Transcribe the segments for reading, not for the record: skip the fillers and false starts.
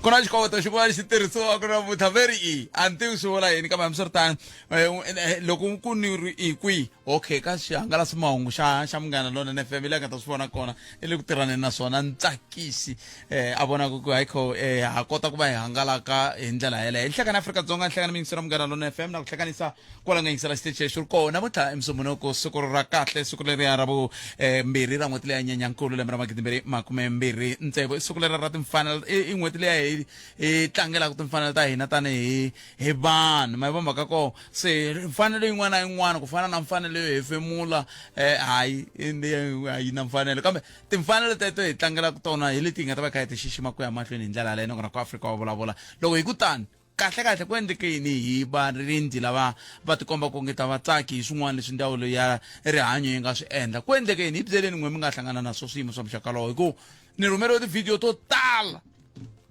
Ku na xikoweto xin'wana xi tirhisiwaka namuntlha ve ri i a ni tivi swi vula yini kambe hambiswiritano loko ku ni ri i kwihi okay ka xihangalasamahungu xa xa Munghana Lonene FM leyi a nga ta swi vona kona i le ku tirhaneni na swona Ntsakisi a vonaka ku hayikho ha kota ku va hi hangalaka hi ndlela yeleyo. Nhlekani Afrika-Dzonga, nhlekani miyingiseri wa Munghana Lonene FM na ku hlekanisa kwala nga yingisela xitichi lexi ri kona namuntlha i Musumbhunuku, siku ra kahle, siku leriya ra vu mbirhi ra n'hweti leya Nyenyankulu lembe ra 2026. I siku leriya ra timfanelo, i n'hweti leya hi hi tlangelaka timfanelo ta hina tanihi hi vanhu. Ma yi vona mhaka koho? Se mfanelo yin'wana na yin'wana ku fana na mfanelo yo hefemula hayi a yi na mfanelo kambe timfanelo teto hi tlangelaka tona hi leti hi nga ta va kha hi ti xixima ku ya mahlweni hi ndlela yaleyo nakona ku Afrika wa vulavula loko hi ku tani. Kahle-kahle ku endleke yini hi varindzi lava va tikombaka onge ta va tsaki hi swin'wana leswi ndzawulo ya rihanyo yi nga swi endla? Ku endleke yini? Hi byeleni n'we mi nga hlangana na swo swiyimo swa muxaka lowo, hi ku ni rhumeriwe tivhidiyo to tala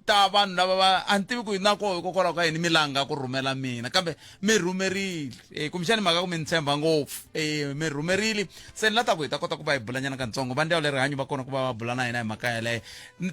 ta vanhu lava va a ni tivi ku na koho hikokwalaho ka yini mi langa ku rhumela mina kambe mi rhumerile e, kumbexani mhaka ku mi ni tshemba ngopfu e, mi rhumerile se ni la ta ku hi ta kota ku va hi bulanyana katsongo va ndzawulo ya rihanyo va kona ku va va bula na hina hi mhaka yeleyo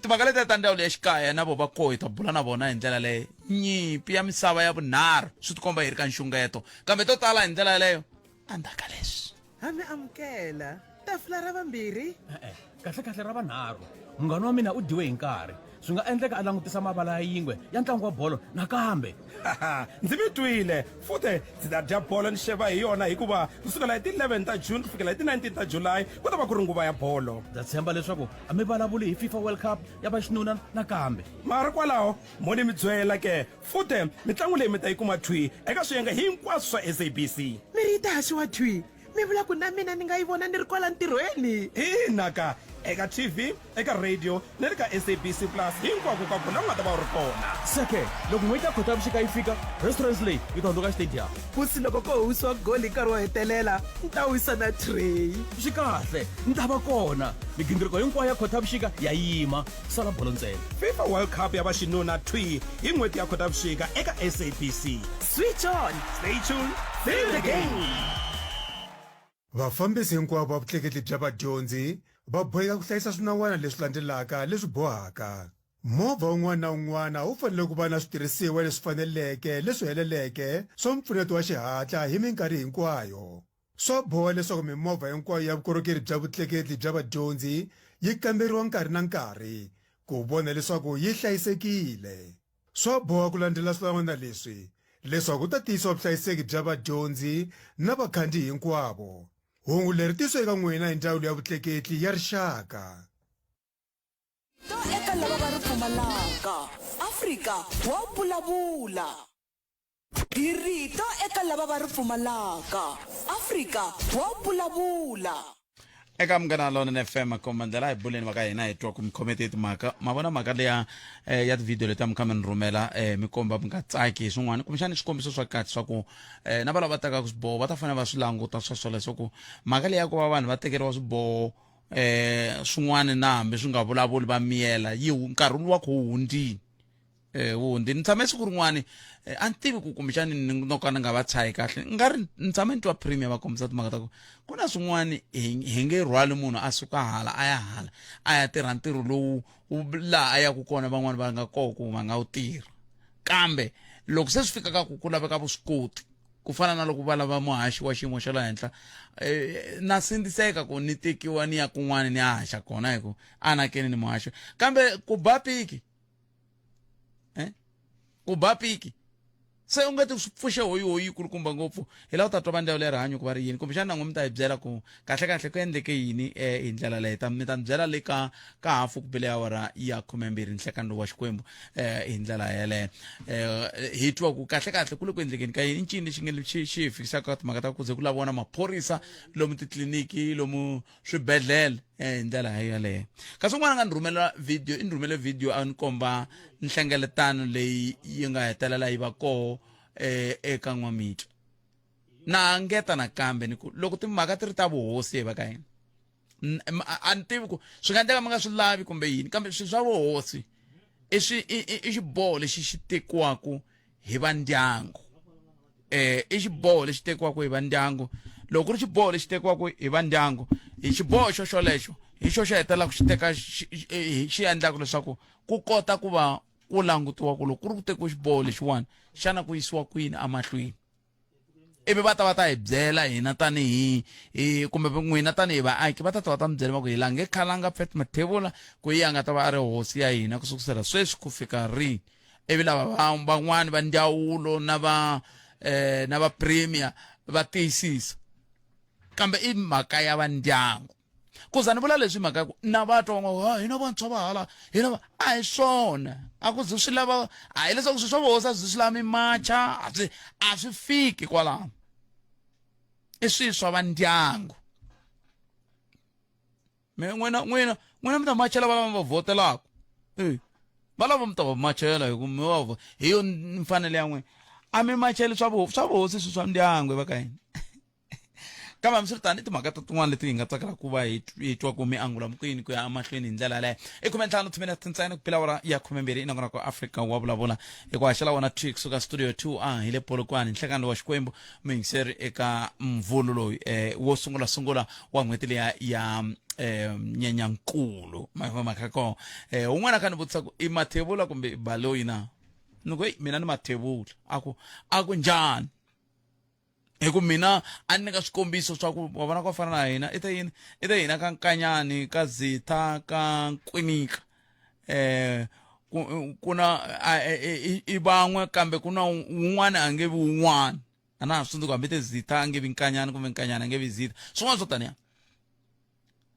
Timhaka letiya ta ndzawulo ya xikaya na vo va koho hi ta bula na vona hi ndlela leyo. Nyimpi ya misava ya vunharhu swi tikomba yi ri ka nxungeto, kambe to tala hi ndlela yaleyo endzhaku ka leswi. Ha mi amukela. Tafula ra vambirhi? E-e, kahle-kahle ra vanharhu. Munghana wa mina u dyiwe hi nkarhi. Swi nga endleka a langutisa mavala ya yingwe ya ntlangu wa bolo nakambe. Ndzi mi twile. Futhe ndzi ta dya bolo ni xeva hi yona hikuva ku sukela hi ti 11 ta June ku fikela hi ti 19 ta July ku ta va ku ri nguva ya bolo. Ndza tshemba leswaku a mi vulavuli hi FIFA World Cup ya vaxinuna nakambe. Mara kwalaho mo ni mi byela ke, futhe mitlangu leyi mi ta yi kuma thwi eka swiyenge hinkwaswo swa SABC. Mi ri yi ta haxiwa thwi? Mi vula ku na mina ni nga yi vona ni ri kwala ntirhweni? Ina ka, eka TV, eka radio ni le ka SABC Plus hinkwako-kwako la u nga ta va u ri kona. Se ke, loko n'hweti ya Khotavuxika yi fika, restaurant leyi yi ta hundzuka xitediyamu. Vusi loko ko wisiwa goli hi nkarhi wo hetelela, ni ta wisa na tray. Swi kahle, ni ta va kona. Migingiriko hinkwayo ya Khotavuxika ya yima, ku sala bolo ntsena. FIFA World Cup ya vaxinuna thwi hi n'hweti ya Khotavuxika eka SABC. Switch on! Stay tuned, feel the game! Vafambisi hinkwavo va vutleketli bya vadyondzi va boheka ku hlayisa swinawana leswi landzelaka leswi bohaka. Movha wun'wana na wun'wana wu fanele ku va na switirhisiwa leswi faneleke leswi heleleke swa mpfuneto wa xihatla hi minkarhi hinkwayo. Swa boha leswaku mimovha hinkwayo ya vukorhokeri bya vutleketli bya vadyondzi yi kamberiwa nkarhi na nkarhi ku vona leswaku yi hlayisekile. Swa boha ku landzela swinawana leswi leswaku ku ta tiyisiwa vuhlayiseki bya vadyondzi na vakhandziyi hinkwavo. Hungu leri tisiwa eka n'wina hi Ndzawulo ya Vutleketli ya Rixaka. To eka lava va ri pfumalaka. Afrika wa vulavula. Hi rito eka lava va ri pfumalaka. Afrika wa vulavula. Eka Munghana Lonene FM komba ndlela hi buleni va ka hina hi twa ku mi khomete timhaka ma vona mhaka leya eh, ya tivhidiyo leti a mi kha mi ni rhumela eh, mi komba mi nga tsaki hi swin'wana kumbexana swikombiso swa kahle swa ku eh, na va lava tekaka swiboho va ta fanele va swi languta swa swoleswo ku mhaka leya ku va vanhu va tekeriwa swiboho eh swin'wana na hambi swi nga vulavuli va miyela yi nkarhi luwa kho wu hundzile eh wu hundzile ni tshame siku rin'wani eh, a ni tivi ku kumbexani ni no ka ni nga va tshayi kahle ni nga ri ni tshame ni twa premier va kombisa timhaka ta ku ku na swin'wani hi nge rhwali munhu a suka hala a ya hala a ya tirha ntirho lowu laha a yaku kona van'wani va nga koho ku va nga wu tirha kambe loko se swi fika ka ku ku laveka vuswikoti ku fana na loko va lava muhaxi wa xiyimo xa le henhla eh, na sindziseka ku ni tekiwa ni ya kun'wana ni ya haxa kona hi ku anakeni ni muhaxi kambe ku ba piki eh? Ku ba piki se u nga ti swi pfuxe hoyihoyi yi kulukumba ngopfu hi laha u ta twa va ndzawulo ya rihanyo ku va ri yini kumbexana na n'we mi ta hi byela ku kahle-kahle ku endleke yini um hi ndlela leyi ta mi ta ni byela le ka ka hafu ku bile awara ya khumembirhi nhlekani lowu wa xikwembu um hi ndlela yeleyo um hi twa ku kahle-kahle ku le ku endlekeni ka yini i ncini lexi nge xi xi hi fikisaka ka timhaka ta ku ze ku laviwa na maphorisa lomu titliliniki lomu swibedhlele eh, hi ndlela yeleyo kasi un'wana a nga ni rhumela video i ni rhumele video a ni komba nhlengeletano leyi yi nga hetelela yi va koho eh, eka n'wamitwa na ngeta nakambe ni ku loko timhaka ti ri ta vuhosi hi va ka hina a ni tivi ku swi nga endleka mi nga swi lavi kumbe yini kambe swilo swa vuhosi i swi i xiboho lexi xi tekiwaka hi va ndyangu eh i xiboho lexi tekiwaka hi va ndyangu loko ku ri xiboho lexi tekiwaka hi va ndyangu hi xiboho xo xolexo hi xo xi hetelelaka xi teka xi endlaka leswaku ku kota ku va Ku langutiwa ku loko ku ri ku tekiwe xiboho lexiwani xana ku yisiwa kwini emahlweni ivi va ta va ta hi byela hina tanihi hi kumbe n'wina tanihi vaaki va ta ta va ta mi byela va ku hi lange khalanga Pat Mathebula ku yi a nga ta va a ri hosi ya hina ku sukusela sweswi ku fika rini ivi lava van'wani va ndzawulo na va eh na va premier va tiyisisa kambe i mhaka ya va ndyangu ku za ni vula leswi mhaka ya ku na va twa van'wana ha hina vantshwa va hala hina va a hi swona a ku zi swi lava a hi leswaku swilo swa vuhosi a swi swi lava mimacha a swi a swi fiki kwalano i swilo swa va ndyangu me n'wina n'wina n'wina mi ta machela va lava mi va vhotelaka e va lava mi ta va machela hi ku mi va hi yo mfanelo ya n'wina a mi macheli swa swa vuhosi swilo swa ndyangu va ka hina kambe hambiswiritano i timhaka ta tin'wana leti hi nga tsakela ku va hi hi twa ku mi angula mukwini ku ya emahlweni hi ndlela yaleyo i 15 timinete ntsena ku bila awara ya 12 i nongonoko Afrika wa vulavula hi ku haxela wona thwi kusuka studio 2 a hi le Polokwane nhlekani wa Xikwembu muyingiseri eka mvulu loyi eh, wo sungula sungula wa n'hweti liya ya eh, Nyenyankulu mhaka kona eh, un'wana a kha ni vutisa ku i Mathebula kumbe i Baloyi na ni ku eyi mina ni Mathebula a ku a ku njhani hi ku mina a ni nyika swikombiso swa ku wa vona ku fana na hina i ta yini i ta hina ka Nkanyani ka Zitha ka Nkwinika eh ku ku na i van'we kambe ku na wun'wana a nge vi wun'wana a na ha swi tsundzuka hambi te Zitha a nge vi Nkanyani kumbe Nkanyani a nge vi Zitha swin'wana swo taniya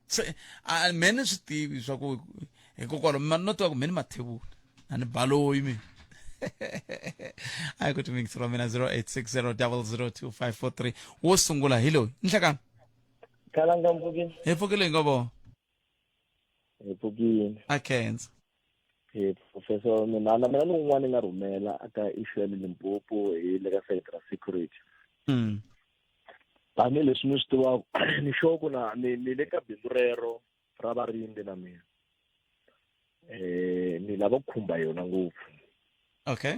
se a me ni swi tivi swa ku hikokwalaho no tiva ku me ni Mathebula a ni Baloyi mina a yi ku timingisi ra mina 0860 002 543 wo sungula hi loyi nhlekani Khalanga mpfukini. Hi pfukile hi nga vona. Hi pfukile. A khensa. Hi professor mina na mina ni un'wana ni nga rhumela aka issue ya le Limpopo hi le ka side ra security. Tanihileswi mi swi tivaka ni sure ku na ni ni le ka bindzu rero ra varindi na mina. Eh ni lava ku khumba yona ngopfu. Okay.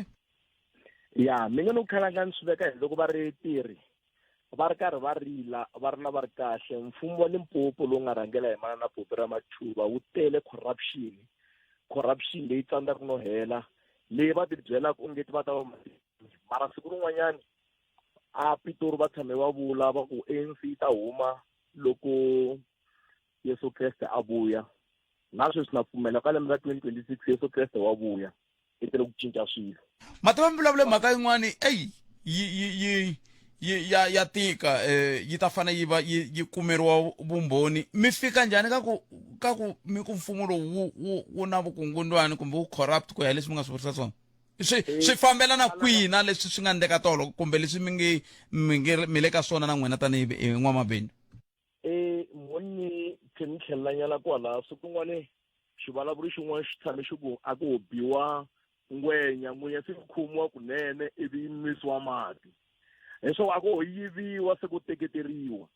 Ya mi nga no khalanga ni swi veka hi loko va ri tirhi va ri karhi va rila va ri na va ri kahle mfumo wa Limpopo lowu nga rhangela hi manana Phophi Ramathuba wu tele corruption corruption leyi tsandzaka no hela leyi va tibyelaka ongeti va ta va mara siku rin'wanyani a Pitori va tshame va vula va ku ANC yi ta huma loko Yesu Kreste a vuya na sweswi na pfumela ka lembe ra 2026 Yesu Kreste wa vuya i tele ku cinca swilo. Mativa mi vulavule mhaka yin'wani eyi yi yi yi yi ya ya tika eh, yi ta fane yi va yi yi kumeriwa vumbhoni mi fika njhani ka ku ka ku mi ku mfumo lowu wu wu wu na vukungundwani kumbe wu corrupt ku ya hi leswi mi nga swi vurisa swona swi swi fambelana kwihi na leswi swi nga ndleka tolo kumbe leswi mi nge mi nge mi le ka swona na n'wina tanihi hi n'wamabindzu E monni tlhe ni tlhelelanyana kwala siku rin'wani xivulavuri xin'wana xi tshame xi ku a ku ho biwa ngwenya ngwenya se yi khomiwa kunene ivi yi nwisiwa mati leswaku a ku ho yiviwa se ku teketeriwa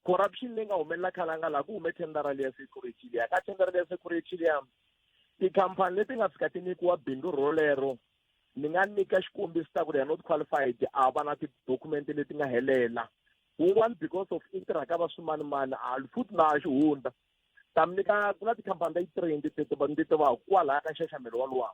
corruption leyi nga humelela khalanga laha ku hume thendara leya security liya ka thendara leya security liya tikhampani leti nga fika ti nyikiwa bindzu rolero ni nga nyika xikombiso ta ku they are not qualified a va na ti-document leti nga helela wun'wana because of i tirha ka va swimanimani a futhi na xihundla ta mi nyika ku na tikhampani ta yi-three ndzi ti ndzi tivaka kwalaya ka nxaxamelo walowa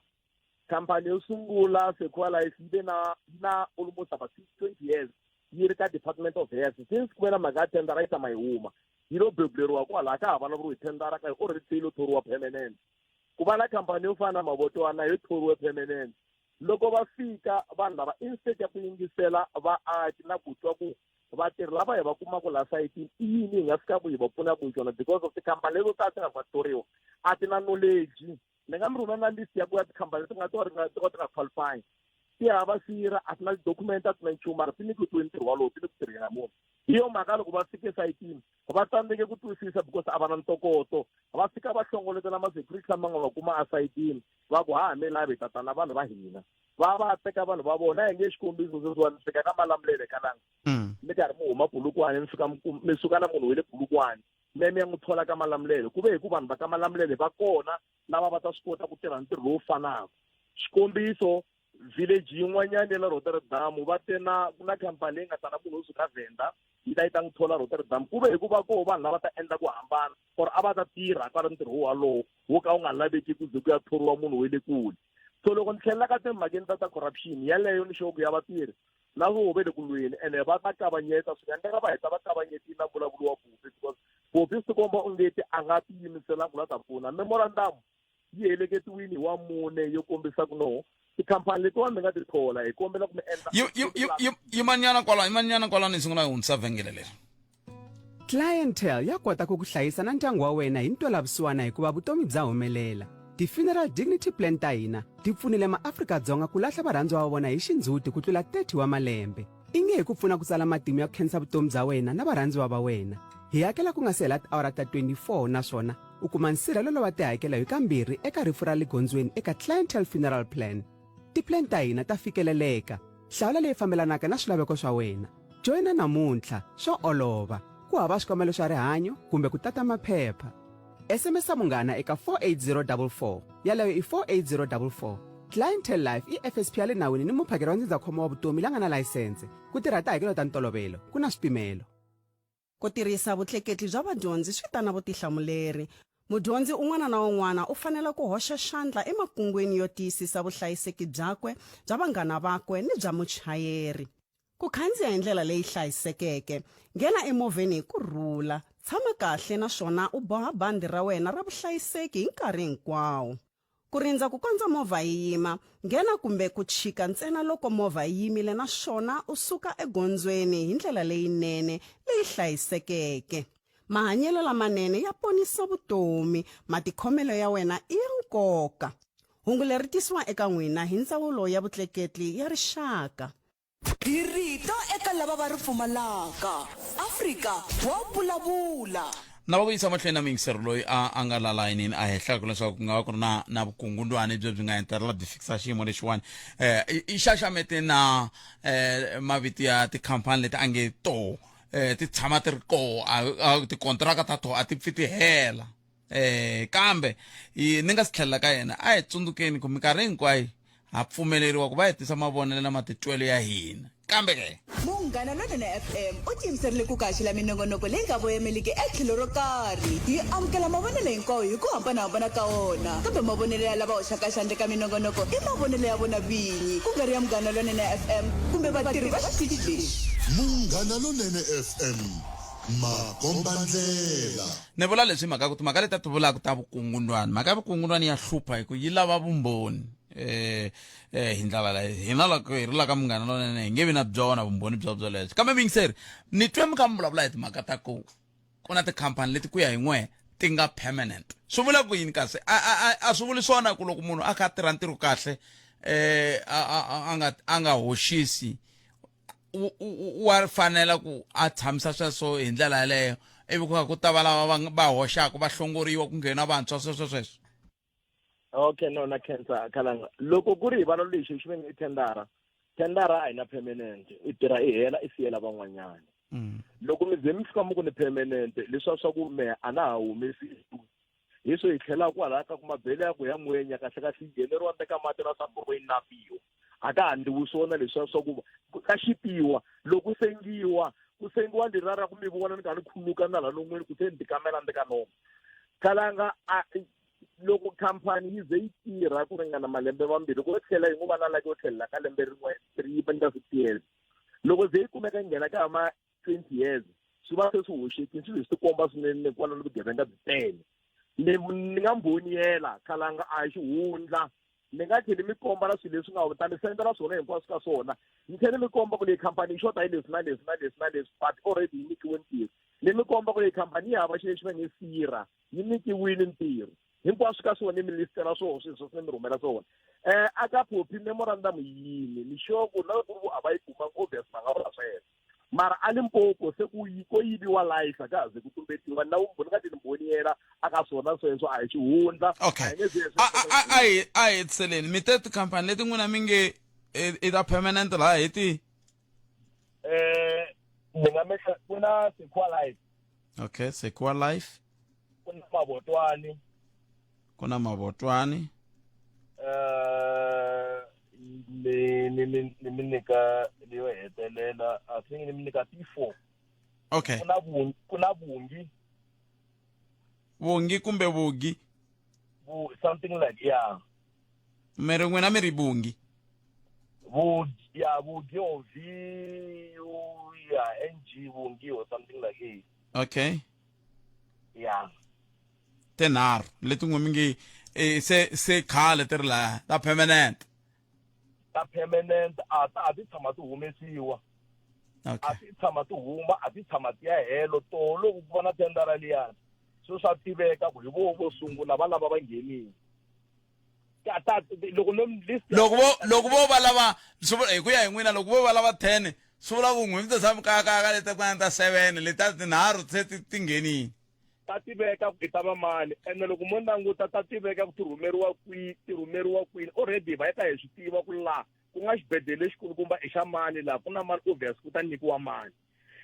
khampani yo sungula Secure Life yi ve na yi na almost about 20 years yi ri ka Department of Health since ku ve na mhaka ya tendara yi tama yi huma yi lo bebuleriwa kwalaya ka ha vulavuriwi hi tendara ka already se yi lo thoriwa permanent ku va na khampani yo fana na Mavotwana yo thoriwe permanent loko va fika vanhu lava instead ya ku yingisela vaaki na ku twa ku vatirhi lava hi va kumaka laha sayitini i yini hi nga fikaka hi va pfunaka hi xona because of tikhampani leto tala ti nga thoriwa a ti na knowledge ni nga mi rhumela na list ya ku ya tikhampani leti nga to nga to ti nga qualify ti hava sira a ti na ti-document a ti na nchumu mara ti nyikiwe ntirho walowo ti le ku tirheni munhu hi yo mhaka loko va fike sayitini va tsandzeke ku twisisa because a va na ntokoto va fika va hlongoletela ma-security lama nga va kuma esayitini va ku ha ha mi lavi hi ta na vanhu va hina va va teka vanhu va vona hi nge xikombiso sweswiwani mi fika ka Malamulele kalanga mi karhi mi huma Bulukwane mi fika mi suka na munhu wa le Bulukwane mi ya mi ya n'wi thola ka Malamulele ku ve hi ku vanhu va ka Malamulele va kona lava va ta swi kota ku tirha ntirho lowu fanaka xikombiso village yin'wanyana ya le Rotterdam va te na ku na khampani leyi nga ta na munhu wo suka Venda yi ta yi ta n'wi thola Rotterdam ku ve hi ku va koho vanhu lava ta endla ku hambana or a va ta tirha kwala ntirho walowo wo ka wu nga laveki ku ze ku ya thoriwa munhu wa le kule. So loko ni tlhelela ka timhakeni ta ta corruption yaleyo ni sure ku ya vatirhi na voho ve le ku lweni ene va ta kavanyeta, swi nga endleka va heta va kavanyetile na mbulavulo wa Phophi because Phophi swi tikomba ongeti a nga tiyimiselanga ku la ta pfuna. Memorandum yi heleketiwile hi wa mune yo kombisa ku no tikhampani letiwani mi nga ti thola hi kombela ku mi endla Yimanyana kwala, yimanyana kwala, ni sungula hi hundzisa vhengele leri. Clientele ya kota ku ku hlayisa na ndyangu wa wena hi ntwelavusiwana hikuva vutomi bya humelela. Ti-Funeral Dignity Plan ta hina ti pfunile maAfrika-Dzonga ku lahla varhandziwa va vona hi xindzhuti ku tlula 30 wa malembe. I nge hi ku pfuna ku tsala matimu ya ku khensa vutomi bya wena na varhandziwa va wena. Hi hakela ku nga si hela tiawara ta 24 naswona u kuma nsirhelelo wa tihakelo hi kambirhi eka rifu ra le gondzweni eka Clientele Funeral Plan. Ti-plan ta hina ta fikeleleka. Hlawula leyi fambelanaka na swilaveko swa wena. Joyina namuntlha, swa olova. Ku hava swikombelo swa rihanyo kumbe ku tata maphepha. SMS munghana eka 48044. Yaleyo i 48044. Clientele Life i FSP ya le nawini ni muphakeri wa ndzindzakhombo wa vutomi la nga na layisense. Ku tirha tihakelo ta ntolovelo, ku na swipimelo. Ku tirhisa vutleketli bya vadyondzi swi ta na vutihlamuleri. Mudyondzi un'wana na un'wana u fanele ku hoxa xandla emakungwini yo tiyisisa vuhlayiseki byakwe, bya vanghana vakwe ni bya muchayeri. Ku khandziya hi ndlela leyi hlayisekeke. Nghena emovheni hi ku rhula, tshama kahle naswona u boha bandhi ra wena ra vuhlayiseki hi nkarhi hinkwawo. Ku rindza ku kondza movha yi yima, nghena kumbe ku chika ntsena loko movha yi yimile naswona u suka egondzweni hi ndlela leyinene, leyi hlayisekeke. Mahanyelo lamanene ya ponisa vutomi. Matikhomelo ya wena i ya nkoka. Hungu leri tisiwa eka n'wina hi Ndzawulo ya Vutleketli ya Rixaka. Hi rito eka lava va ri pfumalaka. Afrika wa vulavula. Na va ku yisa mahlweni na muyingiseri loyi a a nga la layinini a hehlaka leswaku ku nga va ku ri na na vukungundwani byo byi nga hetelela byi fikisa xiyimo lexiwani um i xaxamete na um mavito ya tikhampani leti a nge to um ti tshama ti ri koho a tikontiraka ta toho a ti pfi ti hela eh kambe ni nga si tlhelela ka yena a hi tsundzukeni ku minkarhi hinkwayo ha pfumeleriwa ku va hi tisa mavonelo na matitwelo ya hina kambe ke Munghana Lonene FM u tiyimiserile ku kaxela minongonoko leyi nga voyameliki etlhelo ro karhi. Hi amukela mavonelo hinkwawo hi ku hambanahambana ka wona, kambe mavonelo ya lava hoxaka xandla eka minongonoko i mavonelo ya vona vinyi, ku nga ri ya Munghana Lonene FM kumbe vatirhi va xitichi lexi. Munghana Lonene FM, makombandlela. Ni vula leswi hi mhaka ku timhaka leti a ti vulaka ta vukungundwani, mhaka ya vukungundwani ya hlupha hi ku yi lava vumbhoni eh eh hi ndlela leyi hina loko hi ri la ka Munghana Lonene hi nge vi na byona vumbhoni bya byolebyo. Kambe muyingiseri, ni twe mi kha mi vulavula hi timhaka ta ku ku na tikhampani leti ku ya hi n'we ti nga permanent. Swi vula ku yini kasi? A a a a swi vuli swona ku loko munhu a kha a tirha ntirho kahle eh a a a nga a nga hoxisi wa fanela ku a tshamisa sweswo hi ndlela yaleyo ivi ku kha ku ta va lava va va hoxaka va hlongoriwa ku nghena vantshwa sweswo sweswo. Okay, no, na khensa khalanga. Loko ku ri hi vulavula lexi xi ve nge i thendara, thendara a yi na permanent, i tirha i hela i siyela van'wanyana. Loko mi ze mi fika mi ku ni permanent, leswiya swa ku mehe a na ha humesi, hi swo hi tlhelaka kwalaya ka ku mabele ya ku ya ngwenya kahle kahle yi ngheneriwa teka mati na swa yi napiwa. A ka ha ndliwi swona leswiya swa ku ka xipiwa loko ku sengiwa, ku sengiwa leriya ra ku mi vona ni karhi ni khuluka na la non'wini ku se ni tikamela ni ka nomu. Khalanga a loko khampani yi ze yi tirha ku ringana malembe mambirhi, loko yo tlhela yi ngo va na lucky yo tlhelela ka lembe rin'we 3 yi endla 6 years, loko ze yi kumeka yi nghena ka ma 20 years swi va se swi hoxekile, swi ze swi tikomba swinene kwalano vugevenga byi tele. Ni ni nga mbhoniyela khalanga a hi xihundla, ni nga tlheli mi komba na swilo leswi nga ta mi sendela swona hinkwaswo ka swona, ni tlhela mi komba ku leyi khampani yi xota hi leswi na leswi na leswi na leswi, but already yi nyikiwe ntirho. Ni mi komba ku leyi khampani yi hava xilo lexi va nge sirha, yi nyikiwile ntirho hinkwaswo ka swona, ni mi listela swona swilo sweswo ni mi rhumela swona. A ka Phophi memorandum yini ni sure ku na loko ku ri ku a va yi kumanga obvious va nga vula sweswo, mara a Limpopo se ku yi ko yiviwa life a ka ha ze ku tumbetiwa na vumbhoni nga ti ni mbhoniyela a ka swona sweswo a hi xihundla. Okay, a hi nge ze a a a hi a hi hetiseleni mi te tikhampani leti n'wina mi nge i ta permanent laha hi ti Ni nga mi ku na Secure Life. Okay, Secure Life. Ku na Mavotwani. Ku na Mavotwani. Ni ni ni ni mi nyika leyo hetelela, I think ni mi nyika T4. Okay. Ku na vungi, ku na vungi. Vungi kumbe vugi? Bu, something like, yeah. Mi ri n'wina mi ri Vungi. Vu ya Vungi or V U ya N G Vungi or something like it. Okay. Yeah. Tinharhu leti n'we mi nge eh, se se khale ti ri laha ta permanent. Ta permanent a ta a ti tshama ti humesiwa. Okay. A ti tshama ti huma a ti tshama ti ya helo to loko ku va na tendara liyani swi swa tiveka ku hi vo vo sungula va lava va nghenile. Ta ta loko no list loko vo loko vo va lava swi vula hi ku ya hi n'wina loko vo va lava 10 swi vula ku n'wi mi ta tshama kaya kaya ka leti ta ta 7 leti ta tinharhu se ti ti nghenile ta tiveka ku i ta va mani ene loko mo languta ta tiveka ku ti rhumeriwa kwihi ti rhumeriwa kwini already va ta hi swi tiva ku laha ku nga xibedhlele lexikulukumba i xa mani laha ku na mani obvious ku ta nyikiwa mani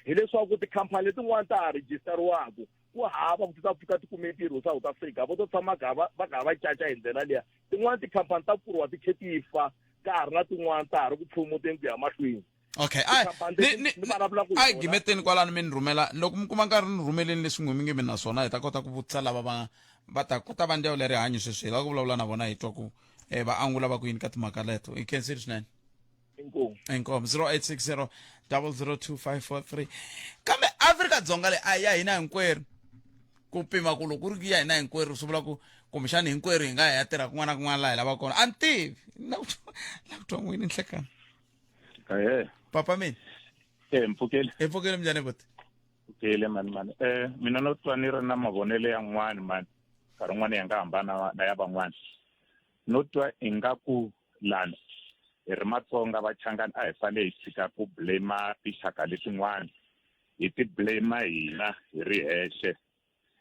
hileswaku tikhampani letin'wana ta ha rejistariwaka ku hava ku ti ta pfuka ti kume ntirho South Africa vo to tshama ka va va ka va caca hi ndlela liya tin'wana tikhampani ta pfuriwa ti khe ti fa ka ha ri na tin'wana ta ha ri ku phumuteni ku ya mahlweni okay a Tikhampani ni leti ni ni vulavulaka hi a hi tona. gimeteni kwalano mi ni rhumela loko mi kuma nkarhi ni rhumeleni leswi n'we mi nge mi na swona hi ta kota ku vutisa lava va va ta ku ta va ndyawu leri rihanyo sweswi hi lava ku vulavula na vona hi twa ku eh, va angula va ku yini ka timhaka leto hi khensile swinene Inkomu. Inkomu 0860 002543 kambe Afrika-Dzonga leyi a ya hina hinkwerhu ku pima ku loko ku ri ku ya hina hinkwerhu swi vula ku kumbexani hinkwerhu hi nga ya tirha kun'wana na kun'wana laha hi lavaka kona a ni tivi na ku twa na ku twa n'wini nhlekani Ehe. papa mina Eh mpfukele. Hi pfukele minjhani buti? Pfukele mani mani. Eh mina no twa ni ri na mavonelo yan'wani mani. Nkarhi wun'wani ya nga hambana na ya van'wani. No twa ingaku lani hi ri Matsonga Vachangani a hi fanele hi tshika ku blame tinxaka letin'wana hi ti blame hina hi ri hexe.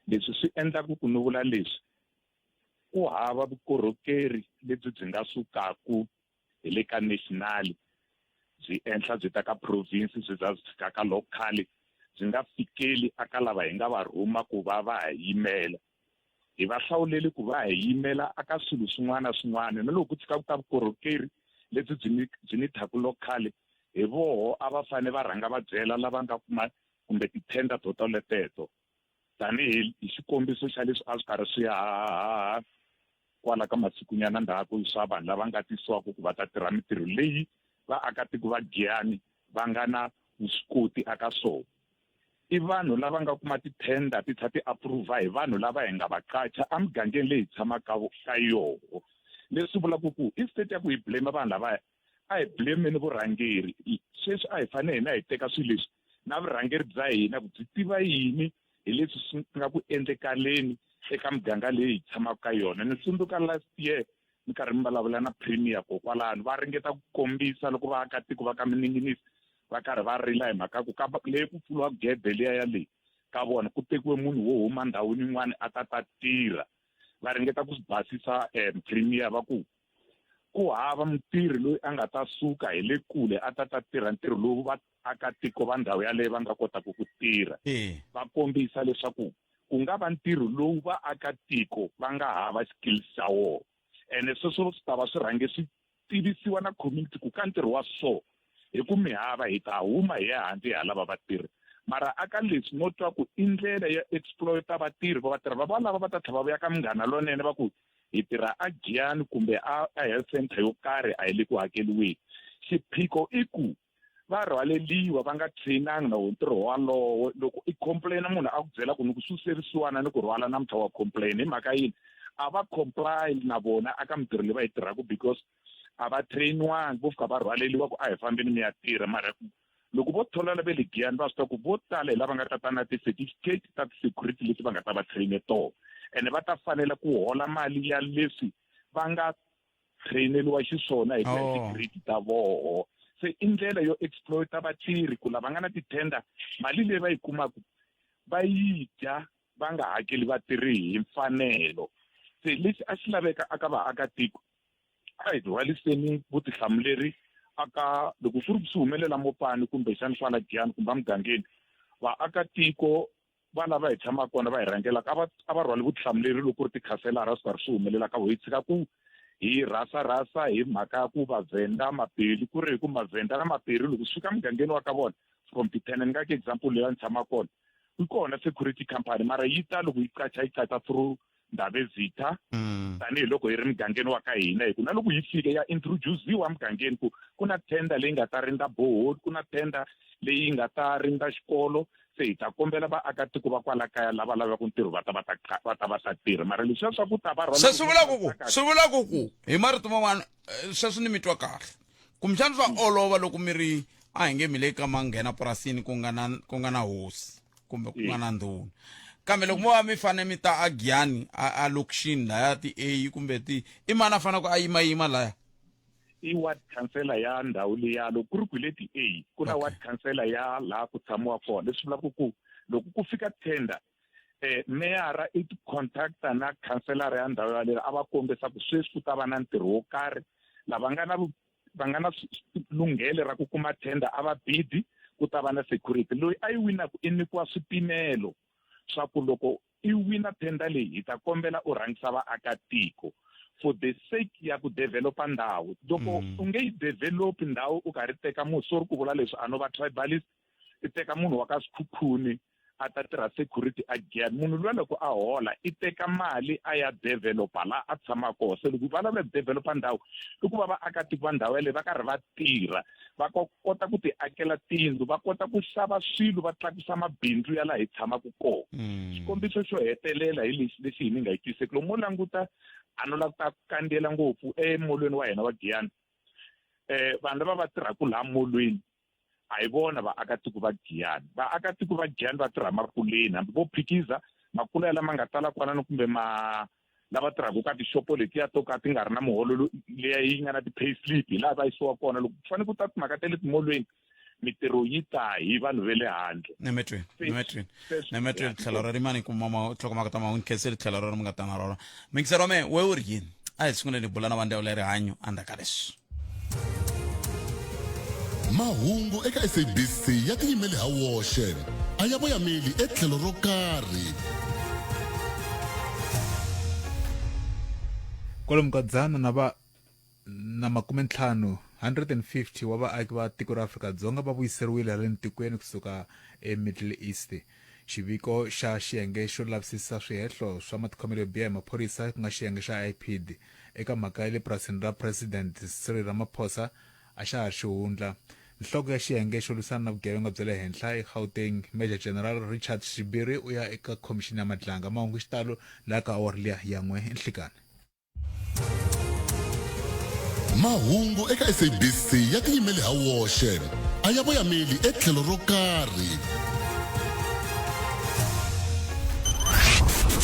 Leswi swi endlaku ku ni vula leswi ku hava vukorhokeri lebyi byi nga sukaku hi le ka national byi enhla byi ta ka province byi za byi fika ka local byi nga fikeli aka lava hi nga va rhuma ku va va ha yimela hi va hlawuleli ku va hi yimela aka swilo swin'wana na swin'wana na loko ku tshika ku ta vukorhokeri lebyi byi ni byi ni thaku local hi voho a va fanele va rhanga va byela lava nga kuma kumbe ti-tender to toleteto tanihi hi xikombiso xa leswi a swi karhi swi ya ha kwala ka masikunyana ndzhaku swa vanhu lava nga tisiwaka ku va ta tirha mintirho leyi vaakatiko va Giyani va nga na vuswikoti aka swona i vanhu lava nga kuma ti-tender ti tlha ti approve hi vanhu lava hi nga va qacha emugangeni leyi hi tshamaka ka yoho leswi vulaka ku instead ya ku hi blame vanhu lavaya a hi blame ni vurhangeri sweswi a hi fanele hina hi teka swilo leswi na vurhangeri bya hina ku byi tiva yini hi leswi swi nga ku endlekaleni eka muganga leyi hi tshamaka ka yona ni tsundzuka last year mi karhi mi vulavula na premier kokwalano va ringeta ku kombisa loko vaakatiko va ka mininginisi va karhi va rila hi mhaka ku ka leyi ku pfuriwa gede liya ya leyi ka vona ku tekiwe munhu wo huma ndhawini yin'wana a ta ta tirha va ringeta ku swi basisa um premier va ku ku hava mutirhi loyi a nga ta suka hi le kule a ta ta tirha ntirho lowu vaakatiko va ndhawu yaleyo va nga kotaka ku tirha va kombisa leswaku ku nga va ntirho lowu vaakatiko va nga hava xikili xa wona ene sweswo swi ta va swi rhange swi tivisiwa na community ku ka ntirho wa so hi ku mi hava hi ta huma hi ya handle hi ha lava vatirhi mara aka leswi no twa ku i ndlela ya exploita vatirhi va vatirhi va va lava va ta tlhela va vuya ka munghana lonene va ku hi tirha a Giyani kumbe a a health center yo karhi a hi le ku hakeliweni xiphiqo i ku va rhwaleliwa va nga trainangi na wo ntirho walowo loko i complain munhu a ku byela ku ni ku suserisiwana ni ku rhwala namuntlha wa complain hi mhaka yini a va comply na vona aka mintirho leyi va yi tirhaka because a va trainiwangi vo fika va rhwaleliwa ku a hi fambeni mi ya tirha mara loko vo tholela ve le Giyani va swi tiva ku vo tala hi lava nga ta ta na ti-certificate ta ti-security leti va nga ta va traine tona ene va ta fanela ku hola mali ya leswi va nga traineliwa xiswona hi ku ya ti-grade ta voho se i ndlela yo exploita vatirhi ku lava nga na ti-tender mali leyi va yi kumaka va yi dya va nga hakeli vatirhi hi mfanelo se lexi a xi laveka aka vaakatiko a hi rhwaliseni vutihlamuleri aka loko ku ri swi humelela mopani kumbexani kwala Giyani kumbe emugangeni vaakatiko va lava hi tshamaka kona va hi rhangelaka a va a va rhwali vutihlamuleri loko ku ri tikhaselara swi karhi swi humelela ka vo hi tshika ku hi rhasarhasa hi mhaka ya ku vavhenda mapeli ku ri hi ku mavhenda na maperi loko swi fika mugangeni wa ka vona from ti-ten ni nga ka example leyi a ni tshama kona yi kona security company mara yi ta loko yi qacha yi qacha through Ndhavezitha tanihiloko hi ri mugangeni wa ka hina hi ku na loko yi fike ya introduce-iwa mugangeni ku ku na tender leyi nga ta rindza borehole ku na tender leyi nga ta rindza xikolo se hi ta kombela vaakatiko va kwala kaya lava lavaka ntirho va ta va ta va ta va ta tirha mara leswiya swa ku ta va rhwala se swi vula ku ku swi vula ku ku hi marito man'wana eh, sweswi ni mi twa kahle kumbexana swa olova loko mi ri a hi nge mi le ka manghena purasini ku nga na ku nga na hosi kumbe ku nga na ndhuna kambe loko mo va mi fane mi ta a giyani a a lokixini laya ti a kumbe ti i mani a fanele ku a yimayima laya I ward councillor ya ndhawu liya loko ku ri ku hi le ti-A ku na ward councillor ya laha ku tshamiwa kona leswi vulaka ku loko ku fika tender eh meyara i ti contacta na councillor ya ndhawu yaleyo a va kombisa ku sweswi ku ta va na ntirho wo karhi lava nga na va nga na lunghelo ra ku kuma tender a va bidi ku ta va na security loyi a yi winaka i nyikiwa swipimelo swa ku loko i wina tender leyi hi ta kombela u rhangisa vaakatiko for the sake ya ku developa ndhawu loko u nge yi develop ndhawu u karhi teka munhu sorry ku vula leswi a no va tribalist i teka munhu wa ka Swikhukhuni a ta tirha security a Giyani munhu luya loko a hola i teka mali a ya developa laha a tshamaka kona se loko vulavula developa ndhawu i ku va vaakatiko va ndhawu yaleyo va karhi va tirha va kota ku ti akela tiyindlu va kota ku xava swilo va tlakusa mabindzu ya laha hi tshamaka kona xikombiso xo hetelela hi lexi lexi hi ni nga yi twiseki loko mo languta a no lava ku ta kandziyela ngopfu emolweni wa hina wa Giyani vanhu lava va tirhaka laha molweni a hi vona vaakatiko va Giyani vaakatiko va Giyani va tirha makuleni hambi vo phikiza makula ya lama nga tala kwalano kumbe ma lava tirhaka ka tixopo letiya to ka ti nga ri na muholo leya yi nga na ti-pay slip hi laha va yisiwa kona loko ku fanele ku ta timhaka ta le timolweni mitirho yi ta hi vanhu ve le handle nemetweni nemetweni nemetweni tlhelo ra rimani kuma tlhokomaka ta mahungu khenseli tlhelo ra ri mi nga ta na rona mingisero me we u ri yini a hi sunguleni hi bula na va ndzawulo ya rihanyo endzhaku ka leswi Mahungu eka SABC ya tiyimele ha woxe, a ya voyameli etlhelo ro karhi. Kwalomu ka dzana na va na makumentlhanu, 150, wa vaaki va tiko ra Afrika-Dzonga va vuyiseriwile haleni tikweni kusuka eMiddle East. Xiviko xa xiyenge xo lavisisa swihehlo swa matikhomelo yo biha hi maphorisa ku nga xiyenge xa IPID eka mhaka ya le purasini ra President Cyril Ramaphosa a xa ha ri xihundla. Nhloko ya xiyenge xo lwisana na vugevenga bya le henhla eGauteng, Major General Richard Shibiri u ya eka khomixini ya Madlanga. Mahungu hi xitalo laha ka awara liya ya n'we nhlikani. Mahungu eka SABC ya tiyimele ha woxe, a ya voyameli etlhelo ro karhi.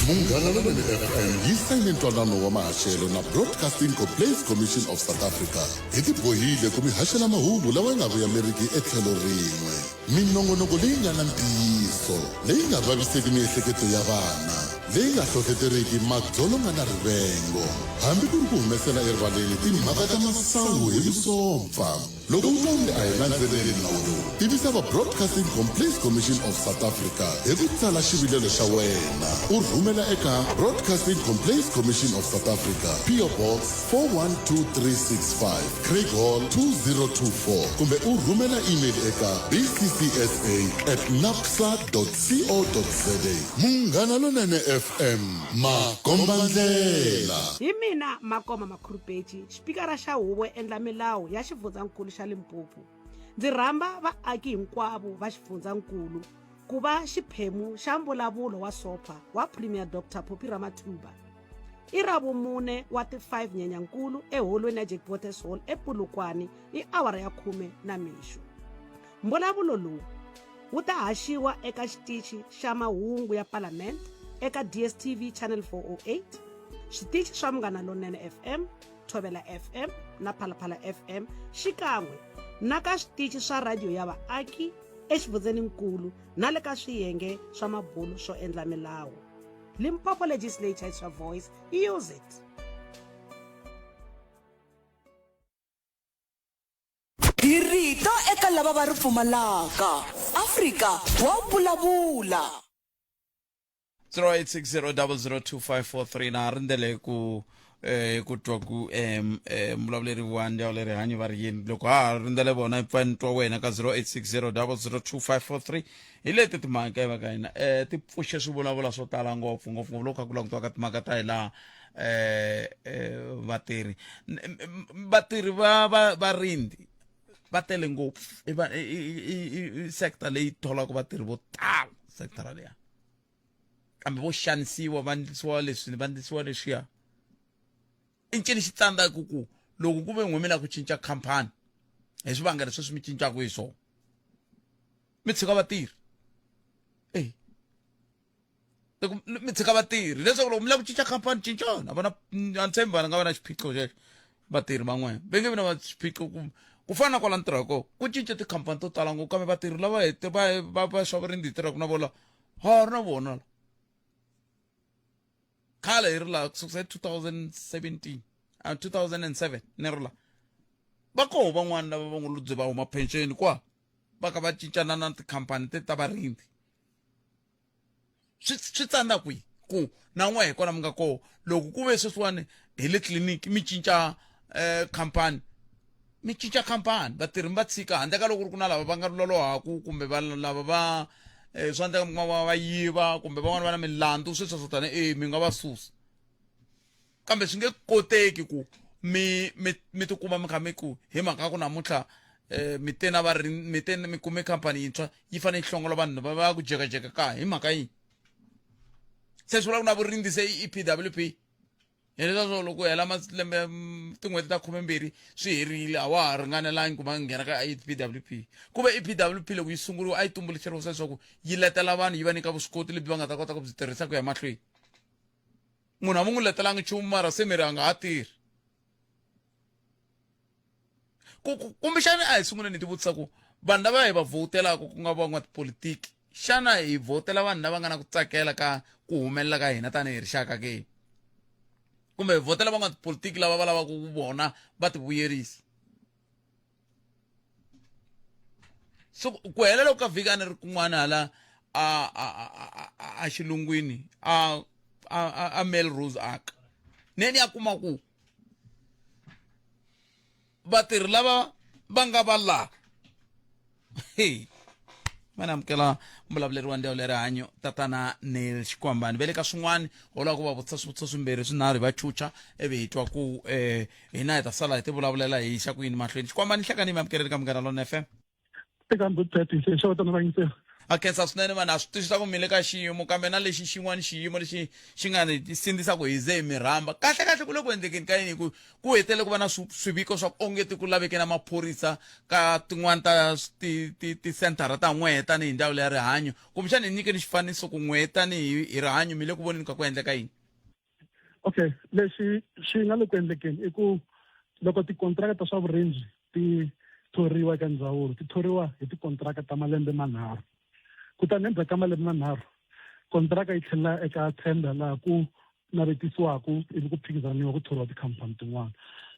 Munghana Lonene FM yi sayine ntwanano wa mahaxelo na Broadcasting Complaints Commission of South Africa. Hi tibohile ku mi haxela mahungu lawa ya nga voyameriki etlhelo rin'we. Minongonoko leyi nga na ntiyiso, leyi nga vaviseki miehleketo ya vana, leyi nga hlohleteriki madzolonga na rivengo, hambi ku ri ku humesela erivaleni timhaka ta masangu hi vusompfa. Loko u twa onge a hi landzeleli nawu lowu, tivisa va Broadcasting Complaints Commission of South Africa hi ku tsala xivilelo xa wena u rhumela eka Broadcasting Complaints Commission of South Africa, PO Box 412365, Craighall 2024 kumbe u rhumela email eka bccsa at napsa co za. Munghana Lonene FM, makombandlela. Hi mina Makoma Makhurupetshi, Xipikara xa Huvo yo Endla Milawu ya Xifundzankulu xa Limpopo, ndzi rhamba vaaki hinkwavo va xifundzankulu ku va xiphemu xa mbulavulo wa SOPA wa Premier Dr Phophi Ramathuba. I Ravumune wa ti 5 Nyenyankulu eholweni ya Jack Botes Hall ePolokwane hi awara ya khume na mixo. Mbulavulo lowu wu ta haxiwa eka xitichi xa mahungu ya Palamende eka DStv Channel 408, switichi swa Munghana Lonene FM, Thobela FM na Phalaphala FM xikan'we na ka switichi swa rhadiyo ya vaaki exifundzeninkulu na le ka swiyenge swa mabulu swo endla milawu. Limpopo Legislature is your voice, use it. Hi rito eka lava va ri pfumalaka. Afrika wa vulavula. 0860002543 na rindzele ku eh ku twa ku em eh, muvulavuleri wa ndzawulo ya rihanyo va ri yini loko ha ha rindzele vona hi pfa ni twa wena ka 0860 002543 hi leti timhaka eva ka hina eh ti pfuxe swivulavula swo tala ngopfu ngopfu ngopfu loko kha ku langutiwa ka timhaka ta hi laha eh eh vatirhi N- m- m- vatirhi va va varindzi va tele ngopfu i va i i- i- i sector leyi tholaka vatirhi vo tala sector leya kambe vo xanisiwa va ndlisiwa leswi va ndlisiwa leswiya i ncini xi tsandzaka ku loko ku ve n'we mi lava ku cinca khampani hi swivangelo sweswi mi cincaka hi swona mi tshika vatirhi eyi loko mi tshika vatirhi leswaku loko mi lava ku cinca khampani cincana a va na a ni tshembi vanhu nga va na xiphiqo xexo vatirhi van'wana va nge vi na xiphiqo ku ku fana na kwala ni tirhaka kona ku cince tikhampani to tala ngopfu kambe vatirhi lava hi va va va swa vurimi hi tirhaka na vona ha ri na vona la khale hi ri laha kusukisa hi 2017 2007 ni ri la va koho van'wana lava va ngo lubye va huma pension kwa va ka va cincana na tikhampani te ta varindzi swi swi tsandza kwihi ku na n'we hi kona mi nga koho loko ku ve sweswiwani hi le tliliniki mi cinca um khampani mi cinca khampani vatirhi mi va tshika handle ka loko ku ri ku na lava va nga lolohaku kumbe va lava va um swa endleka mi kuma va va yiva kumbe van'wana va na milandzu sweswo swo tani e mi nga va susa kambe swi nge koteki ku mi mi mi tikuma mi kha mi ku hi mhaka ya ku namuntlha um mi te na va mi te mi kume khampani yintshwa yi fanele yi hlongola vanhu va va ku jekajeka ka hi mhaka yini se swi vula ku na vurindzi se i E_P_W_P hileswaku loko hela malembe tin'hweti ta khumembirhi swi herile a wa ha ringanelangi ku va nghena ka E_P_W_P ku ve E_P_W_P loko yi sunguriwa a yi tumbuluxeriwa leswaku yi letela vanhu yi va nyika vuswikoti lebyi va nga ta kota ku byi tirhisa ku ya mahlweni munhu a mi n'wi letelangi nchumu mara se miri a nga ha tirhi ku ku kumbexana a hi sunguleni hi tivutisa ku vanhu lava hi va vhotelaka ku nga van'watipolitiki xana hi vhotela vanhu lava nga na ku tsakela ka ku humelela ka hina tanihi rixaka ke kumbe hi vhotela van'watipolitiki lava va lavaka ku vona va tivuyerisa so ku hela loko ka vhiki a ni ri kun'wana hala a a a a xilungwini a a a Melrose Ark ne ni ya kuma ku vatirhi lava va nga va laha hey va ni amukela mbulavuleri wa ndzawulo ya rihanyo tatana Neil Xikwambani ve le ka swin'wana ho lava ku va vutisa swivutiso swimbirhi swinharhu hi va chucha ivi hi twa ku um hina hi ta sala hi ti vulavulela hi xa ku yini mahlweni Xikwambani hlekani mi amukeleni ka Munghana Lonene FM eka mbutete se xo tana vayingiseri a khensa swinene vanhu a swi twisisa ku mi le ka xiyimo kambe na lexi xin'wana xiyimo lexi xi nga ni sindzisa ku hi ze hi mi rhamba kahle kahle ku le ku endlekeni ka yini ku ku hetelele ku va na swiviko swa ku onge ti ku laveke na maphorisa ka tin'wana ta tisenthara ta n'wehe tanihi ndzawulo ya rihanyo kumbexana hi nyikeni xifaniso ku n'wehe tanihi hi rihanyo mi le ku voneni ka ku endleka yini okay lexi xi nga le ku endlekeni i ku loko tikontraka ta swa vurindzi ti thoriwa eka ndzawulo ti thoriwa hi tikontraka ta malembe manharhu kutani endzhaku ka malembe manharhu kontraka yi tlhelela eka tender laha ku navetisiwaku ivi ku phikizaniwa ku thoriwa tikhampani tin'wana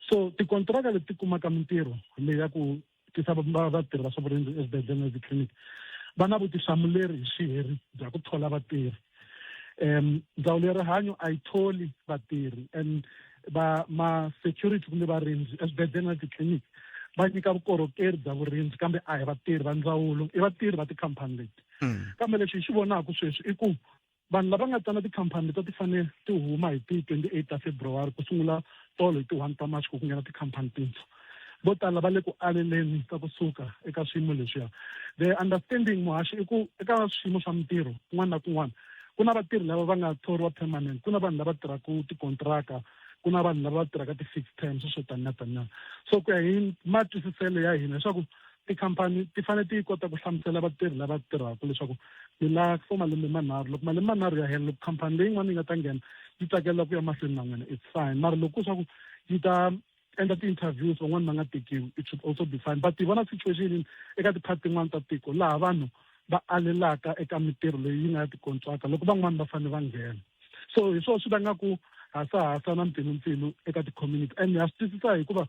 so tikontraka leti kumaka mintirho leyi ya ku tisa vatirhi va swa vurindzi eswibedhlele na titliliniki va na vutihlamuleri hi xiheri bya ku thola vatirhi um ndzawulo ya rihanyo a yi tholi vatirhi and va ma security kumbe varindzi eswibedhlele na titliliniki va nyika vukorhokeri bya vurindzi kambe a hi vatirhi va ndzawulo i vatirhi va tikhampani leti kambe lexi hi xi vonaka sweswi i ku Vanhu lava nga tsana tikhampani leti a ti fanele ti huma hi ti 28 ta February ku sungula tolo hi ti 1 ta March ku ku nghena tikhampani tintshwa. Vo tala va le ku aleleni ka ku suka eka swiyimo leswiya. The understanding muhaxi i ku eka swiyimo swa mintirho kun'wana na kun'wana ku na vatirhi lava va nga thoriwa permanent, ku na vanhu lava tirhaka tikontiraka, ku na vanhu lava tirhaka ti-fixed term sweswo tani na tani na. So ku ya hi matwisiselo ya hina leswaku tikhampani ti fanele ti kota ku hlamusela vatirhi lava tirhaka leswaku mi la for malembe manharhu loko malembe manharhu ya hela loko khampani leyin'wana yi nga ta nghena yi tsakela ku ya mahlweni na n'wina it's fine mara loko ku swa ku yi ta endla ti-interviews van'wani va nga tekiwi it should also be fine but hi vona situation eka ti-part tin'wani ta tiko laha vanhu va alelaka eka mintirho leyi yi nga ya tikontraka loko van'wani va fanele va nghena so hi swona swi vangaku hasahasa na mpfilumpfilu eka ti-community and ha swi twisisa hikuva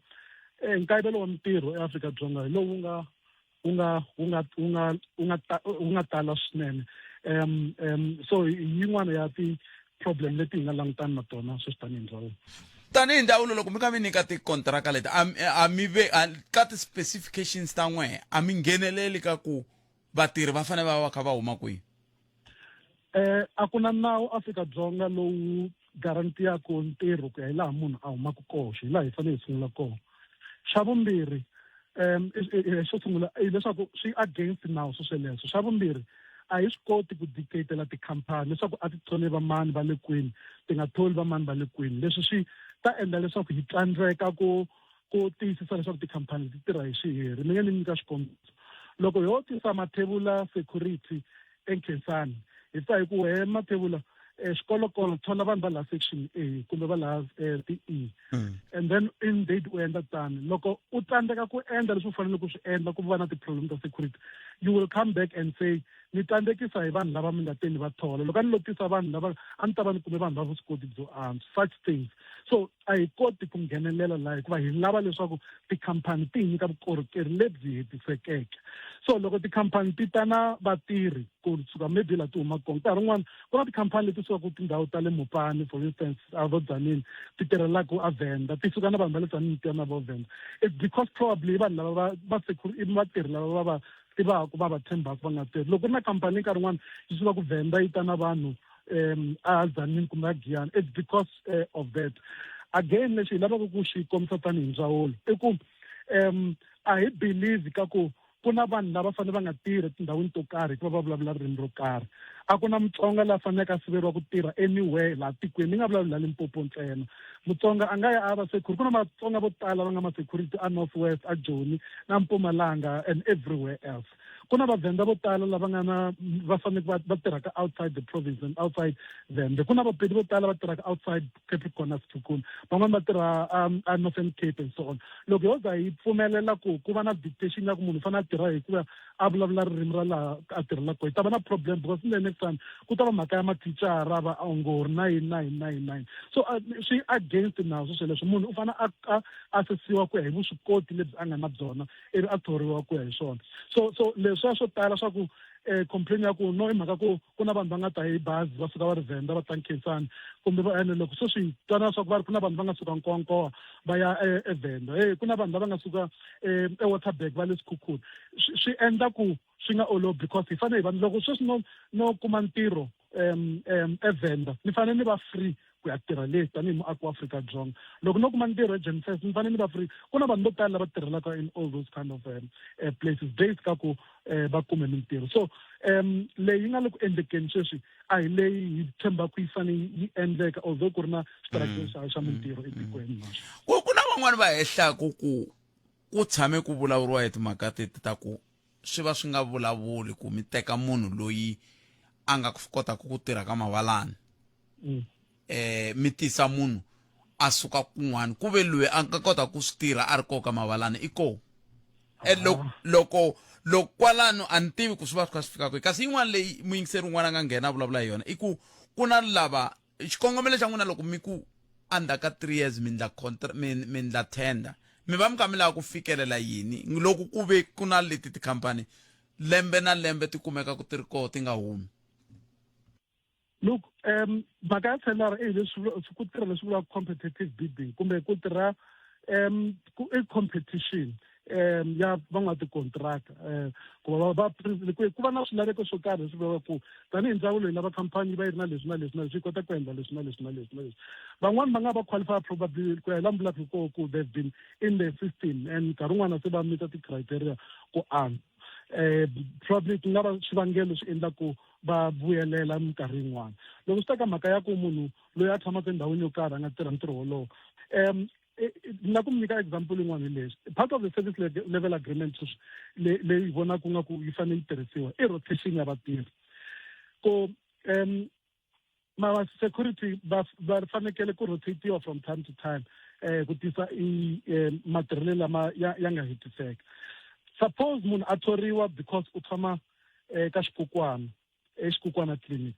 eh, nkayivelo wa mintirho eAfrika-Dzonga hi lowu nga wu nga wu nga wu nga wu nga wu nga tala swinene um um so hi yin'wana ya ti-problem leti hi nga langutani na tona sweswi tanihi ndzawulo. Tanihi ndzawulo loko mi kha mi nyika tikontiraka leti a a mi ve a ka ti-specifications ta n'wehe a mi ngheneleli ka ku vatirhi va fanele va va kha va huma kwihi? Eh a ku na nawu Afrika-Dzonga lowu garantiyaku ntirho ku ya hi laha munhu a humaka koho hi laha hi fanele hi sungula kona. Xa vumbirhi um xo sungula hileswaku swi against nawu swo sweleswo. Xa vumbirhi a hi swi koti ku dictatela tikhampani leswaku a ti thole va mani va le kwini ti nga tholi va mani va le kwini. Leswi swi ta endla leswaku hi tsandzeka ku ku tiyisisa leswaku tikhampani ti tirha hi xiheri. Ni nge ni nyika xikombiso loko ho tisa Mathebula Security eNkhensani hi ta hi ku he Mathebula eh, xikolokolo thola vanhu va laha section A kumbe va laha eh, ti-E mm. and then indeed u endla tano loko u tsandzeka ku endla leswi u fanele ku swi endla ku va na ti-problem ta security you will come back and say ni tsandzekisa hi vanhu lava mi nga teni va thola loko a ni lo tisa vanhu lava a ni ta va ni kume vanhu va vuswikoti byo antswa such things so a hi koti ku nghenelela laha hikuva hi lava leswaku tikhampani ti hi nyika vukorhokeri lebyi hetisekeke so loko tikhampani ti ta na vatirhi kusuka maybe laha ti humaka kona nkarhi wun'wana ku na tikhampani leti sukaka tindhawu ta le Mopani for instance a vo Tzaneen ti tirhelaka a Venda ti suka na vanhu va le Tzaneen ti ya na vo Venda it's because probably vanhu lava va va i vatirhi lava va va tivaka va va tshembaka va nga tirhi loko ku ri na khampani nkarhi wun'wana yi suka ku Venda yi ta na vanhu um a Tzaneen kumbe a Giyani it's because of that again lexi hi lavaka ku xi kombisa tanihi ndzawulo i ku um a hi believe ka ku ku na vanhu lava fanele va nga tirhi etindhawini to karhi hikuva va vulavula ririmi ro karhi a ku na mutsonga la faneleke a siveriwa ku tirha anywhere laha tikweni ni nga vulavuli la Limpopo ntsena mutsonga a nga ya a va security ku na matsonga vo tala va nga ma security a North West a Joni na Mpumalanga and everywhere else ku na vavhenda vo tala lava nga na va fanele va va tirhaka outside the province and outside Vhembe ku na vapedi vo tala va tirhaka outside Capricorn na Sekhukhune van'wani va tirha um, a Northern Cape and so on loko ho za hi pfumelela ku ku va na dictation ya ku munhu u fanele a tirha hikuva a vulavula ririmi ra laha a tirhelaka kona hi ta va na problem because in the next time ku ta va mhaka ya mathicara vaongori na yini na yini na yini na yini so swi against nawu swo sweleswo munhu u fanele a a asesiwa ku ya hi vuswikoti lebyi a nga na byona ivi a thoriwa ku ya hi swona so so leswiya swo tala swa ku um complain ya ku no i mhaka ku ku na vanhu va nga ta hi bazi va suka va ri Venda va ta Nkhensani kumbe va ene loko se swi twana swa ku va ri ku na vanhu va nga suka Nkowankowa va ya eVenda hey ku na vanhu lava nga suka eWaterberg va le Sekhukhune swi swi endla ku swi nga olovi because hi fanele hi va loko sweswi no no kuma ntirho um um eVenda ni fanele ni va free ku ya tirha le tanihi muaki wa Afrika-Dzonga loko no kuma ntirho eGenfest ni fanele ni va free ku na vanhu vo tala lava tirhelaka in all those kind of um, places based ka ku va kume mintirho so um leyi nga le ku endlekeni sweswi a hi leyi hi tshembaka yi fanele yi endleka although ku ri na xitaraki xa xa mintirho etikweni ku ku na van'wani va hehlaku ku ku tshame ku vulavuriwa hi timhaka teti ta ku swi va swi nga vulavuli ku mi teka munhu loyi a nga kotaka ku tirha ka mavalani mm. eh mi tisa munhu a suka kun'wana ku ve loyi a nga kota ku swi tirha a ri koka mavalani i ko e loko loko loko kwalano a ni tivi ku swi va swi kha swi fika kwihi kasi yin'wana leyi muyingiseri un'wana a nga nghena a vulavula hi yona i ku ku na lava xikongomelo xa n'wina loko mi ku endzhaku ka 3 years mi ndla contra mi mi ndla tender mi va mi kha mi lava ku fikelela yini loko ku ve ku na leti tikhampani lembe na lembe ti kumeka ku ti ri koho ti nga humi Look, um mhaka ya thendara i leswi ku tirha leswi vulaka competitive bidding kumbe ku tirha um ku i competition um ya van'watikontiraka um ku va va ku va na swilaveko swo karhi leswi vulaka ku tanihi ndzawulo yi lava khampani yi va yi ri na leswi na leswi na leswi yi kota ku endla leswi na leswi na leswi na leswi van'wani va nga va qualify probably ku ya hi laha mi vulaka hi koho ku they've been in the system and nkarhi wun'wana se va meeta ti-criteria ku antswa um probably ku nga va swivangelo leswi endlaku va vuyelela minkarhi yin'wana loko swi ta ka mhaka ya ku munhu loyi a tshamaka endhawini yo karhi a nga tirha ntirho wolowo um ni nga ku mi nyika example yin'wana hi leswi part of the service level agreement sweswi leyi hi vonaka nga ku yi fanele yi tirhisiwa i rotation ya vatirhi ku um ma security va va fanekele ku rotate-iwa from time to time eh ku tisa i eh, matirhelo lama ya, ya nga hetiseka suppose munhu a thoriwa because u tshama eh, ka xikukwana exikukwana clinic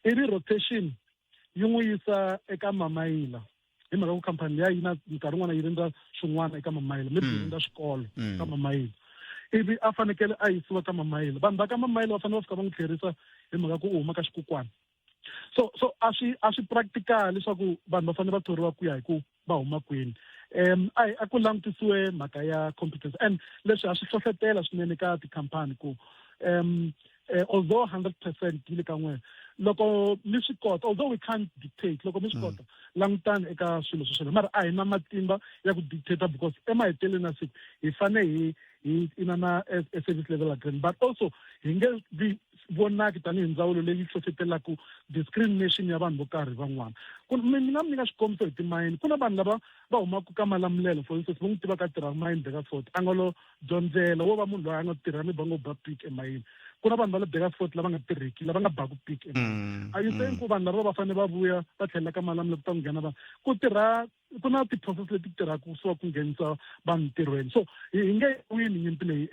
ivi rotation yi n'wi yisa eka mamayila hi mhaka ku khampani liya yi na minkarhi yin'wana yi rindza swin'wana eka mamayila maybe yi rindza swikolo ka mamayila ivi a fanekele a yisiwa ka mamayila vanhu va ka mamayila va fanele va fika va n'wi tlherisa hi mhaka ku u huma ka xikukwana So so a swi a swi practical leswaku vanhu va fanele va thoriwa ku ya hi ku va huma kwini. A a ku langutisiwe mhaka ya competence and leswi ha swi hlohletela swinene ka tikhampani ku although 100% yi le ka n'wina loko mi swi kota, although we can't dictate, loko mi swi kota langutani eka swilo swo sweswo, mara a hi na matimba ya ku dictate because emahetelelweni ya siku hi fane hi hi ina na a service level agreement, but also hi nge vi vonaki tanihi ndzawulo leyi hlohletelaka discrimination ya vanhu vo karhi van'wana. Ku mi ni nga mi nyika xikombiso hi timayini, ku na vanhu lava va humaka ka Malamulele, for instance, va n'wi tivaka a tirha mayini Burgersfort, a nga lo dyondzela, wo va munhu loyi a nga tirha maybe va ngo ba pick emayini. Ku na vanhu va le Burgersfort lava nga tirhiki, lava nga baku pick emayini. Are you saying ku vanhu lava va fanele va vuya va tlhelela ka Malamulele ku ta nghena vanhu ku tirha? Ku na ti-process leti tirhaka ku ku nghenisa vanhu ntirhweni, so hi nge wini nyimpi leyi.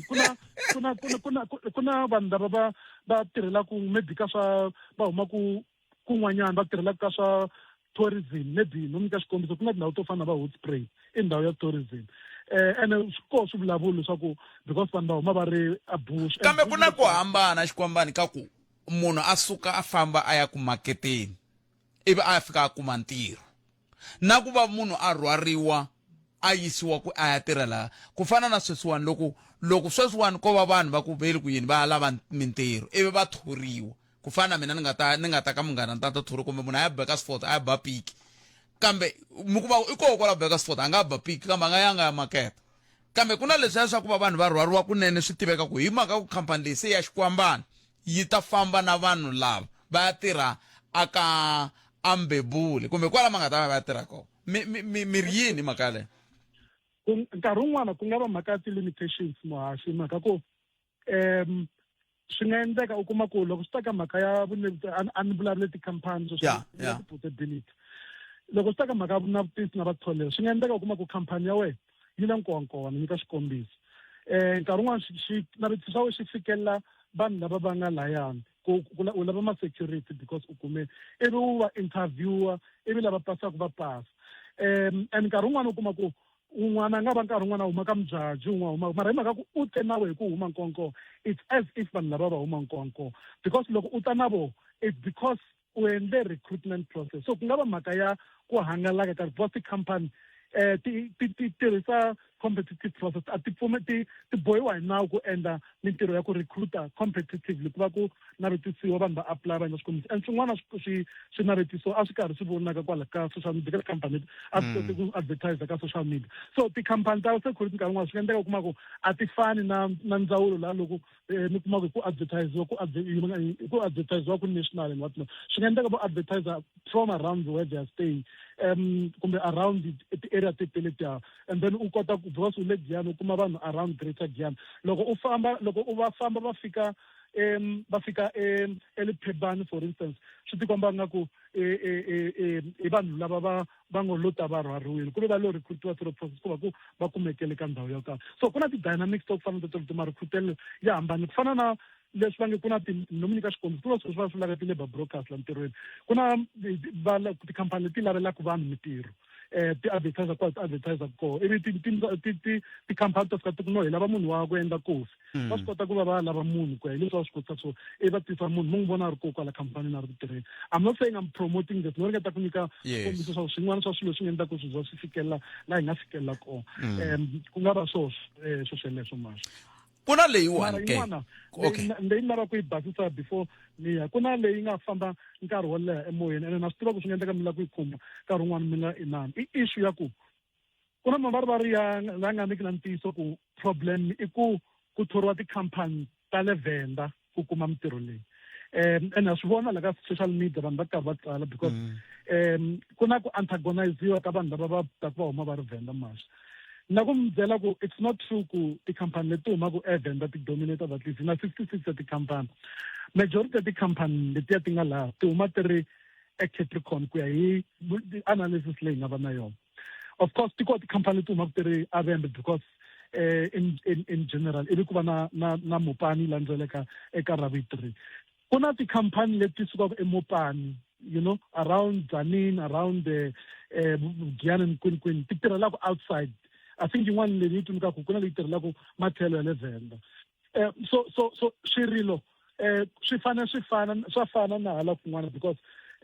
Ku na ku na ku na ku na ku na vanhu lava va va tirhelaka maybe ka swa va humaku kun'wanyana va tirhelaka ka swa tourism, maybe no nyika xikombiso, ku na tindhawu to fana na va Hoedspruit, i ndhawu ya tourism, ene swi koho swi vulavula leswaku because vanhu va huma va ri a bush. Kambe ku na ku hambana xikwambani ka ku munhu a suka a famba a ya ku maketeni ivi a fika a kuma ntirho, na ku va munhu a rhwariwa a yisiwa ku a ya tirha laha, ku fana na sweswiwani loko loko sweswiwani ko va vanhu va ku veli ku yini va ya lava mintirho ivi va thoriwa, ku fana na mina ni nga ta ni nga ta ka Munghana ni ta ta thoriwa, kumbe munhu a ya Burgersfort a ya ba piki, kambe mi kuma i koho kwala Burgersfort a nga ba piki kambe a nga yanga ya makete. Kambe ku na leswiya swa ku va vanhu va rhwariwa kunene, swi tiveka ku hi mhaka ku khampani leyi se ya xikwambana yi ta famba na vanhu lava va ya tirha aka ambebule kumbe kwala ma nga ta va va ya tirha kona. Mi mi mi mi ri yini hi mhaka yaleyo? Nkarhi wun'wana ku nga va mhaka ya ti-limitations, muhaxi, mhaka ku swi nga endleka u kuma ku loko swi ta ka mhaka ya a ni vulavule tikhampani sweswi, ya ti-possibility, loko swi ta ka mhaka ya vunavutisi na vatholelo, swi nga endleka u kuma ku khampani ya wena yi le Nkowankowa, ni nyika xikombiso, nkarhi wun'wana xinavetiso xa wena xi fikelela vanhu lava va nga layani ku u lava ma-security because u kume ivi u va interviewer ivi lava pasaka va pasa, and nkarhi wun'wana u kuma ku un'wana a nga va nkarhi wun'wana a huma ka Mudyaji, un'wana huma, mara hi mhaka ku u te na wehe ku huma Nkowankowa, it's as if vanhu lava va huma Nkowankowa because loko u ta na vona it's because u endle recruitment process. So ku nga va mhaka ya ku hangalaka ka because tikhampani ti ti ti tirhisa competitive process, a ti pfume ti ti bohiwa hi nawu ku endla mintirho ya ku recruiter competitively, ku va ku navetisiwa vanhu va apply va endla swikombiso, and swin'wana swi swinavetiso a swi karhi swi vonaka kwala ka social media, ka tikhampani leti a swi koti ku advertise ka social media. So tikhampani ta security nkarhi wun'wana swi nga endleka u kuma ku a ti fani na na ndzawulo laha loko mi kuma ku advertisiwa ku ku advertisiwa ku national and what not, swi nga endleka vo advertise from around where they are staying, kumbe around ti-area tete letiya, and then u kota ku because u le Giyani u kuma vanhu around Greater Giyani, loko u famba loko u va famba va fika va fika eLephebani for instance, swi tikomba nga ku i vanhu lava va va ngo lo ta va rhwariwile ku ve va lo recruitiwa through process ku va ku va kumekele ka ndhawu yo karhi. So ku na ti-dynamics to ku fana na teto leti ma-recruitelo ya hambane, ku fana na leswi va nge ku na ti no mi nyika xikombiso, ku na swilo leswi va swi vulaka ti-labour brokers la ntirhweni, ku na tikhampani leti lavelaka vanhu mintirho, ti advertise kwala ti advertise koho, ivi ti ti ti ti tikhampani ta fika ti ku no hi lava munhu wa ku endla kofi, va swi kota ku va va lava munhu ku ya hi leswi va swi kotisa swona, ivi va tisa munhu mi n'wi vona a ri kona kwala khampanini a ri ku tirheni. I'm not saying I'm promoting this, no ringeta ku nyika xikombiso swa swin'wana swa swilo leswi nga endlaka ku swi za swi fikelela laha hi nga fikelela kona, ku nga va swo swo sweleswo masha. Ku na leyiwani ke okay leyi ni lavaka ku yi basisa before ni ya, ku na leyi nga famba nkarhi wo leha emoyeni, ene na swi tiva ku swi nga endleka mi lava ku yi khumba nkarhi wun'wana mi nga inani, i issue ya ku ku na mavarivari ya la nga niki na ntiyiso ku problem i ku ku thoriwa tikhampani ta le Venda ku kuma mintirho leyi, and ha swi vona la ka social media vanhu va karhi va tsala because ku na ku antagoniziwa ka vanhu lava va taku va huma va ri Venda. Masha na ku mi byela ku it's not true ku tikhampani leti humaka eVenda ti dominate at least na 66 ya tikhampani, majority ya tikhampani letiya ti nga laha ti huma ti ri eCapricorn ku ya hi analysis leyi nga va na yona. Of course ti kona tikhampani leti humaka ti ri aVhembe because in general ivi ku va na na na Mopani landzeleka eka ra vu 3, ku na tikhampani leti sukaka eMopani, around Tzaneen, around the Giyani ni kwini kwini, ti tirhelaka outside. I think yin'wana leyi yi tsundzukaku ku na leyi tirhelaka matlhelo ya le Venda, so so so swirilo. um swi fanele swi fana swa fana na hala kun'wana because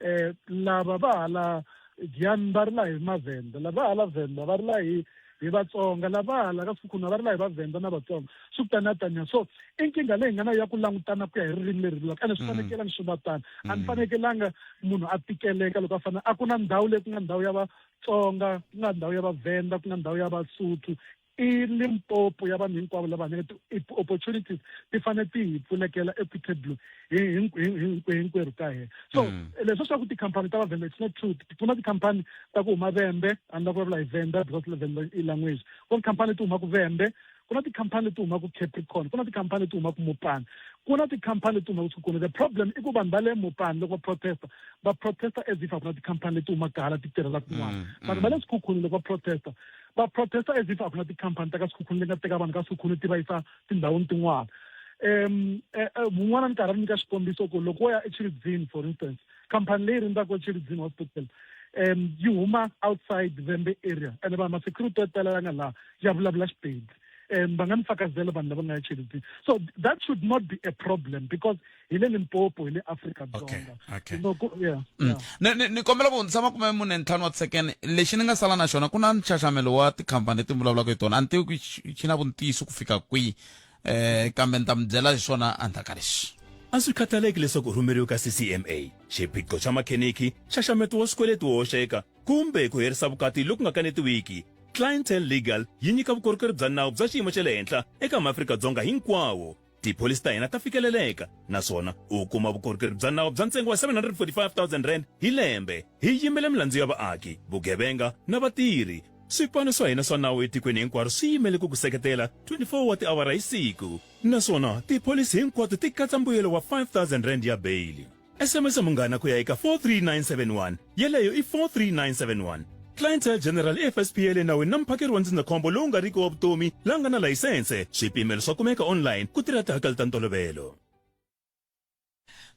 um lava va hala Giyani va rila hi mavhenda lava hala Venda va rila hi hi Vatsonga lava hala ka Sekhukhune va rila hi Vavhenda na Vatsonga swi ku taniya taniya so i nkingha leyi nga na ya ku langutana ku ya hi ririmi leri vulaka ene swi fanekelanga swi va tano a ni fanekelanga munhu a tikeleka loko a fanele a ku na ndhawu leyi ku nga ndhawu ya Vatsonga ku nga ndhawu ya Vavhenda ku nga ndhawu ya Vasotho i Limpopo ya vanhu hinkwavo lava hanyaka ti-opportunities ti fanele ti hi pfulekela equitably hinkwerhu ka hina so leswi swa ku tikhampani ta vavhenda it's not true ku na tikhampani ta ku huma vembe a ni la ku vulavula hi venda because venda i language ku na tikhampani leti humaka vembe ku na tikhampani leti humaka capricorn ku na tikhampani leti humaka mopani ku na tikhampani leti humaka Sekhukhune the problem i ku vanhu va le mopani loko va protesta va protesta as if a ku na tikhampani leti humaka hala ti tirhela kun'wana vanhu va le Sekhukhune loko va protesta va protesta as if a ku na tikhampani ta ka Sekhukhune leti nga teka vanhu ka Sekhukhune ti va yisa tindhawini tin'wana um wun'wana ni karhi ni nyika xikombiso ku loko wo ya eChilidzini for instance khampani leyi rindzaka eChilidzini hospital um yi huma outside Vhembe area ene vanhu ma-security yo tala ya nga laha ya vulavula Xipedi um va nga ni fakazela vanhu lava nga ya Chilidzini so that should not be a problem because hi le Limpopo hi le Afrika Dzonga okay. No, ku, yeah, yeah. Ni, ni, ni kombela ku hundzisa makume mune ntlhanu wa tisekene lexi ni nga sala na xona ku na nxaxamelo wa tikhampani leti mi vulavulaka hi tona a ni tivi ku xi na vuntiyiso ku fika kwihi eh kambe ni ta mi byela hi swona endzhaku ka leswi A swi khathaleki leswaku u rhumeriwe ka CCMA, xiphiqo xa makheniki, nxaxameto wa swikweleti wo hoxeka, kumbe ku herisa vukati loku nga kanetiwiki, Clientele Legal yi nyika vukorhokeri bya nawu bya xiyimo xa le henhla eka maAfrika-Dzonga hinkwawo. Tipholisi ta hina ta fikeleleka naswona u kuma vukorhokeri bya nawu bya ntsengo wa R745 000 hi lembe. Hi yimela milandzu ya vaaki, vugevenga na vatirhi. Swipano swa hina swa nawu etikweni hinkwaro swi yimele ku ku seketela 24 wa tiawara hi siku naswona tipholisi hinkwato ti katsa mbuyelo wa R5 000 ya beyili. SMS munghana ku ya eka 43971 yeleyo i 43971. Clientele General i FSP ya le nawini na muphakeri wa ndzindzakhombo lowu nga riki wa vutomi la nga na layisense. Swipimelo swa kumeka online ku tirha tihakelo ta ntolovelo.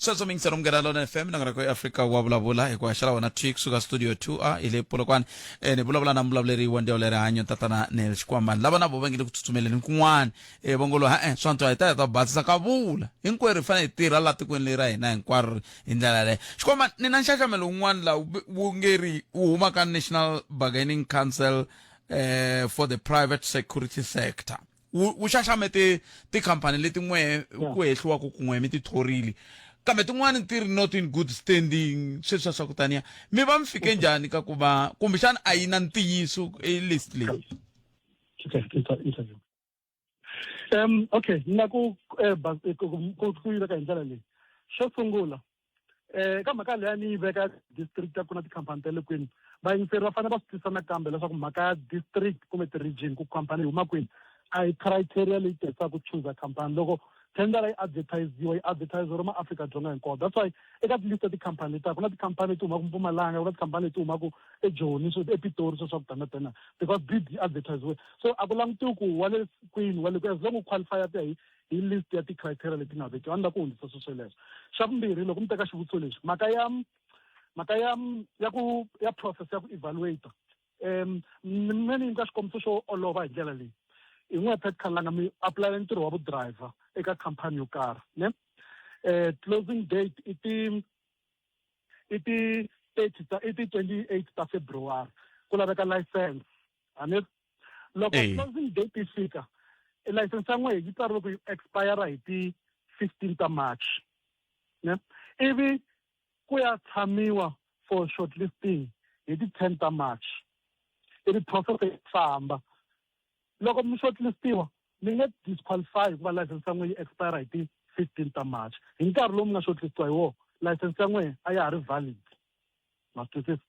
Sweswo mingiselo munghana lona FM na nkarhi Afrika wa vulavula hi ku haxela wona thwi kusuka studio 2A hi le Polokwane eh, ni vulavula na muvulavuleri wa ndzawulo ya rihanyo tatana Neil Xikwambani lava na vo va nge le ku tsutsumeleni kun'wana e vongolo ha-e swa antswa hi ta hi ta basisa ka vula hinkwerhu hi fanele hi tirha laha tikweni leri ra hina hinkwaro hi ndlela yaleyo xikwama ni na nxaxamelo wun'wana laha wu nge ri wu huma ka national bargaining council eh, for the private security sector wu wu xaxamete tikhampani leti n'we ku hehliwaka ku n'we mi ti thorile kambe tin'wani ti ri not in good standing sweswiya swa ku taniya mi va mi fike njhani ka ku va kumbexana a yi na ntiyiso e list leyi Okay, interview. Um okay ni na ku eh, eh, ku yi veka hi ndlela leyi xo sungula eh ka mhaka leyi ni yi veka district ya ku na tikhampani ta le kwini vayingiseri va fanele va swi twisisa nakambe leswaku mhaka ya district kumbe ti-region ku khampani yi huma kwini a hi criteria leyi tirhisaka ku chuza khampani loko thendara yi advertisiwa yi advertise maAfrika-Dzonga hinkwawo that's why eka ti-list ta tikhampani letiya ku na tikhampani leti humaka Mpumalanga ku na tikhampani leti humaka eJoni swo ePitori swo swa ku tana tana because bid yi advertisiwe so a ku langutiwi ku wa le kwini wa le as long u qualify ku ya hi hi list ya ti-criteria leti nga vekiwa a ni la ku hundzisa swo sweleswo xa vumbirhi loko mi teka xivutiso lexi mhaka ya mhaka ya ya ku ya process ya ku evaluate um me ni nyika xikombiso xo olova hi ndlela leyi hi n'we Pat Khalanga mi apulayela ntirho wa vu-driver eka khampani yo karhi ne eh closing date i ti i ti 30 ta i ti 28 ta February ku laveka license a ni loko closing date yi fika i license ya n'we yi tsariwe ku yi expire hi ti 15 ta March ne ivi ku ya tshamiwa for shortlisting hi ti 10 ta March ivi process yi famba loko mi shortlistiwa mi nge disqualify hikuva license ya n'we yi expire hi ti 15 ta March hi nkarhi lowu mi nga shortlistiwa hi wona license ya n'we a ya ha ri valid ma swi twisisa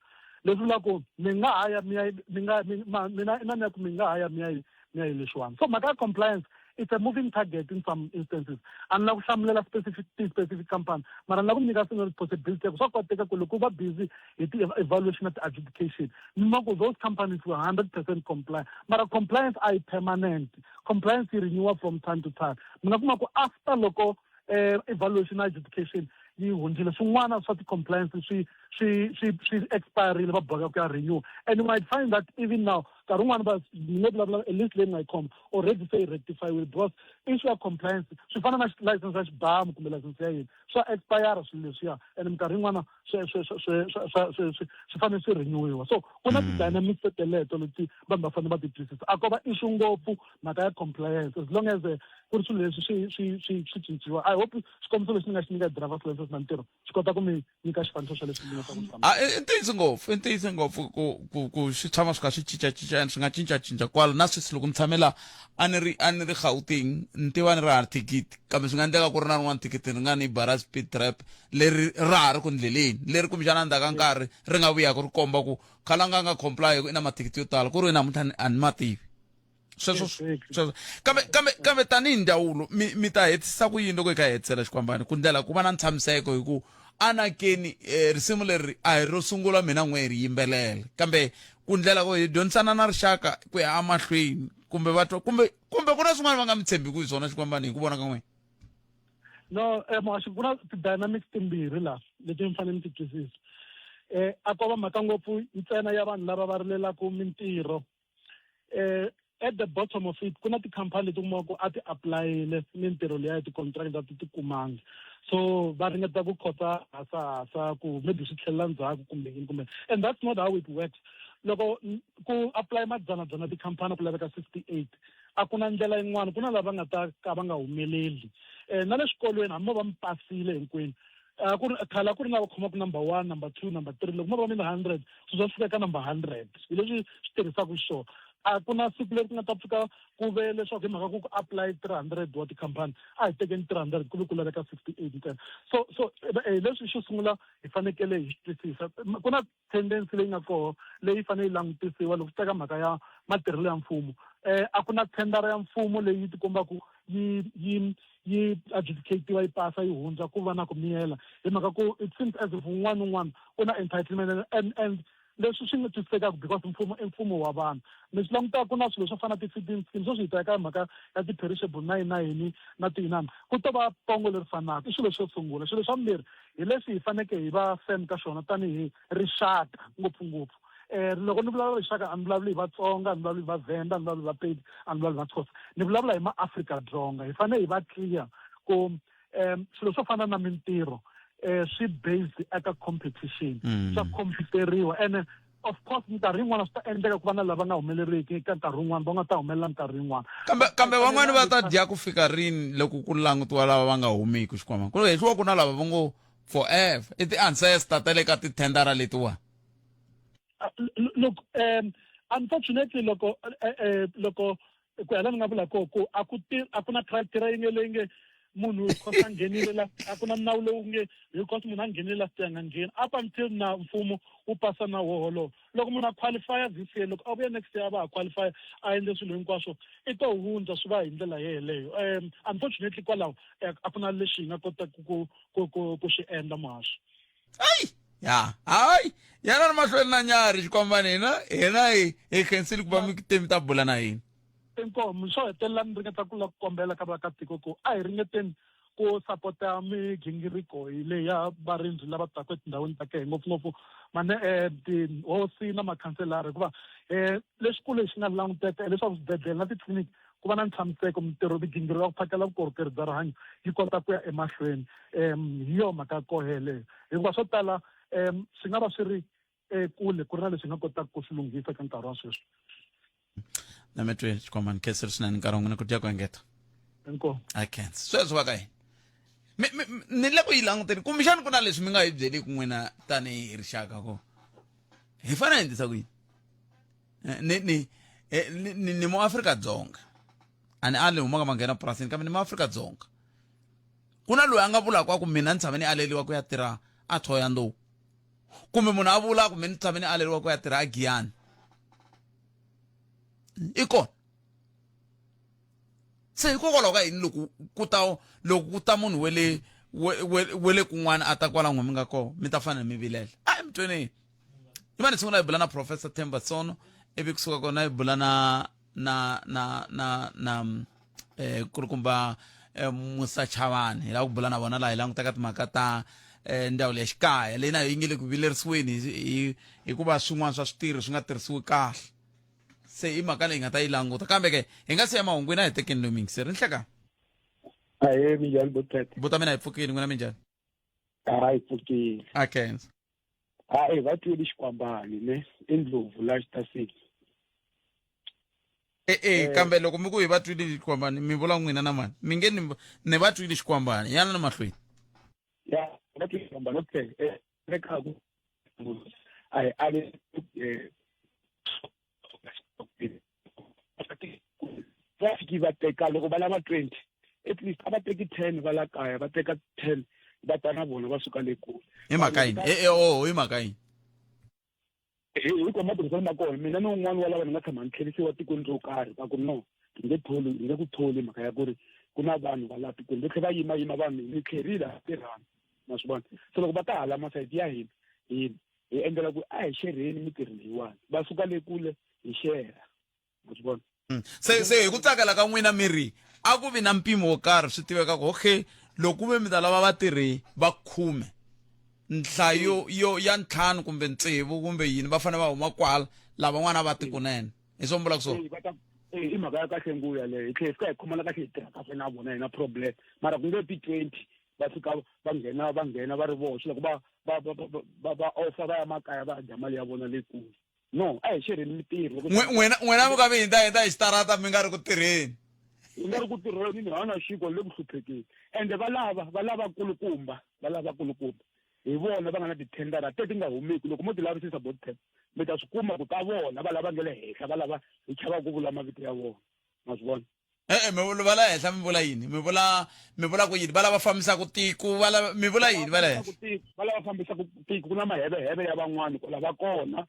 leswi vulaka ku mi nga ha ya mi ya mi nga mina ina ni ya ku mi nga ha ya mi ya mi ya yi lexiwani so mhaka ya compliance it's a moving target in some instances a ni la ku hlamulela specific ti-specific company mara ni la ku mi nyika single possibility ya ku swa koteka ku loko va busy hi ti-evaluation na ti-adjudication mi ma ku those companies were 100% comply mara compliance a yi permanent compliance yi renewa from time to time mi nga kuma ku after loko eh, evaluation na adjudication yi hundzile swin'wana swa ti-compliance swi swi swi swi expirile va boheka ku ya renew and you might find that even now nkarhi wun'wani va ni nge vulavula a list leyi ni nga yi khoma already se yi rectifyiwile because issue ya compliance swi fana na license ya xibamu kumbe license ya yini swa expire swilo leswiya and minkarhi yin'wana swi swi swi swi swi swi swi fanele swi renewiwa so ku na ti-dynamics teleto leti vanhu va fanele va ti twisisa a ko va issue ngopfu mhaka ya compliance as long as ku ri swilo leswi swi swi swi swi cinciwa i hope xikombiso lexi ni nga xi nyika driver's license na ntirho xi kota ku mi nyika xifaniso xa leswi ni nga ta ku A i ntiyiso ngopfu i ntiyiso ngopfu ku ku ku swi tshama swi kha swi cincacinca and swi nga cincacinca kwala na sweswi loko ni tshame la a ni ri a ni ri Gauteng ni tiva ni ri hava thikithi kambe swi nga endleka ku ri na rin'wana thikithi ri nga ni ba ra speed trap leri ra ha ri ku ndleleni leri kumbexana endzhaku ka nkarhi ri nga vuyaka ri komba ku khalanga a nga comply hi ku i na mathikithi yo tala ku ri namuntlha a ni ma tivi sweswo sweswo kambe kambe kambe tanihi ndzawulo mi mi ta hetisisa ku yini loko hi kha hi hetisela xikwambani ku ndlela ku va na ntshamiseko hi ku anakeni eh, risimu leri a hi ro sungula mina n'we hi ri yimbelela kambe ku ndlela ku hi dyondzisana na rixaka ku ya emahlweni kumbe va twa kumbe kumbe ku na swin'wana va nga mi tshembiku hi swona xikwambani hi ku vona ka n'wina no eh, muhaxi ku na ti-dynamics timbirhi laha leti mi fanele mi ti twisisa eh a ko va mhaka ngopfu ntsena ya vanhu lava va rilelaka mintirho eh at the bottom of it ku na tikhampani leti kumaka ku a ti apulayile mintirho liya ya ti-contract a ti ti kumangi so va ringeta ku khotsa hasahasa ku maybe swi tlhelela ndzhaku kumbe yini kumbe and that's not how it works loko ku apply madzanadzana tikhampani ku laveka 68 a ku na ndlela yin'wana ku na lava nga ta ka va nga humeleli um na le swikolweni hambi mo va mi pasile hinkwenu a ku ri khale a ku ri lava khomaka number one number two number three loko mo va mi na hundred swi swa fika ka number hundred hi leswi swi tirhisaka xiswona a ku na siku leri ku nga ta pfuka ku ve leswaku hi mhaka ku ku apply 300 wa tikhampani a hi tekeni 300 ku ve ku laveka 68 ntsena so so hi leswi xo sungula hi fanekele hi swi twisisa ku na tendency leyi nga koho leyi fanele yi langutisiwa loko swi teka mhaka ya matirhelo ya mfumo eh a ku na thendara ya mfumo leyi tikombaka yi yi yi adjudicatiwa yi pasa yi hundza ku va na ku miyela hi mhaka ku it seems as if un'wana na un'wana u na entitlement and and leswi swi nga twisisekaka because mfumo i mfumo wa vanhu mi swi langutaka ku na swilo swo fana na ti-feeding scheme sweswi hi ta eka mhaka ya ti-perishable na yini na yini na tiyinana ku to va pongo leri fanaka i xilo xo sungula xilo xa vumbirhi hi leswi hi faneke hi va firm ka xona tanihi rixaka ngopfungopfu um loko ni vulavula rixaka a ni vulavuli hi vatsonga a ni vulavuli hi vavhenda a ni vulavuli hi vapedi a ni vulavuli hi vaxhosa ni vulavula hi maafrika-dzonga hi fanele hi va clear ku um swilo swo fana na mintirho um swi based eka competition swa computeriwa ene of course minkarhi yin'wana swi ta endleka ku va na lava nga humeleriki ka nkarhi wun'wana va nga ta humelela minkarhi yin'wana kambe kambe van'wani va ta dya ku fika rini loko ku langutiwa lava va nga humiki xikwama ku hehliwa ku na lava va ngo forever i ti-ancestor ta le ka tithendara letiwa look um unfortunately loko eh, eh, loko ku ya la ni nga vula koho ku a ku ti a ku na criteria yi nge leyi nge munhu cause a nghenile la a ku na nawu lowu nge because munhu a nghenile last year a nga ngheni up until na mfumo wu pasa nawu wolowo loko munhu a qualifya this year loko a vuya next year a va ha qualify a endle swilo hinkwaswo i to hundza swi va hi ndlela yeleyo um unfortunately kwalaho eh, a ku na lexi hi nga kotaka ku ku ku ku xi endla muhaxi ayi ya hayi yana ri mahlweni na nyarhi xikwambani hina hina hi hi khensile ku va mi te mi ta bula na hina inkomu xo hetelela ni ringeta ku la ku kombela ka vaakatiko ku a hi ringeteni ku sapota migingiriko hi leyi ya varindzi lava taka etindhawini ta kehe ngopfungopfu mane um tihosi na makhanselara hikuva um lexikulu lexi nga languteka hileswaku swibedhlele na titliliniki ku va na ntshamiseko mintirho migingiriko ya ku phakela vukorhokeri bya rihanyo yi kota ku ya emahlweni um hi yo mhaka ya koho yeleyo hikuva swo tala um swi nga va swi ri ekule ku ri na leswi hi nga kotaka ku swi lunghisa ka nkarhi wa sweswi na mi twe xikwama ni khensile swinene nkarhi wa n'wina ku dya ku engeta inkomu a khensa sweswo va ka yini ni le ku yi languteni kumbexani ku na leswi mi nga hi byeliki n'wina tanihi rixaka ko hi fanele hi endlisa ku yini Eh, ni ni eh, ni ni, ni muAfrika Dzonga a ni ali humaka manghena purasini kambe ni muAfrika Dzonga ku na loyi a nga vulaka ku mina ni tshame ni aleriwa ku ya tirha a Thohoyandou kumbe munhu a vula ku mina ni tshame ni aleriwa ku ya tirha a Giyani i kona se hikokwalaho ka yini loko ku ta loko ku ta munhu we le we le kun'wana a ta kwala n'we mi nga kona mi ta fanele mi vilela a mi tweni ni va ni sungula hi bula na professor Themba Sono ivi kusuka kona hi bula na na na na na eh kulukumba eh, Musa Chavani hi lava ku bula na vona laha hi langutaka timhaka ta eh, ndzawulo ya xikaya leyi na yo yi nge le ku vilerisiweni hi hikuva swin'wana swa switirho swi nga tirhisiwi kahle se i mhaka leyi nga ta yi languta kambe ke hi nga si ya mahungwini a hi tekeni loyi miyingiseri nhleka Ahee, minjhani Botete? Buta mina hi pfukile n'wina minjhani? Hayi pfukile. A khensa. Hayi va twile xikwambani ne i ndlovu la xitasini. E e kambe loko mi ku hi va twile xikwambani mi vula n'wina na mani mi nge ni ni va twile xikwambani yana na mahlweni. Ya va twile xikwambani okay eh lekaku a hi ali eh va fiki va teka loko va lava 20 at least a va teki 10 va la kaya va teka 10 va ta na vona va suka le kule hi mhaka yini e o hi mhaka yini hi ku matirhiselo ma kona mina ni un'wana wa lava ni nga tshama ni tlherisiwa tikweni ro karhi va ku no hi nge tholi hi nge ku tholi mhaka ya ku ri ku na vanhu va laha tikweni va tlhe va yima yima vanhu ni tlherile ha tirhana ma swi vona se loko va ta hala masayiti ya hina hi hi endlela ku a hi xerheni mintirho leyiwani va suka le kule hi xerha ma swi vona mm. se se hi ku tsakela ka n'wina mi ri a ku vi na mpimo wo karhi swi tiveka ku okay loko ku ve mi ta lava vatirhi va khume nhlayo yo ya ntlhanu kumbe tsevu kumbe yini va fanele va huma kwala lavan'wana va ti kunene hi swo mi vulaka swona i mhaka ya kahle nguvu yaleyo hi tlhela hi fika hi khomana kahle hi tirha kahle na vona hi na problem mara ku nge ti 20 va fika va nghena va nghena va ri voxe loko va va va va va ofa va ya makaya va ya dya mali ya vona leyikulu no a hi xerheni mitirho n'wina n'wina mi ka mi hindza hindza hi xitarata mi nga ri ku tirheni hi nga ri ku tirheni ni hana xiko le ku hluphekeni ende va lava va lava kulukumba va lava kulukumba hi vona va nga na tithendara te ti nga humeki loko mo ti lavisisa bot mi ta swi kuma ku ta vona va lava nge le henhla va lava hi chavaka ku vula mavito ya vona ma swi vona E-e mi vula va la henhla mi vula yini mi vula mi vula ku yini va lava fambisaka tiko va lava mi vula yini va la henhla va lava fambisaka tiko ku na maheveheve ya van'wani kwala va kona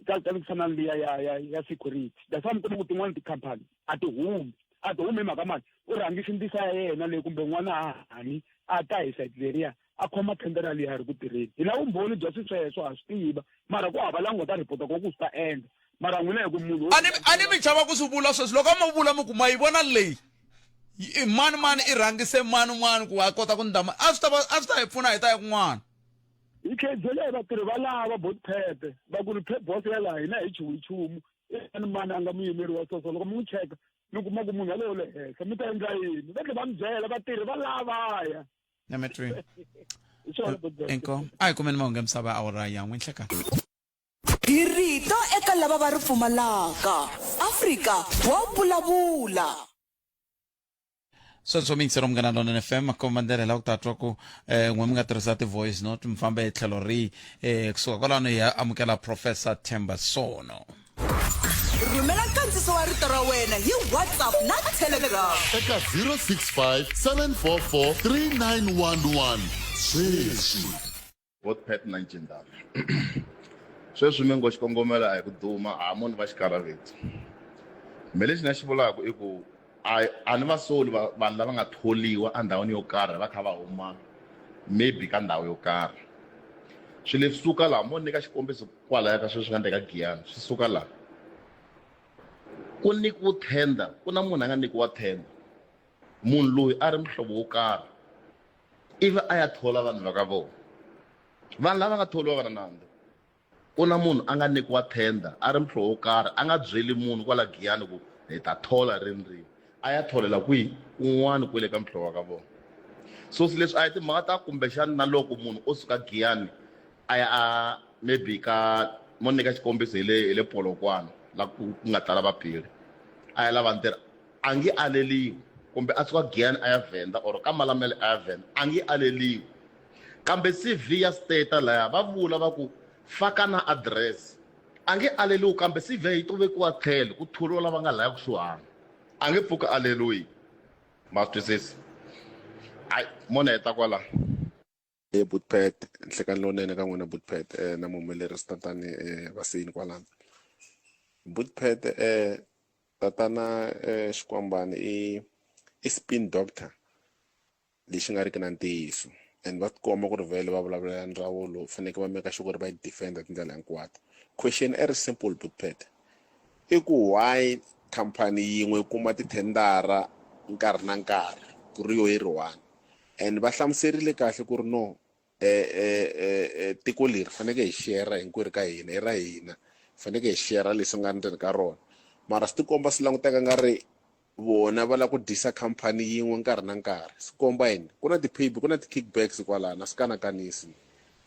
ka ka ku fana na liya ya ya ya security that's why mi kuma ku tin'wani tikhampani a ti humi a ti humi hi mhaka mani u rhangisa ndisa ya yena leyi kumbe n'wana hani a ta hi sayiti leriya a khoma thendara liya a ri ku tirheni hi na vumbhoni bya swi sweswo ha swi tiva mara ku hava la nga ta rhipota ko ku swi ta endla mara n'wina hi ku munhu a ni a ni mi chava ku swi vula sweswi loko a mo vula mi ku ma yi vona leyi mani mani i rhangise mani mani ku a kota ku ndama a swi ta va a swi ta hi pfuna hi ta ya kun'wana hi tlhe hi byela hi vatirhi va lava botphete va ku ri phe boss ya laha hina hi chuhi nchumu i mani mani a nga muyimeri wa soso loko mi n'wi cheka mi kuma ku munhu yalowo le henhla mi ta endla yini va tlhe va mi byela vatirhi va lavaya nyametweni inkomu a hi kumeni mahungu ya misava awara ya n'wi nhlekani Hi rito eka lava va ri pfumalaka. Afrika wa vulavula. Sweswo miyingisero munghana lonene fm makomba ndlela la ku ta twa ku eh n'we mi nga tirhisa ti-voice note mi famba hi tlhelo rihi eh kusuka kwalano hi ya amukela professor Themba Sono Rhumela nkandziso wa rito ra wena hi WhatsApp na Telegram. Eka 065 744 3911 sweswi. Both Pat na Ncindana. Sweswi mi ngo xikongomelo a hi ku duma, a mo ni va xikaraveti. Me lexi ni nga xi vulaka i ku a a ni va soli vanhu lava nga tholiwa endhawini yo karhi va kha va huma maybe ka ndhawu yo karhi. Swilo leswi suka laha mo nyika xikombiso kwalaya ka sweswi nga endleka Giyani swi suka laha. Ku nyikiwe tender ku na munhu a nga nyikiwa tender munhu loyi a ri muhlovo wo karhi ivi a ya thola vanhu va ka vona vanhu lava nga tholiwa va na nandzu ku na munhu a nga nyikiwa tender a ri muhlovo wo karhi a nga byeli munhu kwala Giyani ku hi ta thola rini rini a ya tholela kwihi kun'wana kwele ka muhlovo wa ka vona so leswi a hi timhaka ta kumbexana na loko munhu o suka Giyani a ya a maybe ka mo nyika xikombiso hi le hi le Polokwane la ku nga tala vaphiri a ya lava ntirho a nge aleliwi kumbe a suka Giyani a ya Venda or ka Malamulele a ya Venda a nge aleliwi kambe CV ya state laya va vula va ku faka na address a nge aleliwi kambe CV yi to vekiwa tlhelo ku thoriwa lava nga laya kusuhani a nge pfuki aleliwi ma swi twisisa hayi mo ni heta kwala. He Butpet, nhlekani lowunene ka n'wina Butpet eh, na muhumelerisi tatani eh, Vasini kwalano. Butpet eh, tatana eh, Xikwambani i i spin doctor lexi nga riki na ntiyiso and va tikomba ku ri vhele va vulavulela ndzawulo faneke va meka sure ku ri va yi defender tindlela hinkwato. Question i ri simple Butpet i ku why khampani yin'we yi kuma tithendara nkarhi na nkarhi ku ri yo yi ri one and va hlamuserile kahle ku ri no eh eh eh, eh tiko leri faneke hi share hinkwerhu ka hina i ra hina faneke hi share leswi nga ndzeni ka rona mara swi tikomba swi languteka nga ri vona va lava ku dyisa khampani yin'we nkarhi na nkarhi swi komba yini ku na ti-payb ku na ti-kickbacks kwalano a swi kanakanisi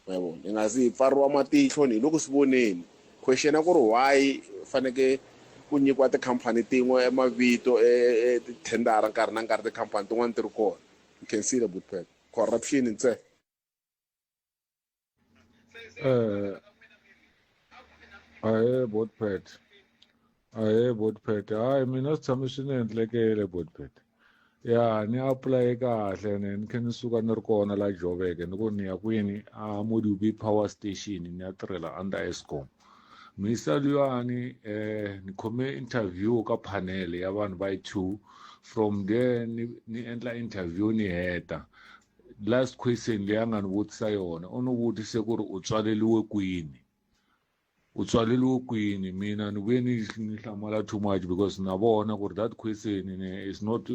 ma vona hi nga zi hi pfariwa matihlo ni hi loko swi voneni question ya ku ri why faneke ku nyikiwa tikhampani tin'we mavito e, e, tithendara nkarhi na nkarhi tikhampani tin'wana ti ri kona nkhensile butpet corruption ntsena Eh, ahee Botpet ahee Botpet hayi mina swi tshame swi ni endlekele Botpet ya ni apulaye kahle ne ni khe ni suka ni ri kona la Joburg ni ku ni ya kwini a Modupi power station ni ya tirhela under Eskom misa luyani eh ni khome interview ka panel ya vanhu va yi two from there ni ni endla interview ni heta last question leyi a nga ni vutisa yona u ni vutise ku ri u tswaleliwe kwini u tswaleliwe kwini mina ni vuye ni ni hlamala too much because na vona ku ri that question ne is not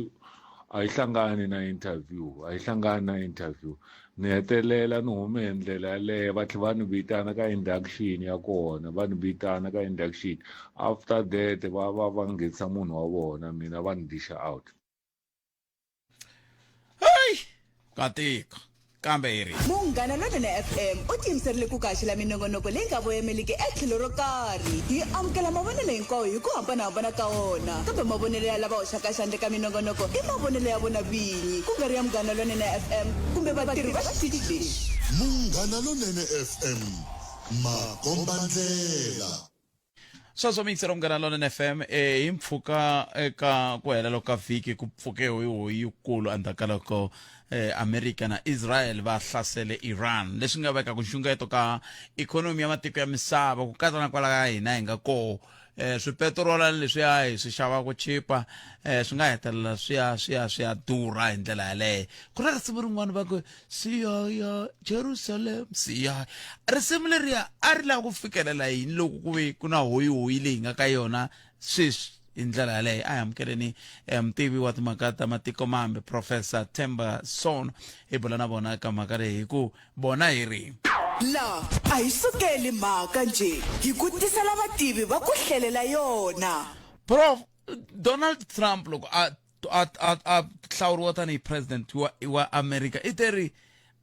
a yi hlangani na interview a yi hlangani na interview ni hetelela ni hume hi ndlela yaleyo va tlhela va ni vitana ka induction ya kona va ni vitana ka induction after that va va va nghenisa munhu wa vona mina va ni disha out Hey! Ka tika. Kambe hi ri. Munghana Lonene FM u tiyimiserile ku kaxela minongonoko leyi nga voyemeliki etlhelo ro karhi. Hi amukela mavonelo hinkwawo hi ku hambanahambana ka wona, kambe mavonelo ya lava hoxaka xandla eka minongonoko i mavonelo ya vona vinyi, ku nga ri ya Munghana Lonene FM kumbe vatirhi va xitichi lexi. Munghana Lonene FM, makombandlela. Sweswo mi yingisela Munghana Lonene FM eh, hi mpfhuka eka ku hela loko ka vhiki ku pfuke hoyihoyi yikulu endzhaku ka loko eh, America na Israel va hlasele Iran leswi nga vekaka nxungeto ka ikhonomi ya matiko ya misava ku katsa na kwala ka hina hi nga koho eh, swipetrola leswiya hi swi xavaka ku chipa eh, swi nga hetelela swi ya swi ya swi ya durha hi ndlela yaleyo ku na risimu rin'wana va ku siyaya jerusalem siyaya risimu leriya a ri lava ku fikelela yini loko ku ve ku na hoyihoyi leyi nga ka yona sweswi hi ndlela yaleyo a hi amukeleni eh, mutivi wa timhaka ta matiko mambe professor Themba Sono hi bula na vona ka mhaka leyi hi ku vona hi ri La a hi sukeli mhaka njhe hi ku tisela vativi va ku hlelela yona. Prof Donald Trump loko a a a a hlawuriwa tanihi president wa wa America i te ri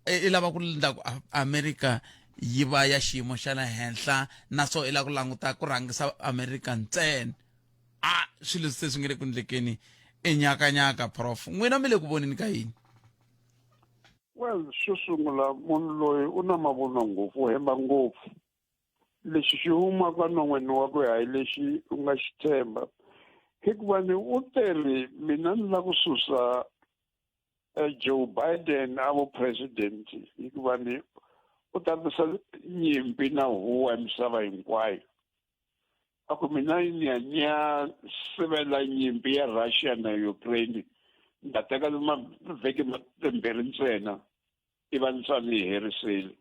i lava ku endla ku America yi va ya xiyimo xa le henhla naswona i lava ku languta ku rhangisa America ntsena a swilo se swi nge le ku endlekeni i nyakanyaka prof n'wina mi le ku voneni ka yini well xo sungula munhu loyi u na mavunwa ngopfu u hemba ngopfu lexi xi humaka non'weni wakwe hayi lexi u nga xi tshemba hikuva ni u teri mina ni la ku susa eh, Joe Biden a vo president hikuva ni u ta tisa nyimpi na huwa misava hinkwayo a ku mina ni ya ni ya sivela nyimpi ya Russia na Ukraine ni ta teka mavhiki timbirhi ntsena iva ni swa ni herisile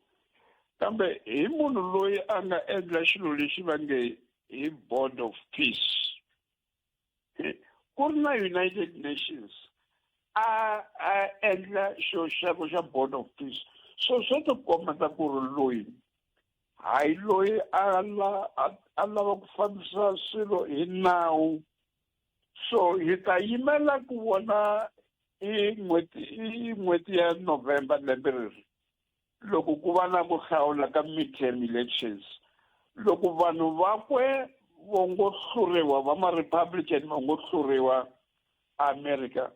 kambe hi munhu loyi a nga endla xilo lexi va nge hi board of peace ku ri na united nations a a endla xo xako xa board of peace so swo tikombeta ku ri loyi hayi loyi a la a lava ku fambisa swilo hi nawu so hi ta yimela ku vona i n'hweti i n'hweti ya November lembe leri loko ku va na ku hlawula ka midterm elections loko vanhu vakwe vo ngo hluriwa va ma-republican va ngo hluriwa America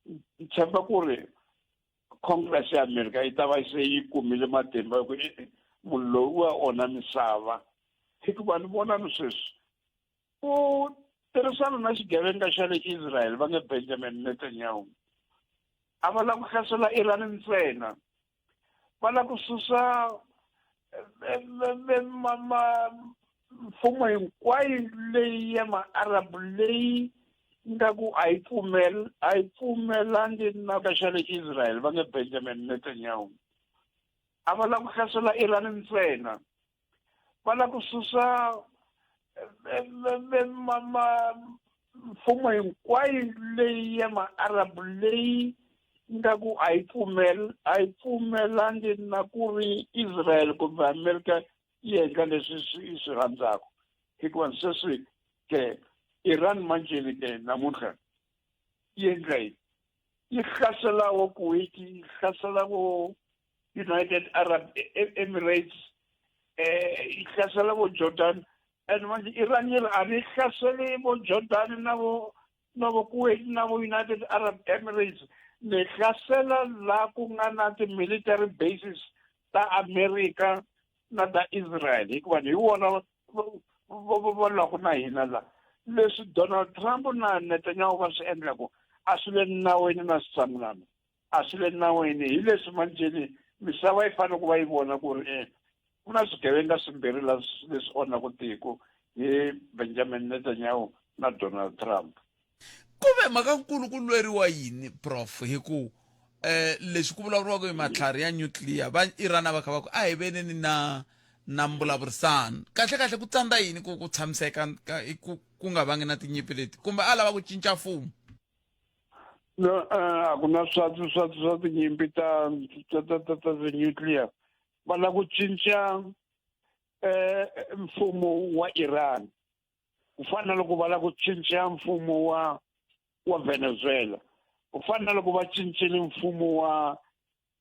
ni tshemba ku ri Congress ya America yi ta va se yi kumile matimba ya ku munhu loyi wa onha misava hikuva ni vona ni sweswi ku tirhisana na xigevenga xa le Israel va nge Benjamin Netanyahu a va lava ku hlasela Iran ntsena va lava ku susa mfumo hinkwayo leyi ya ma-Arab leyi nga ku a yi pfumel a yi pfumelangi na ka xa le Israel va nge Benjamin Netanyahu a va lava ku hlasela Iran ntsena va lava ku susa mfumo hinkwayo leyi ya ma-arab leyi Nga ku a yi pfumel a yi pfumelangi na ku ri Israel kumbe America yi endla leswi swi swi rhandzaka hikuva sweswi ke Iran manjheni ke namuntlha yi endla yini yi hlasela vo Kuwait yi hlasela vo United Arab e-, e-, Emirates eh yi hlasela vo Jordan and manje Iran yi ri a ni hlaseli vo Jordan na vo na vo Kuwait na vo United Arab Emirates ni hlasela la ku nga na ti-military bases ta America na ta Israel hikuva hi wona va lwaka na hina la leswi Donald Trump na Netanyahu va swi endlaku a swi le nawini na switsan'wana a swi le nawini hi leswi manjheni misava yi fanele ku va yi vona ku ri e ku na swigevenga swimbirhi la leswi onhaku tiko hi Benjamin Netanyahu na Donald Trump ku ve mhakankulu ku lweriwa yini prof hi ku eh leswi ku vulavuriwaka hi matlhari ya nuclear va Iran a va kha va ku a hi veneni na na mbulavurisano kahle kahle ku tsandza yini ku ku tshamiseka ku ku nga vangi na tinyimpi leti kumbe a lava ku cinca mfumo no eh, a ku na swa swa swa tinyimpi ta ta ta ta ta nuclear va lava ku cinca eh mfumo wa Iran ku fana na loko va lava ku cinca mfumo wa wa Venezuela ku fana na loko va cincile mfumo wa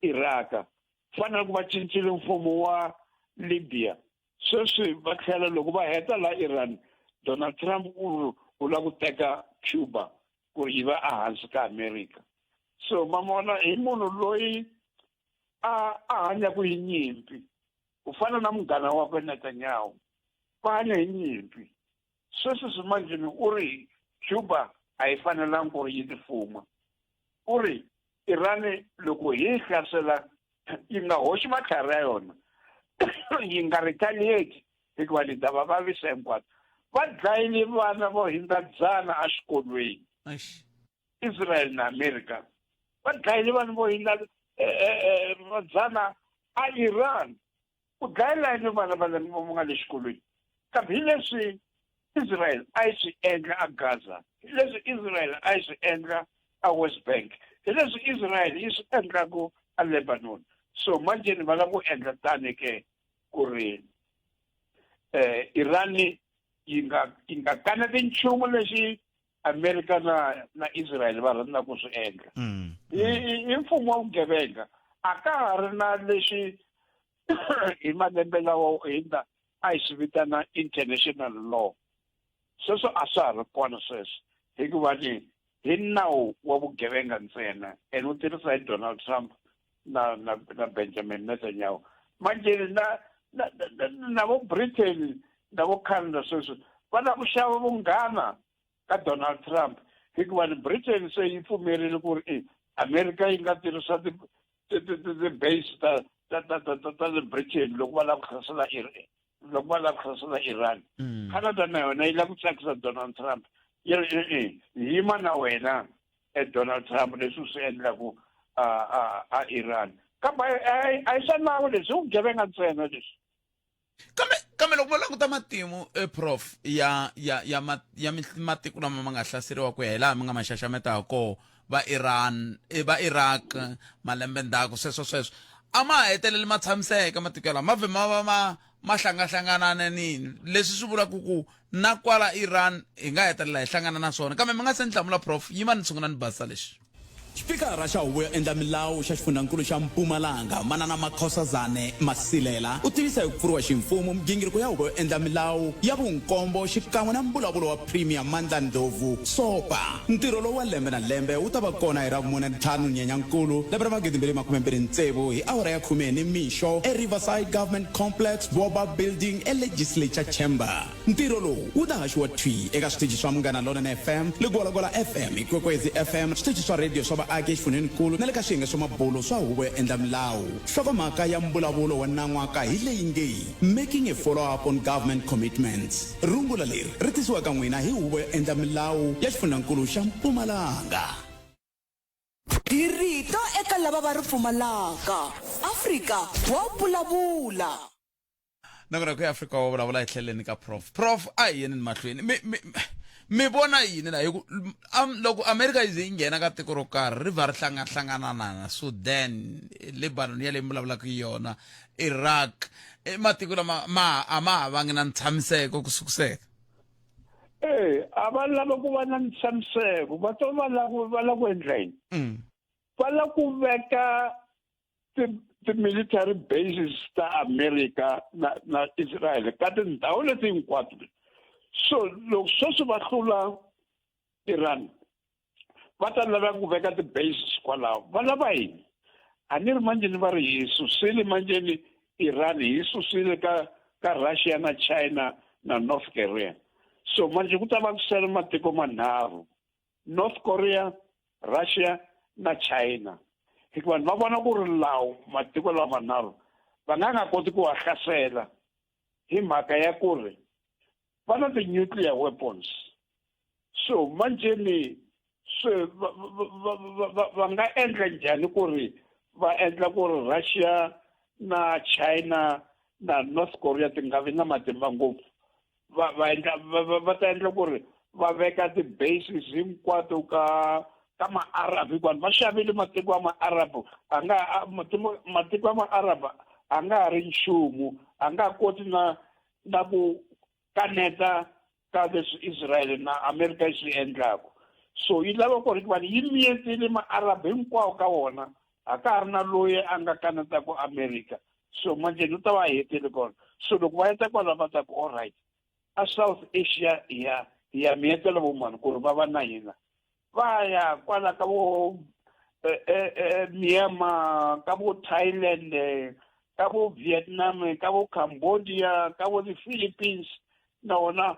Iraq ku fana na loko va cincile mfumo wa Libya sweswi va tlhela loko va heta la Iran Donald Trump u u lava ku teka Cuba ku ri yi va ehansi ka America so ma vona hi munhu loyi a a hanyaka hi nyimpi ku fana na munghana wakwe Netanyahu va hanya hi nyimpi sweswi swimanjheni u ri Cuba a yi fanelangi ku ri yi tifuma u ri Iran loko hi yi hlasela yi nga hoxi matlhari ya yona yi nga retaliate hikuva ni ta va vavisa hinkwavo va dlayile vana vo hindza dzana exikolweni Israel na America va dlayile vanhu vo hindza eh, eh, eh, madzana a Iran ku dlayela yini vana va va nga le xikolweni kambe hi leswi Israel a yi swi endla a Gaza hi leswi Israel a yi swi endla a West Bank hi leswi Israel yi swi endlaku a Lebanon so manjheni va lava ku endla tani ke ku ri eh Iran yi nga yi nga kaneti nchumu lexi America na na Israel va rhandza ku swi endla mm, i mfumo wa vugevenga a ka ha ri na lexi hi malembe lawa hindza a hi swi vitana international law sweswo a swa ha ri kona sweswo hikuva ni hi nawu wa vugevenga ntsena and wu tirhisa hi Donald Trump na na na Benjamin Netanyahu manje na na na vo Britain na vo Canada sweswi va lava ku xava vunghana ka Donald Trump hikuva ni Britain se yi pfumerile ku ri e America yi nga tirhisa ti ti-base ta ta ta ta ta ta le Britain loko va lava ku hlasela loko va lava ku hlasela Iran mm. Canada na yona yi lava ku tsakisa Donald Trump yi ri e-e hi yima na wena e Donald Trump leswi u swi endlaku a a a Iran kambe a yi swa nawu leswi i vugevenga ntsena leswi kambe kambe loko va languta matimu e prof ya ya ya ma, ya matiko lama ma nga hlaseriwa ku ya hi laha mi nga ma xaxameta ha koho va Iran e va Iraq malembe ndzhaku sweswo sweswo a ma heteleli ma tshamiseka matiko yalawa ma vhe ma va ma ma hlangahlanganana nini leswi swi vulaka ku na kwala Iran hi nga hetelela hi hlangana na swona kambe mi nga se ni hlamula prof yima ni sungula ni basisa leswi Xipikara xa Huvo yo Endla Milawu xa Xifundzhankulu xa Mpumalanga, Manana Makhosazane Masilela, u tivisa hi ku pfuriwa ximfumo migingiriko ya Huvo yo Endla Milawu ya vunkombo xikan'we na mbulavulo wa Premier Mandla Ndlovu Sopa. Ntirho lowu wa lembe na lembe wu ta va kona hi Ravumune ntlhanu Nyenyankulu lembe ra 2026 hi awara ya khume nimixo eRiverside Government Complex, Boba Building eLegislature Chamber. Ntirho lowu wu ta haxiwa thwi eka switichi swa Munghana Lonene FM, Ligwalagwala FM, Ikwekwezi FM, switichi swa rhediyo swa vaaki exifundzheninkulu na le ka swiyenge swa mabulo swa Huvo yo Endla Milawu. Nhlokomhaka ya mbulavulo wa nan'waka hi leyi nge, Making a Follow-up on Government Commitments. Rungula leri ri tisiwa ka n'wina hi Huvo yo Endla Milawu ya Xifundzhankulu xa Mpumalanga. Hi rito eka lava va ri pfumalaka. Afrika wa vulavula. Nakona ku ya Afrika wa vulavula hi tlheleni ka prof. Prof a hi yeni mahlweni. Mi mi Mi vona yini la hi ku am, loko America yi ze yi nghena ka tiko ro karhi ri vha ri hlangahlanganana na Sudan, Lebanon yaleyi mi vulavulaka hi yona, Iraq, i matiko lama ma a ma ha vangi na ntshamiseko ku sukusela. Eh, a va lava ku va na ntshamiseko va to va lava ku va lava ku endla yini va lava ku veka ti-military bases ta America na na Israel ka tindhawu leti hinkwato so loko sweswi va hlula Iran va ta lava ku veka ti-bases kwalaho va lava yini a ni ri manjeni va ri hi susile manjeni Iran hi susile ka ka Russia na China na North Korea so manje ku ta va ku sele matiko manharhu North Korea Russia na China hikuva vanhu va vona ku ri lawo matiko lawa manharhu va nga nga koti ku wa hlasela hi mhaka ya ku ri va na ti-nuclear weapons so manjeni se va nga endla njhani ku ri va endla ku ri Russia na China na North Korea ti nga vi na matimba ngopfu va va endla va ta endla ku ri va veka ti-bases hinkwato ka ka ma-arab hikuva va xavile matiko ya ma-arab a nga matiko ya ma-arab a nga ha ri nchumu a nga koti na na ku kaneta ka leswi Israel na America yi swi endlaka so yi lava ku ri vanhu yi miyetile ma-arab hinkwawo ka wona a ka ha ri na loyi a nga kanetaka America so manje ni ta va hetile kona so loko va heta kwala va ta ku all right a South Asia hi ya hi ya miyetela vo mani ku ri va va na hina va ya kwala ka vo eh, eh, eh, Myanmar ka vo Thailand ka vo Vietnam ka vo Cambodia ka vo ti-Philippines na wona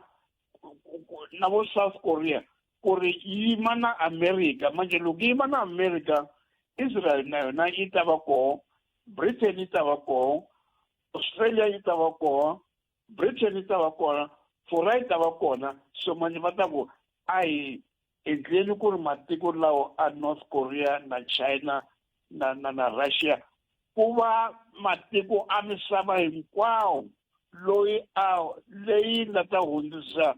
na vo South Korea ku ri yima na America manje loko yima na America Israel na yona yi ta va koho Britain yi ta va koho Australia yi ta va koho Britain yi ta va kona Furwa yi ta va kona so manje va ta ku a hi endleni ku ri matiko lawa a North Korea na China na na na Russia ku va matiko a misava hinkwawo loyi a leyi nga ta hundzisa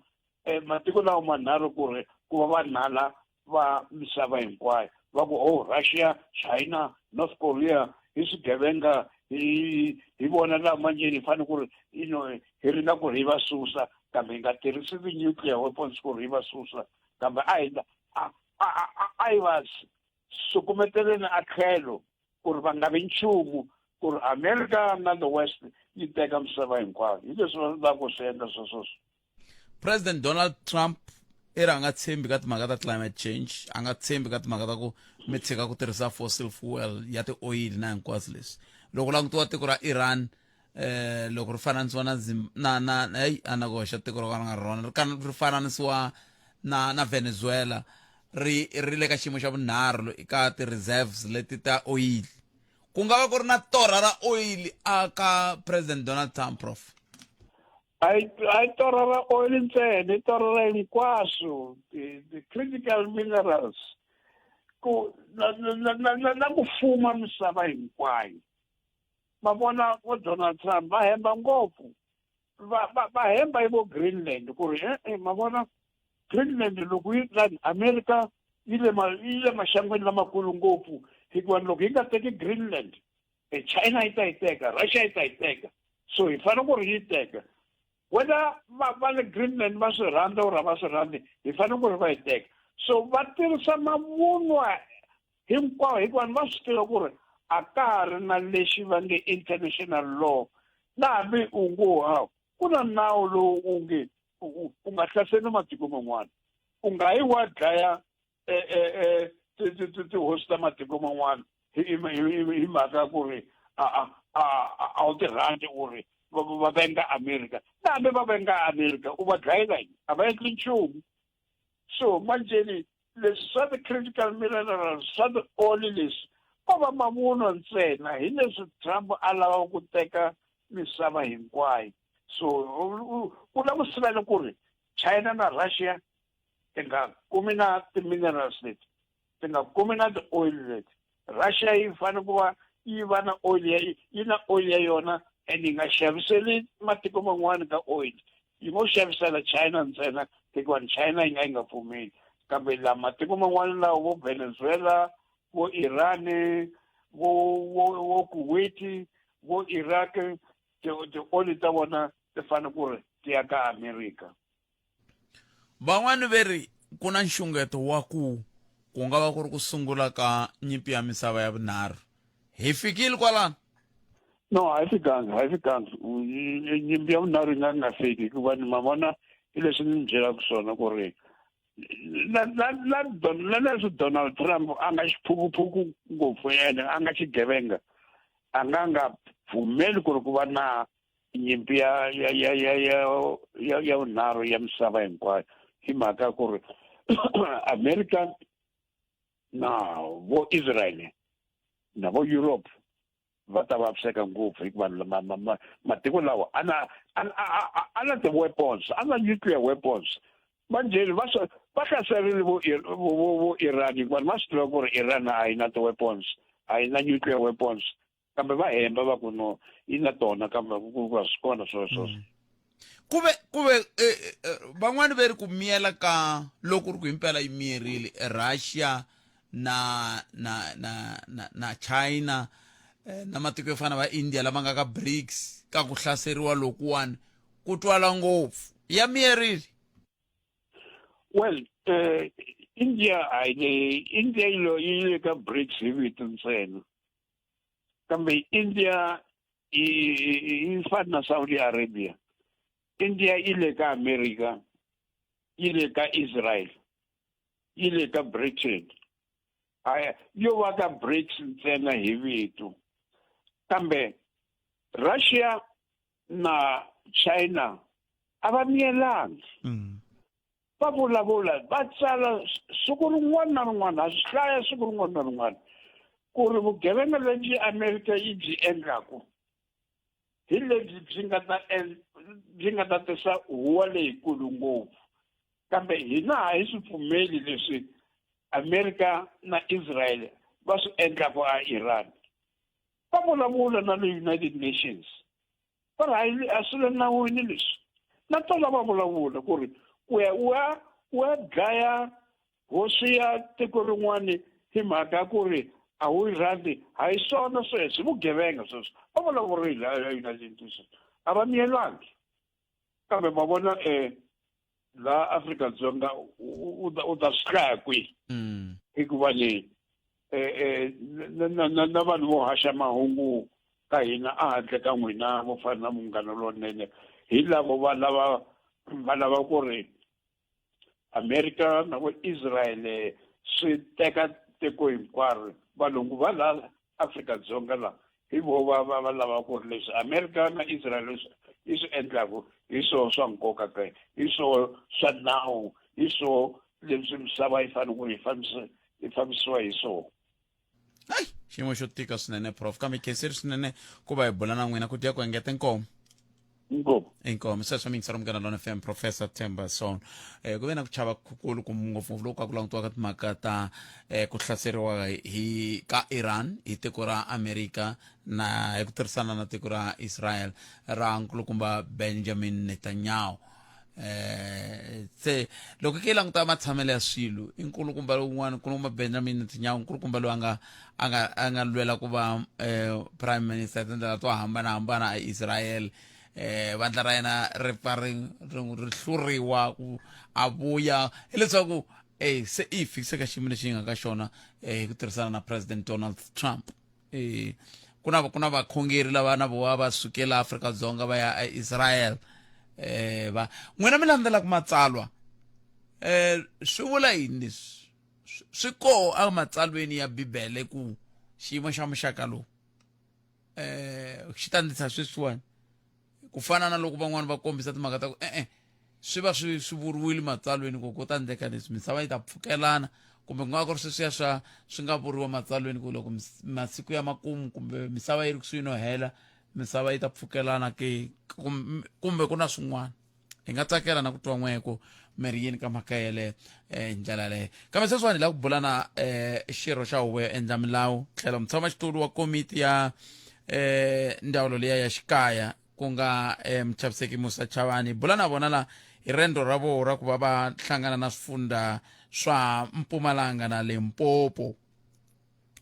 eh, matiko lawa manharhu ku ri ku va vanhala va misava hinkwayo va ku oh Russia China North Korea hi swigevenga hi hi vona laha manjeni hi fanele ku ri you know hi ringa ku ri hi va susa kambe hi nga tirhisi ti-nuclear weapons ku ri hi va susa kambe a hi a a a hi va sukumeteleni a tlhelo ku ri va nga vi nchumu ku ri America na the West yi teka misava hinkwayo hi leswi va lavaka ku swi endla sweswoswo President Donald Trump i ri a nga tshembi ka timhaka ta climate change a nga tshembi ka timhaka ta ku mi tshika ku tirhisa fossil fuel ya ti-oyili na hinkwaswo leswi loko langutiwa tiko ra Iran eh loko ri fananisiwa na Zim na na hey a na ku hoxa tiko ro ka ri nga ri rona ri kana ri fananisiwa na na Venezuela ri ri le ka xiyimo xa vunharhu ka ti-reserves leti ta oyili ku nga va ku ri na torha ra oyili a ka President Donald Trump prof a yi torha ra oyili ntsena i torha ra hinkwaswo ti-critical minerals ku na na na na ku fuma misava hinkwayo ma vona vo Donald Trump va hemba ngopfu va va va hemba hi vo Greenland ku ri e-e ma vona Greenland loko yi lani America yi le ma yi le maxangwini lamakulu ngopfu hikuva loko yi nga teki Greenland e China yi ta yi teka Russia yi ta yi teka so hi fanele ku ri yi teka whether va va le Greenland va swi rhandza or a va swi rhandzi hi fanele ku ri va yi teka so va tirhisa mavunwa hinkwawo hikuva va swi tiva ku ri a ka ha ri na lexi va nge international law na hambi u ngo ha ku na nawu lowu u nge u nga hlaseli matiko man'wana u nga yi wa dlaya eh, eh, eh, tihosi ta matiko man'wana hi mhaka ku ri a wu ti rhandzi u ri va venga America na hambi va venga America u va dlayela yini a va endli nchumu so manjeni leswi swa ti-critical minerals swa ti-oli leswi ko va mavunwa ntsena hi leswi Trump a lavaka ku teka misava hinkwayo so u lava ku sivela ku ri China na Russia ti nga kumi na ti-minerals leti ti nga kumi na ti-oil leti Russia yi fanele ku va yi va na oil ya yi na oil ya yona and yi nga xaviseli matiko man'wana ka oil yi ngo xavisela China ntsena hikuva ni China yi nga yi nga pfumeli kambe la matiko man'wana lawa vo Venezuela vo Iran vo vo vo Kuwait vo Iraq ti-oli ta vona ti fanele ku ri ti ya ka America. Van'wani ve ri ku na nxungeto wa ku ku nga va ku ri ku sungula ka nyimpi ya misava ya vunharhu. Hi fikile kwalano? No, a yi fikanga, a yi fikanga. Nyimpi ya vunharhu yi nga nga fiki hikuva ni ma vona i leswi ni mi byelaka swona ku ri na na na na leswi Donald Trump a nga xiphukuphuku ngopfu ene a nga xigevenga a nga nga pfumeli ku ri ku va na nyimpi ya ya ya ya ya ya ya vunharhu ya misava hinkwayo hi mhaka ku ri America na vo Israel na vo Europe va ta vaviseka ngopfu hikuva matiko lawa a na a na ti-weapons a na nuclear weapons manjheni va va hlaserile vo vo Iran hikuva va swi tiva ku ri Iran a yi na ti-weapons a yi na nuclear weapons kambe va hemba va ku no yi na tona kambe ku va swi kona sweswo mm. kuve kuve eh, eh, van'wani ve ri ku miyela ka loko ri ku himpela yi miyerile Russia na na na na, na China eh, na matiko yo fana va India lama nga ka BRICS ka ku hlaseriwa lokuwani ku twala ngopfu ya miyerile well India a yi India yi lo yi le ka BRICS hi vito ntsena kambe India yi yi fana na Saudi Arabia India yi le ka America yi le ka Israel yi le ka Britain aya yo va ka BRICS ntsena hi vito kambe Russia na China a va miyelangi mm. Va vulavula va tsala siku rin'wana na rin'wana ha swi hlaya siku rin'wana na rin'wana ku ri vugevenga lebyi Amerika yi byi endlaku hi lebyi byi nga ta byi nga ta tisa huwa leyikulu ngopfu kambe hina a hi swi pfumeli leswi Amerika na Israel va swi endlaku a Iran va vulavula na le United Nations va ri hayi a swi le nawini leswi na tona va vulavula ku ri ku ya u ya u ya dlaya hosi ya tiko rin'wani hi mhaka ku ri a wu yi rhandzi ha yi swona sweswo i vugevenga sweswo va vulavurile a United Nations a va miyelangi kambe ma vona um laha Afrika-Dzonga u ta u ta swi hlaya kwihi mm. hikuva ni eh, eh, na vanhu vo haxa mahungu ka hina a handle ka n'wina vo fana na munghana lonene hi lavo va lava va lava ku ri America na vo Israel swi teka tiko hinkwaro valungu va la Afrika-Dzonga la hi vo va va va lava ku ri leswi America na Israel leswi yi swi endlaku hi swoho swa nkoka ke hi swoho swa nawu hi swoho leswi misava yi fanele ku yi fambisa yi fambisiwa hi swona hayi xiyimo xo tika swinene prof kambe khenseri swinene ku va hi bula na n'wina ku dya ku engeta inkomo inkomo inkomo sweswo mi yingisela munghana lona fm professor Themba Sono eh ku ve na ku chava kukulu ku ngopfungopfu loko ka ku langutiwa ka timhaka ta eh ku hlaseriwa hi ka Iran hi tiko ra America na hi ku tirhisana na tiko ra Israel ra nkulukumba Benjamin Netanyahu eh se loko ke languta matshamelo ya swilo i nkulukumba lowun'wana nkulukumba Benjamin Netanyahu nkulukumba loyi a nga a nga a nga lwela ku va eh, prime minister hi tindlela to hambanahambana eIsrael eh vandla ra yena ri pfa ri ri hluriwa ku a vuya hileswaku eh se i fikise ka xiyimo lexi yi nga ka xona eh hi ku tirhisana na president Donald Trump eh ku na ku na vakhongeri lava na voho va sukela Afrika-Dzonga va ya eIsrael eh va n'wina mi landzelaka matsalwa eh swi vula yini leswi swi koho ematsalweni ya Bibele ku xiyimo xa muxaka lowu eh xi ta ndlisa sweswiwani ku fana na loko van'wani va kombisa timhaka ta ku e-e swi va swi swi vuriwile matsalweni ku ku ta endleka leswi misava yi ta pfukelana kumbe ku nga ku ri sweswiya swa swi nga vuriwa matsalweni ku loko masiku ya makumu kumbe misava yi ri kusuhi no hela misava yi ta pfukelana ke kumbe ku na swin'wana hi nga tsakela na ku twa n'we ku mi ri yini ka mhaka yeleyo um hi ndlela yaleyo kambe sweswiwani hi lava ku bula na um xirho xa huvo yo endla milawu tlhelo mutshamaxitulu wa komiti ya um ndzawulo liya ya xikaya ku nga eh, Muchaviseki Musa Chavani. Bula na vona la hi rendzo ra voho ra ku va va hlangana na swifundha swa Mpumalanga na Limpopo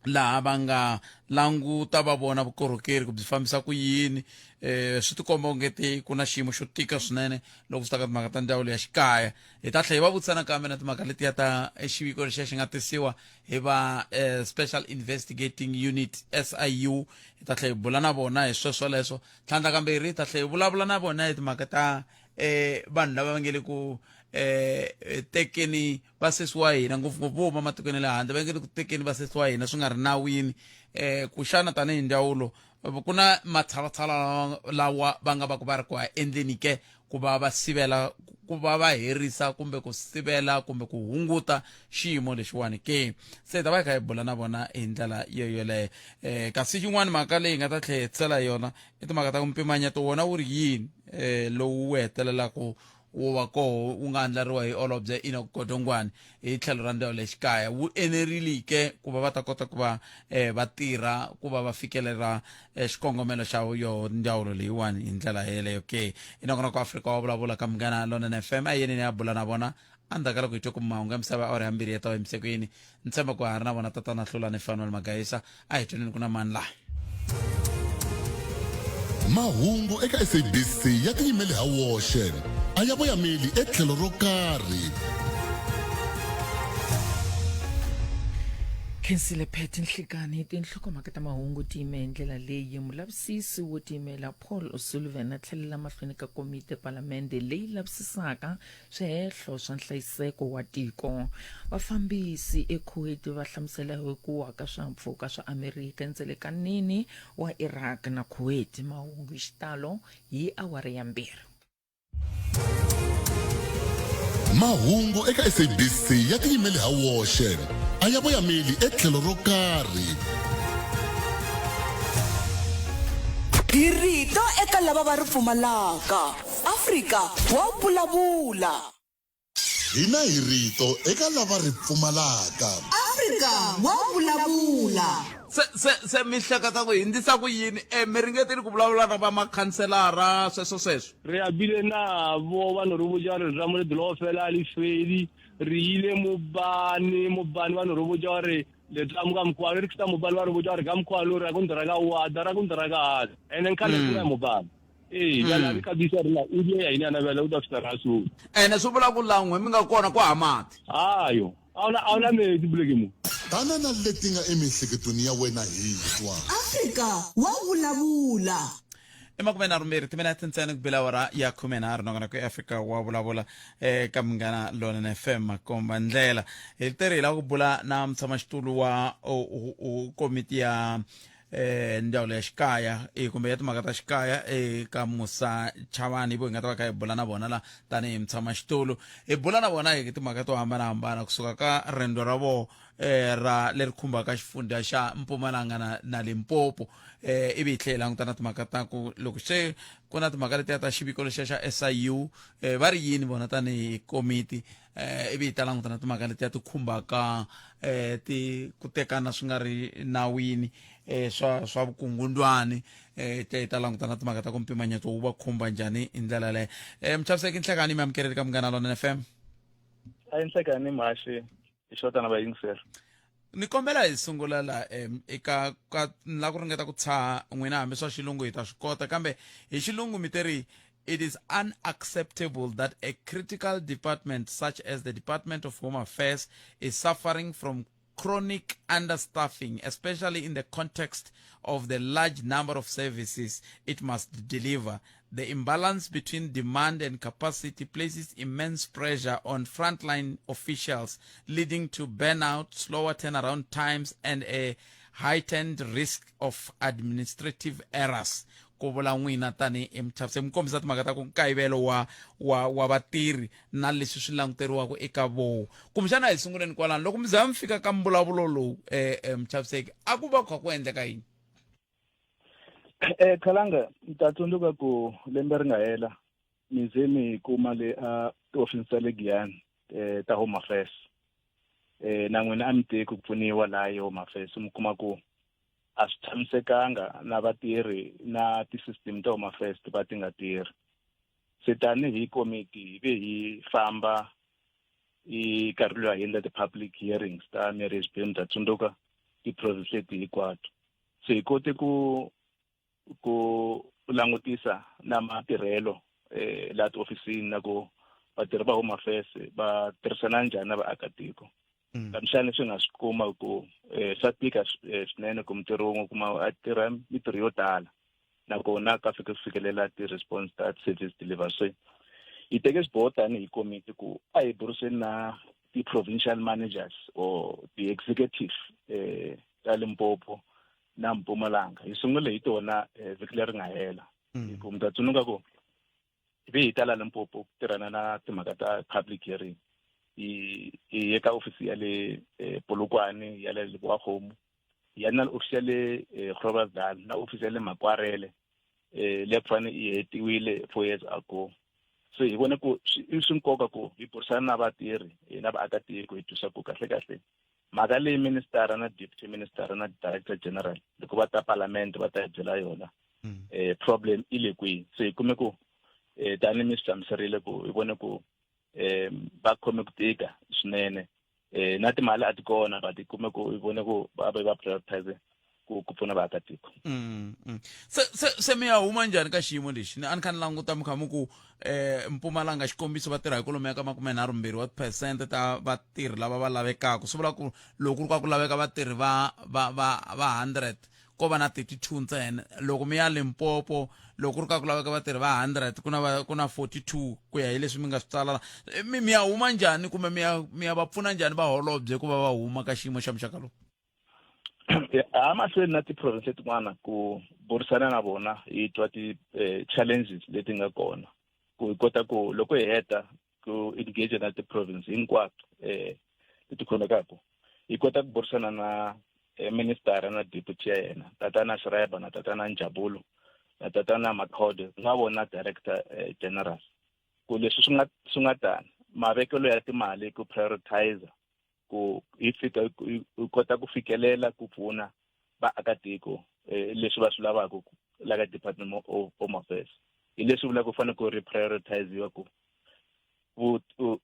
laha va nga languta va vona vukorhokeri ku byi fambisa ku yini eh swi tikomba ongeti ku na xiyimo xo tika swinene loko swi ta ka timhaka ta ndzawulo ya xikaya hi ta tlhela hi va vutisa nakambe na timhaka letiya ta xiviko lexiya xi nga tisiwa hi va eh, special investigating unit siu hi ta tlhela hi bula na vona hi sweswo leswo tlhandlakambirhi hi ta tlhela hi vulavula na vona hi timhaka ta eh vanhu lava va nge le ku eh tekeni vasesi wa hina ngopfungopfu vo huma matikweni ya le handle va nge le ku tekeni vasesi wa hina swi nga ri nawini eh ku xana tanihi ndzawulo ku na matshalatshala lawa va nga va ku va ri ku a endleni ke ku va va sivela ku va va herisa kumbe ku sivela kumbe ku hunguta xiyimo lexiwani ke se hi ta va hi kha hi bula na vona hi ndlela yo yoleyo um kasi xin'wana mhaka leyi hi nga ta tlhela hi tsela yona i timhaka ta ku mpimanyeto wona wu ri yini um lowu wu hetelelaka wu va koho wu nga andlariwa hi olobye Enoch Godongwane hi tlhelo ra ndzawulo ya xikaya wu enerile ke ku va va ta kota ku va eh, va tirha ku va va fikelela eh, xikongomelo xa yo ndzawulo leyiwani hi ndlela yeleyo ke i nongonoko Afrika wa vulavula ka Munghana Lonene FM a yeneni ya bula na vona endzhaku ka loko hi twe ku mahungu ya misava awara ya mbirhi ya tawa emisekweni ni tshemba ku ha ri na vona tatana hlulani fanuel magayisa a hi tweneni ku na mani laha mahungu eka sabc ya tiyimele ha woxe a ya voyameli etlhelo ro karhi Khensile Phet Nhlikani tinhlokomhaka ta mahungu ti yime hi ndlela leyi mulavisisi wo tiyimela Paul O'Sullivan a tlhelela mahlweni ka komiti ya palamende leyi lavisisaka swihehlo swa nhlayiseko wa tiko. Vafambisi eKuwait va hlamusela hi ku wa ka swihahampfhuka swa Amerika endzelekanini wa Iraq na Kuwait. Mahungu hi xitalo hi awara ya mbirhi. Mahungu eka SABC ya tiyimele ha woxe a ya voyameli etlhelo ro karhi. Hi rito eka lava va ri pfumalaka. Afrika wa vulavula. Hina hi rito eka lava ri pfumalaka. Afrika wa vulavula. Se se se mi hleketa ku hindzisa ku yini e mi ringetile ku vulavula na va makhanselara sweswo sweswo Re a bile nabo ba no re botša gore letamo le dula go fela a le fedi. Re ile mobane, mobane ba no re botša gore letamo ka mokgwa re fihla mobane ba re botša gore ka mokgwa lo ra go ndra ka wada ra go ndra ka hada. Ene nkhale mm. ya mobane. Ee, bjale a re kabisa rena o die ya ine ana bjale o tla fihla ra so. Ene swi vula ku la n'we mi nga kona ku ha mati. Hayo, a una a una metsi poleke mo. Tana na leti nga emiehleketweni ya wena hi twa. Afrika wa vulavula. I makumenharhumbirhi timinete ntsena ku bela awara ya khumenharhu nongonoko eAfrika wa vulavula eka Munghana Lonene FM makomba ndlela. Hi tere hi lava ku bula na mutshamaxitulu wa komiti ya eh ndzawulo ya xikaya eh, kumbe ya timhaka ta xikaya eka Musa Chavani vo hi nga ta va kha hi bula na vona la tanihi mutshamaxitulu hi bula na vona hi timhaka to hambanahambana kusuka ka rendzo ra voho eh ra leri khumbaka xifundza xa Mpumalanga na, na Limpopo eh ivi hi tlhela hi languta na timhaka ta ku loko se ku na timhaka letiya ta xiviko lexiya xa SIU eh va ri yini vona tanihi komiti eh ivi hi ta languta na timhaka letiya ti khumbaka eh ti ku tekana swi nga ri nawini eh swa swa vukungundwani eh hi ta languta na timhaka ta ku mpimanyeto wu va khumba njhani hi ndlela leyo eh muchaviseki nhlekani mi amukeleli ka munghana lonene FM a yi nhlekani mhaxi hi xota na vayingiseri ni kombela hi sungula la eka ka ni lava ku ringeta ku tshaha n'wina hambi swa xilungu hi ta swi kota kambe hi xilungu mi te ri it is unacceptable that a critical department such as the Department of Home Affairs is suffering from chronic understaffing, especially in the context of the large number of services it must deliver. The imbalance between demand and capacity places immense pressure on frontline officials, leading to burnout, slower turnaround times, and a heightened risk of administrative errors. Ku vula n'wina tanihi muthavisi mi kombisa timhaka ta ku nkayivelo wa wa wa vatirhi na leswi swi languteriwaka eka voho kumbexana hi sunguleni kwalano loko mi za mi fika ka mbulavulo lowu um muchaviseki a ku va ku kha ku endleka yini eh khalanga ni ta tsundzuka ku lembe ri nga hela mi ze mi kuma le a tiofisini ta le Giyani eh ta Home Affairs eh na n'wina a mi teki ku pfuniwa laha hi Home Affairs mi kuma ku a swi tshamisekanga na vatirhi na ti-system ta Home Affairs ti va ti nga tirhi. Se tanihi komiti hi ve hi famba i nkarhi luya hi endla ti-public hearings ta marriage bill mi ta tsundzuka ti-province leti hinkwato. Se hi kote ku ku langutisa na matirhelo eh laha tiofisini na ku vatirhi va Home Affairs va tirhisana njhani na vaakatiko. Kumbexana leswi nga swi kuma ku eh, swa tika eh, swinene ku mutirhi wun'we kuma a tirha mitirho yo tala nakona ka fika ku fikelela ti-response ta service delivery. So hi teke xiboho tanihi komiti ku a hi buriseni na ti-provincial managers or ti-executive eh, ta Limpopo na Mpumalanga. Hi sungule hi tona eh, vhiki leri nga hela. Hi ku mi ta tsundzuka ku vi hi ta la Limpopo ku tirhana na timhaka ta public hearing. Hi hi ye ka ofisi ya le eh, Polokwane, ya le Lebowakgomo, ya na ofisi ya le eh, Groblersdal na ofisi ya le Makwarele eh le ku fane yi hetiwile 4 years ago. So hi vone ku i swi nkoka ku hi burisana na vatirhi eh, na vaakatiko hi twisa ku kahle kahle mhaka leyi minister na deputy minister na director general loko va ta parliament va ta hi byela yona eh problem i le kwihi. Se hi kume ku eh tani mi swi hlamuserile ku hi vone ku eh va khome ku tika swinene eh na timali a ti kona but hi kume ku hi vone ku va ve va prioritize ku ku pfuna vaakatiko. Se se se mi ya huma njhani ka xiyimo lexi? Ni a ni kha ni languta mi kha mi ku eh Mpumalanga xikombiso va tirha hi kwalomuya ka 32 wa tiphesente ta vatirhi lava va lavekaka. Swi vula ku loko ku ri ka ku laveka vatirhi va va va va 100 ko va na 32 ntsena. Loko mi ya Limpopo loko ku ri ka ku laveka vatirhi va 100 ku na va ku na 42 ku ya hi leswi mi nga swi tsala la. Mi mi ya huma njhani kumbe mi ya mi ya va pfuna njhani vaholobye ku va va huma ka xiyimo xa muxaka lowu? Ha mahlweni na ti-province letin'wana ku burisana na vona hi twa ti-challenges leti nga kona ku hi kota ku loko hi heta ku engage na ti-province hinkwato leti khomekaka hi kota ku burisana na minister na deputy ya yena tatana Schreiber na tatana Njabulo na tatana Makhode ku nga vona director general ku leswi swi nga swi nga tani mavekelo ya timali ku prioritize ku hi fika hi kota ku fikelela ku pfuna vaakatiko eh, leswi va swi lavaka la ka department of home affairs. Hi leswi vulaka ku fanele ku reprioritiziwa ku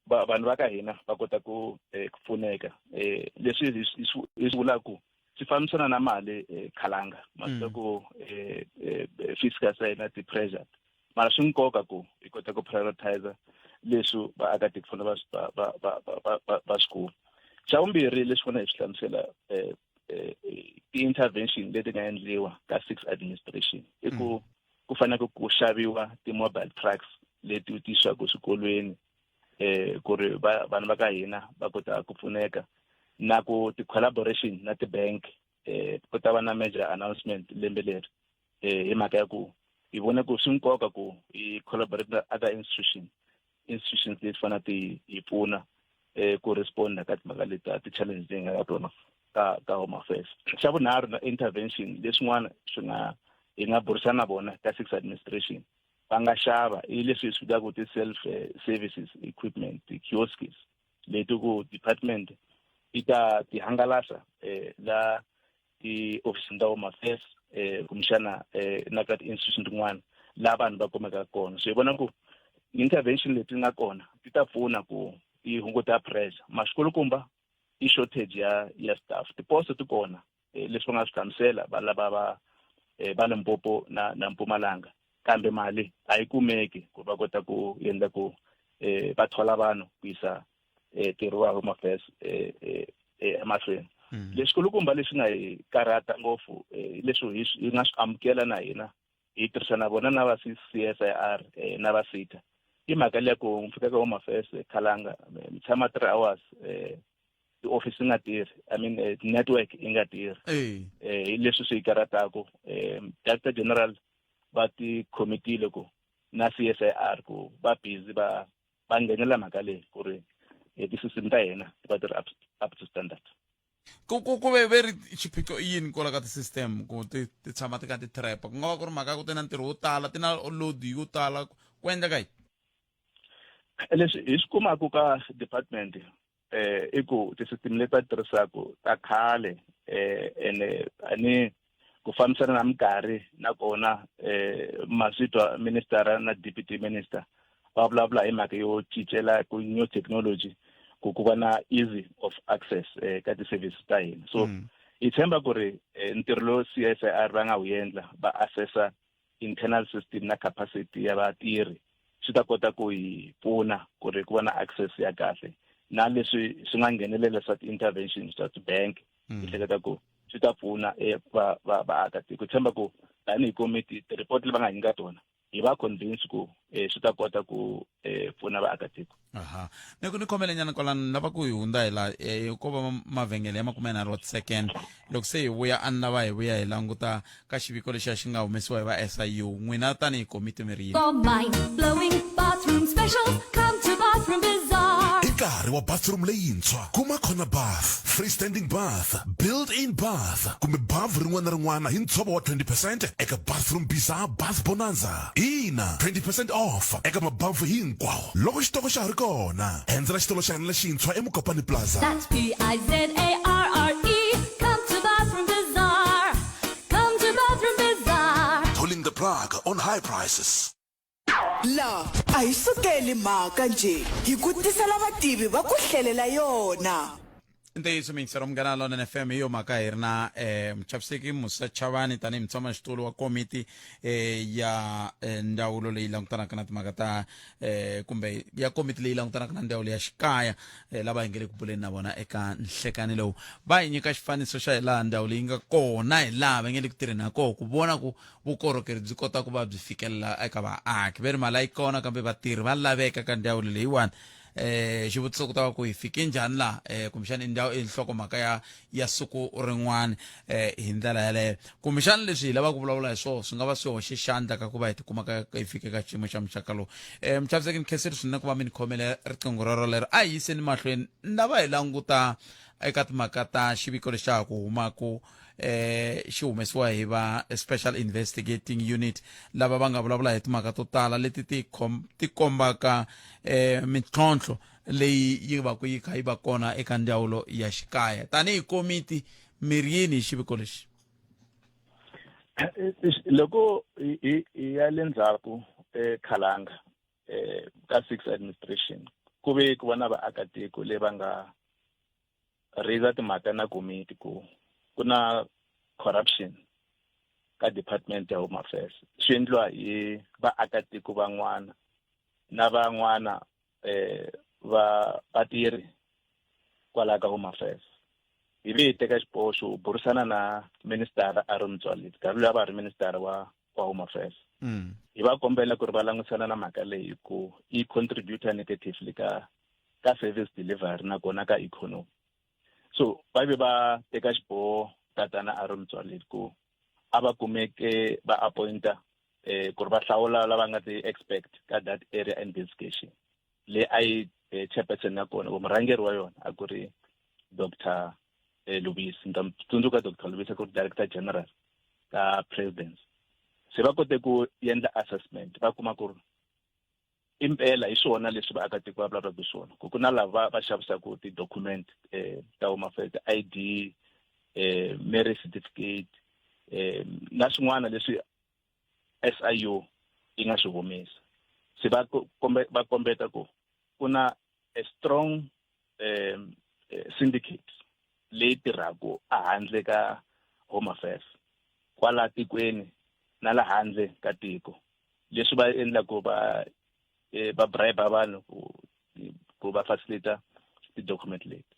vanhu va ka hina va kota ku eh, ku pfuneka. Eh, leswi hi swi vulaka ku swi fambisana na mali eh, khalanga ma swi ku eh, eh, fiscal sa hina ti-pressure mara swi nkoka ku hi kota ku prioritize leswi vaakatiko fanele va va va va va va swi kuma. Xa vumbirhi leswi fanele hi swi hlamusela eh, eh, ti-intervention leti nga endliwa ka six administration i ku ku fanele ku xaviwa ti-mobile trucks leti tisiwaka swikolweni eh ku ri vanhu va ka hina va kota ku pfuneka na ku ti-collaboration na ti-bank eh ku ta va na major announcement lembe leri eh hi mhaka ya ku hi vone ku swi nkoka ku hi collaborate na other institutions leti fanele ti hi pfuna eh ku responda ka timhaka leti ta ti-challenges leyi nga ka tona ka ka home affairs. Xa vunharhu na intervention leswin'wana swi nga hi nga burisana na vona ka six administration va nga xava i leswi hi swi vitaka ti-self services equipment ti-kiosks leti ku department yi ta ti hangalasa eh, la ti-ofisini ta home affairs eh, kumbexana eh, na ka ti-institution tin'wana laha vanhu va kumekaka kona. So hi vona ku intervention leti nga kona ti ta pfuna ku ti hunguta pressure. Maxikulukumba i shortage ya ya staff, tiposo ti kona eh, leswi va nga swi hlamusela va lava va eh, va Limpopo na na Mpumalanga kambe mali a yi kumeki ku va kota ku endla ku eh, va thola vanhu ku yisa eh, ntirho wa Home Affairs eh, eh, eh, emahlweni. Leswi kulukumba leswi nga hi karhata ngopfu eh, leswi hi nga swi amukela na hina hi tirhisa na vona na va CSIR eh, na va SITA i mhaka leya ku mi fika ka Home Affairs eh, Khalanga mi tshama 3 hours eh, ti-office yi nga tirhi, I mean eh, network yi nga tirhi. Eh, hi leswi swi hi karhataku. Eh, Director General va ti committee ku na CSIR ku va busy va va nghenela mhaka leyi ku ri eh, ti-system ta hina ti va ti ri up to standard. Ku ku ku ve ve ri xiphiqo i yini kwala ka ti-system ku ti ti tshama ti kha ti trap? Ku nga va ku ri mhaka ya ku ti na ntirho wo tala, ti na load yo tala, ku endleka yini? Leswi hi swi kumaka ka department eh i ku ti-system leti va tirhisaka ta khale eh ene a ni Ku fambisana na minkarhi nakona maswi twa minister na deputy minister va vulavula hi mhaka yo cincela ku new technology ku ku va na easy of access ka ti-services ta hina. So hi tshemba ku ri ntirho lowu CSIR va nga wu endla, va assessa internal system na capacity ya vatirhi, swi ta kota ku hi pfuna ku ri ku va na access ya kahle, na leswi swi nga nghenelela swa ti-interventions swa ti-bank. Hi hleketa ku swi ta pfuna va va vaakatiko. Hi tshemba ku tanihi komiti, ti-report leyi va nga hi nyika tona, hi va convince ku swi ta kota ku pfuna vaakatiko. Aha, ni ku ni khomele nyana kwalano, ni lava ku hi hundza hi la ko va mavhengele ya 30 wa ti-second. Loko se hi vuya, a ni lava hi vuya hi languta ka xiviko lexiya xi nga humesiwa hi va SIU. N'wina tanihi komiti mi ri yini? For mind-blowing bathroom specials, come to Bathroom Bazaar. I nkarhi wa bathroom leyintshwa. Kuma corner bath, freestanding bath, built-in bath kumbe bavhu rin'wana na rin'wana hi ntshovo wa 20 percent eka Bathroom Bizarre Bath Bonanza. Ina, 20 percent off eka mabavhu hinkwawo loko xitoko xa ha ri kona. Endzela xitolo xa hina lexintshwa eMokopane Plaza. That's P-I-Z-A-R-R-E. Come to Bathroom Bizarre. Come to Bathroom Bizarre. Pulling the plug on high prices. La a hi sukeli mhaka njhe, hi ku tisela vativi va ku hlelela yona. Ntiyiso miyingisero Munghana Lonene FM, hi yo mhaka hi ri na muchaviseki Musa Chavani tanihi mutshamaxitulu wa komiti ya ndzawulo leyi langutanaka na timhaka ta kumbe ya komiti leyi langutanaka na ndzawulo ya xikaya, lava hi nge le ku buleni na vona eka nhlekani lowu. Va hi nyika xifaniso xa hi laha ndzawulo yi nga kona, hi laha va nge le ku tirheni ha koho ku vona ku vukorhokeri byi kota ku va byi fikelela eka vaaki. Ve ri mali a yi kona, kambe vatirhi va laveka ka ndzawulo leyiwani. Xivutiso ku ta va ku hi fike njhani laha, kumbexana i ndhawu i nhlokomhaka ya siku rin'wana. Hi ndlela yaleyo, kumbexana leswi hi lavaka ku vulavula hi swona swi nga va swi hoxe xandla ka ku va hi tikuma ka hi fike ka xiyimo xa muxaka lowu. Muchaviseki, ni khensile swinene ku va mi ni khomele riqingho rero lero. A hi yiseni mahlweni, ni lava hi languta eka timhaka ta xiviko lexa ha ku humaku, xi humesiwa hi va Special Investigating Unit, lava va nga vulavula hi timhaka to tala leti ti ti kombaka mintlhontlho leyi yi va ku yi kha yi va kona eka ndzawulo ya xikaya. Tanihi komiti, mi ri yini hi xiviko lexi? Loko hi ya le ndzhaku, khalanga ka six administration, ku ve ku va na vaakatiko leyi va nga raise timhaka na komiti ku ku na corruption ka department ya Home Affairs, swi endliwa hi vaakatiko van'wana na van'wana va vatirhi kwalaho ka Home Affairs. Hi ve hi teka xiboho xo burisana na minister Aaron Motsoaledi, nkarhi loyi a va ri minister wa Home Affairs. Hi va kombela ku ri va langutisana na mhaka leyi ku yi contributor negatively ka service delivery nakona ka economy. So va ve va teka xiboho tatana Aaron Motsoaledi ku a va kumeke va appointa ku ri va hlawula lava nga ti-expert ka that area investigation leyi a yi chairperson ya kona, murhangeri wa yona a ku ri Dr Lubisi. Ni ta tsundzuka Dr Lubisi ku ri director general ka presidency. Se va kote ku endla assessment, va kuma ku ri impela hi swona leswi vaakatiko va vulavulaka hi swona, ku ku na lava va xavisaka ti-document ta Home Affairs, ti-ID, marriage certificate, na swin'wana leswi SIU yi nga swi humesa. Se va kombe va kombeta ku ku na a strong syndicate leyi tirhaka ehandle ka Home Affairs kwala tikweni na la handle ka tiko, leswi va endlaku va bribe vanhu ku va facilita ti-document leti.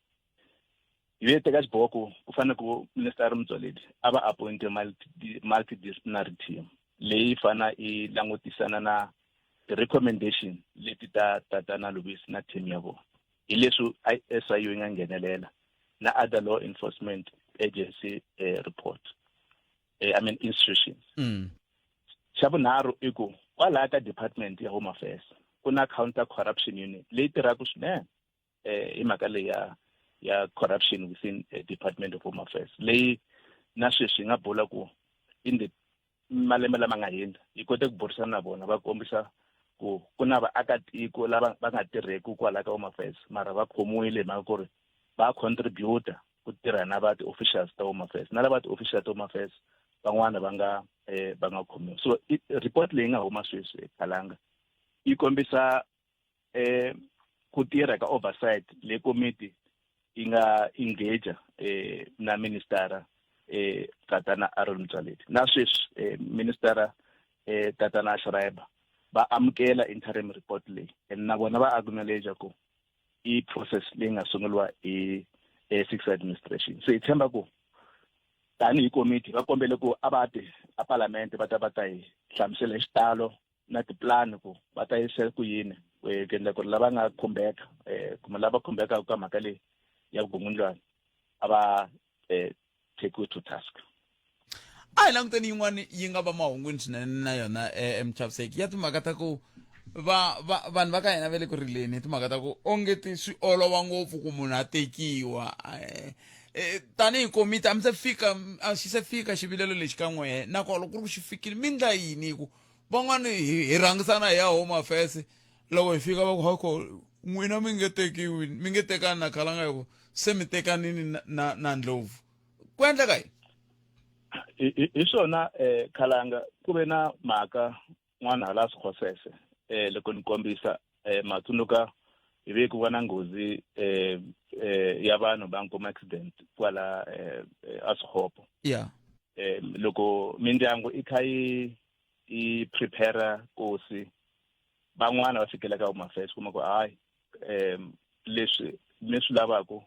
Hi ve teka xiboho ku ku fanele ku minister Motsoaledi a va appoint multidisciplinary team leyi fana i langutisana na ti-recommendation leti ta tatana Lubisi na team ya vona. Hi leswi SIU yi nga nghenelela na other law enforcement agency report, I mean institutions. Xa vunharhu i ku kwalaya ka department ya Home Affairs ku na counter corruption unit leyi tirhaka swinene hi mhaka leyi ya corruption within Department of Home Affairs, leyi na sweswi hi nga bula ku in the malembe lama nga hundza hi kote ku burisana na vona, va kombisa ku ku na vaakatiko lava va nga tirheki kwala ka Home Affairs, mara va khomiwile hi mhaka ku ri va contributor ku tirha na va ti-officials ta Home Affairs, na lava ti-officials ta Home Affairs. Van'wana va nga eh, va nga khomiwa. So report leyi nga huma sweswi Khalanga yi kombisa eh ku tirha ka oversight le komiti yi nga engage eh na minister eh tatana Aaron Motsoaledi. Na sweswi eh minister eh tatana Schreiber va amukela interim report leyi, and na vona va acknowledge ku i process leyi nga sunguriwa hi six administration. So hi tshemba ku tanihi komiti va kombele ku a va ti a palamende va ta va ta hi hlamusela hi xitalo na tipulani ku va ta yisa ku yini ku endla ku ri lava nga khumbeka kumbe lava khumbekaka ka mhaka leyi ya vukungundzwana a va take to task. A hi languteni yin'wana yi nga va mahungwini swinene na yona emuchaviseki ya timhaka ta ku va va vanhu va ka hina va le ku rileni hi timhaka ta ku onge ti swi olova ngopfu ku munhu a tekiwa. Tanihi komiti a mi se fika, a xi se fika xivilelo lexi ka n'wehe, nakona loko ku ri ku xi fikile mi ndla yini? Hi ku van'wani hi rhangisana hi ya Home Affairs, loko hi fika va ku hako n'wina mi nge tekiwi, mi nge tekani na Khalanga hi ku se mi tekanini na Ndlovu. Ku endleka yini? Hi swona Khalanga, ku ve na mhaka n'wana hala Swikhosese loko ni kombisa matsundzuka hi ve ku va na nghozi ya vanhu va kuma accident kwala a Swikhopo. Loko mindyangu i kha yi prepare kosi, van'wana va fikela ka Home Affairs kuma ku hayi leswi mi swi lavaka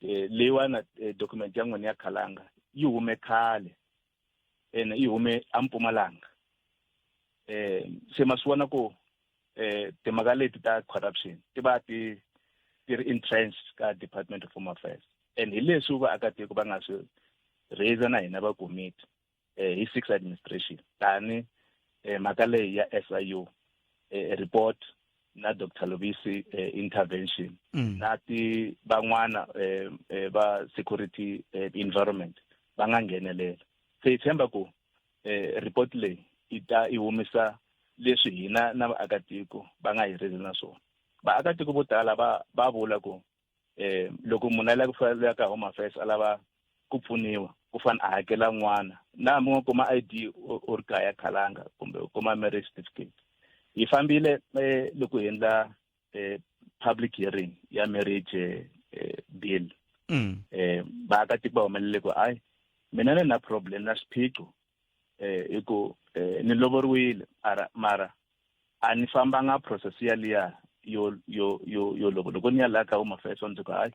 leyiwana document ya n'wina ya Khalanga yi hume khale ene yi hume a Mpumalanga. Se ma swi vona ku timhaka leti ta corruption ti va ti ti ri entrenched ka Department of Home Affairs, and hi leswi vaakatiko va nga swi raise na hina va komiti hi six administration tani mhaka leyi ya SIU report na Dr Lubisi intervention na ti van'wana va security environment va nga nghenelela. Se hi tshemba ku report leyi yi ta yi humisa leswi hina na vaakatiko va nga hi rili na swona. Vaakatiko vo tala va vula ku loko munhu a lava ku fika ka Home Affairs a lava ku pfuniwa, ku fanele a hakela n'wana na hambi u nga kuma ID u ri kaya Khalanga kumbe u kuma marriage certificate. Hi fambile loko hi endla public hearing ya marriage bill. Vaakatiko va humelele ku hayi mina ni na problem na xiphiqo hi ku ni lovoriwile mara a ni fambanga process ya liya yo yo yo yo loko loko ni ya laha ka Home Affairs va ndzi ku hayi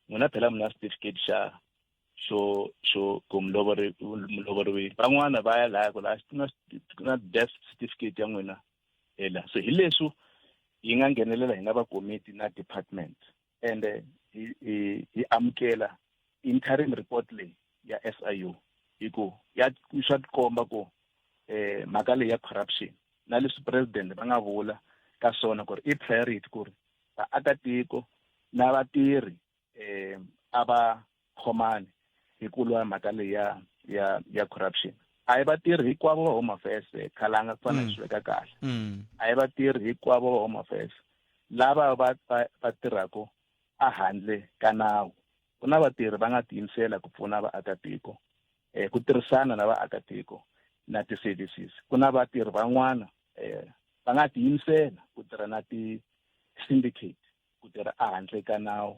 n'wina phela mi na certificate xa xo xo ku mulovoriwile. Van'wana va ya laha ku laha ku na death certificate ya n'wina ela. So hi leswi yi nga nghenelela hi nga va komiti na department, and hi amukela interim report leyi ya SIU hi ku ya swa tikomba ku mhaka leyi ya corruption na leswi president va nga vula ka swona ku ri i priority ku ri vaakatiko na vatirhi a va khomani hi ku lwa mhaka leyi ya corruption. A hi vatirhi hinkwavo va Home Affairs Khalanga, ku fanele swi veka kahle. A hi vatirhi hinkwavo va Home Affairs lava va tirhaka a handle ka nawu. Ku na vatirhi va nga tiyimisela ku pfuna vaakatiko ku tirhisana na vaakatiko na ti-services. Ku na vatirhi van'wana va nga tiyimisela ku tirha na ti-syndicate, ku tirha a handle ka nawu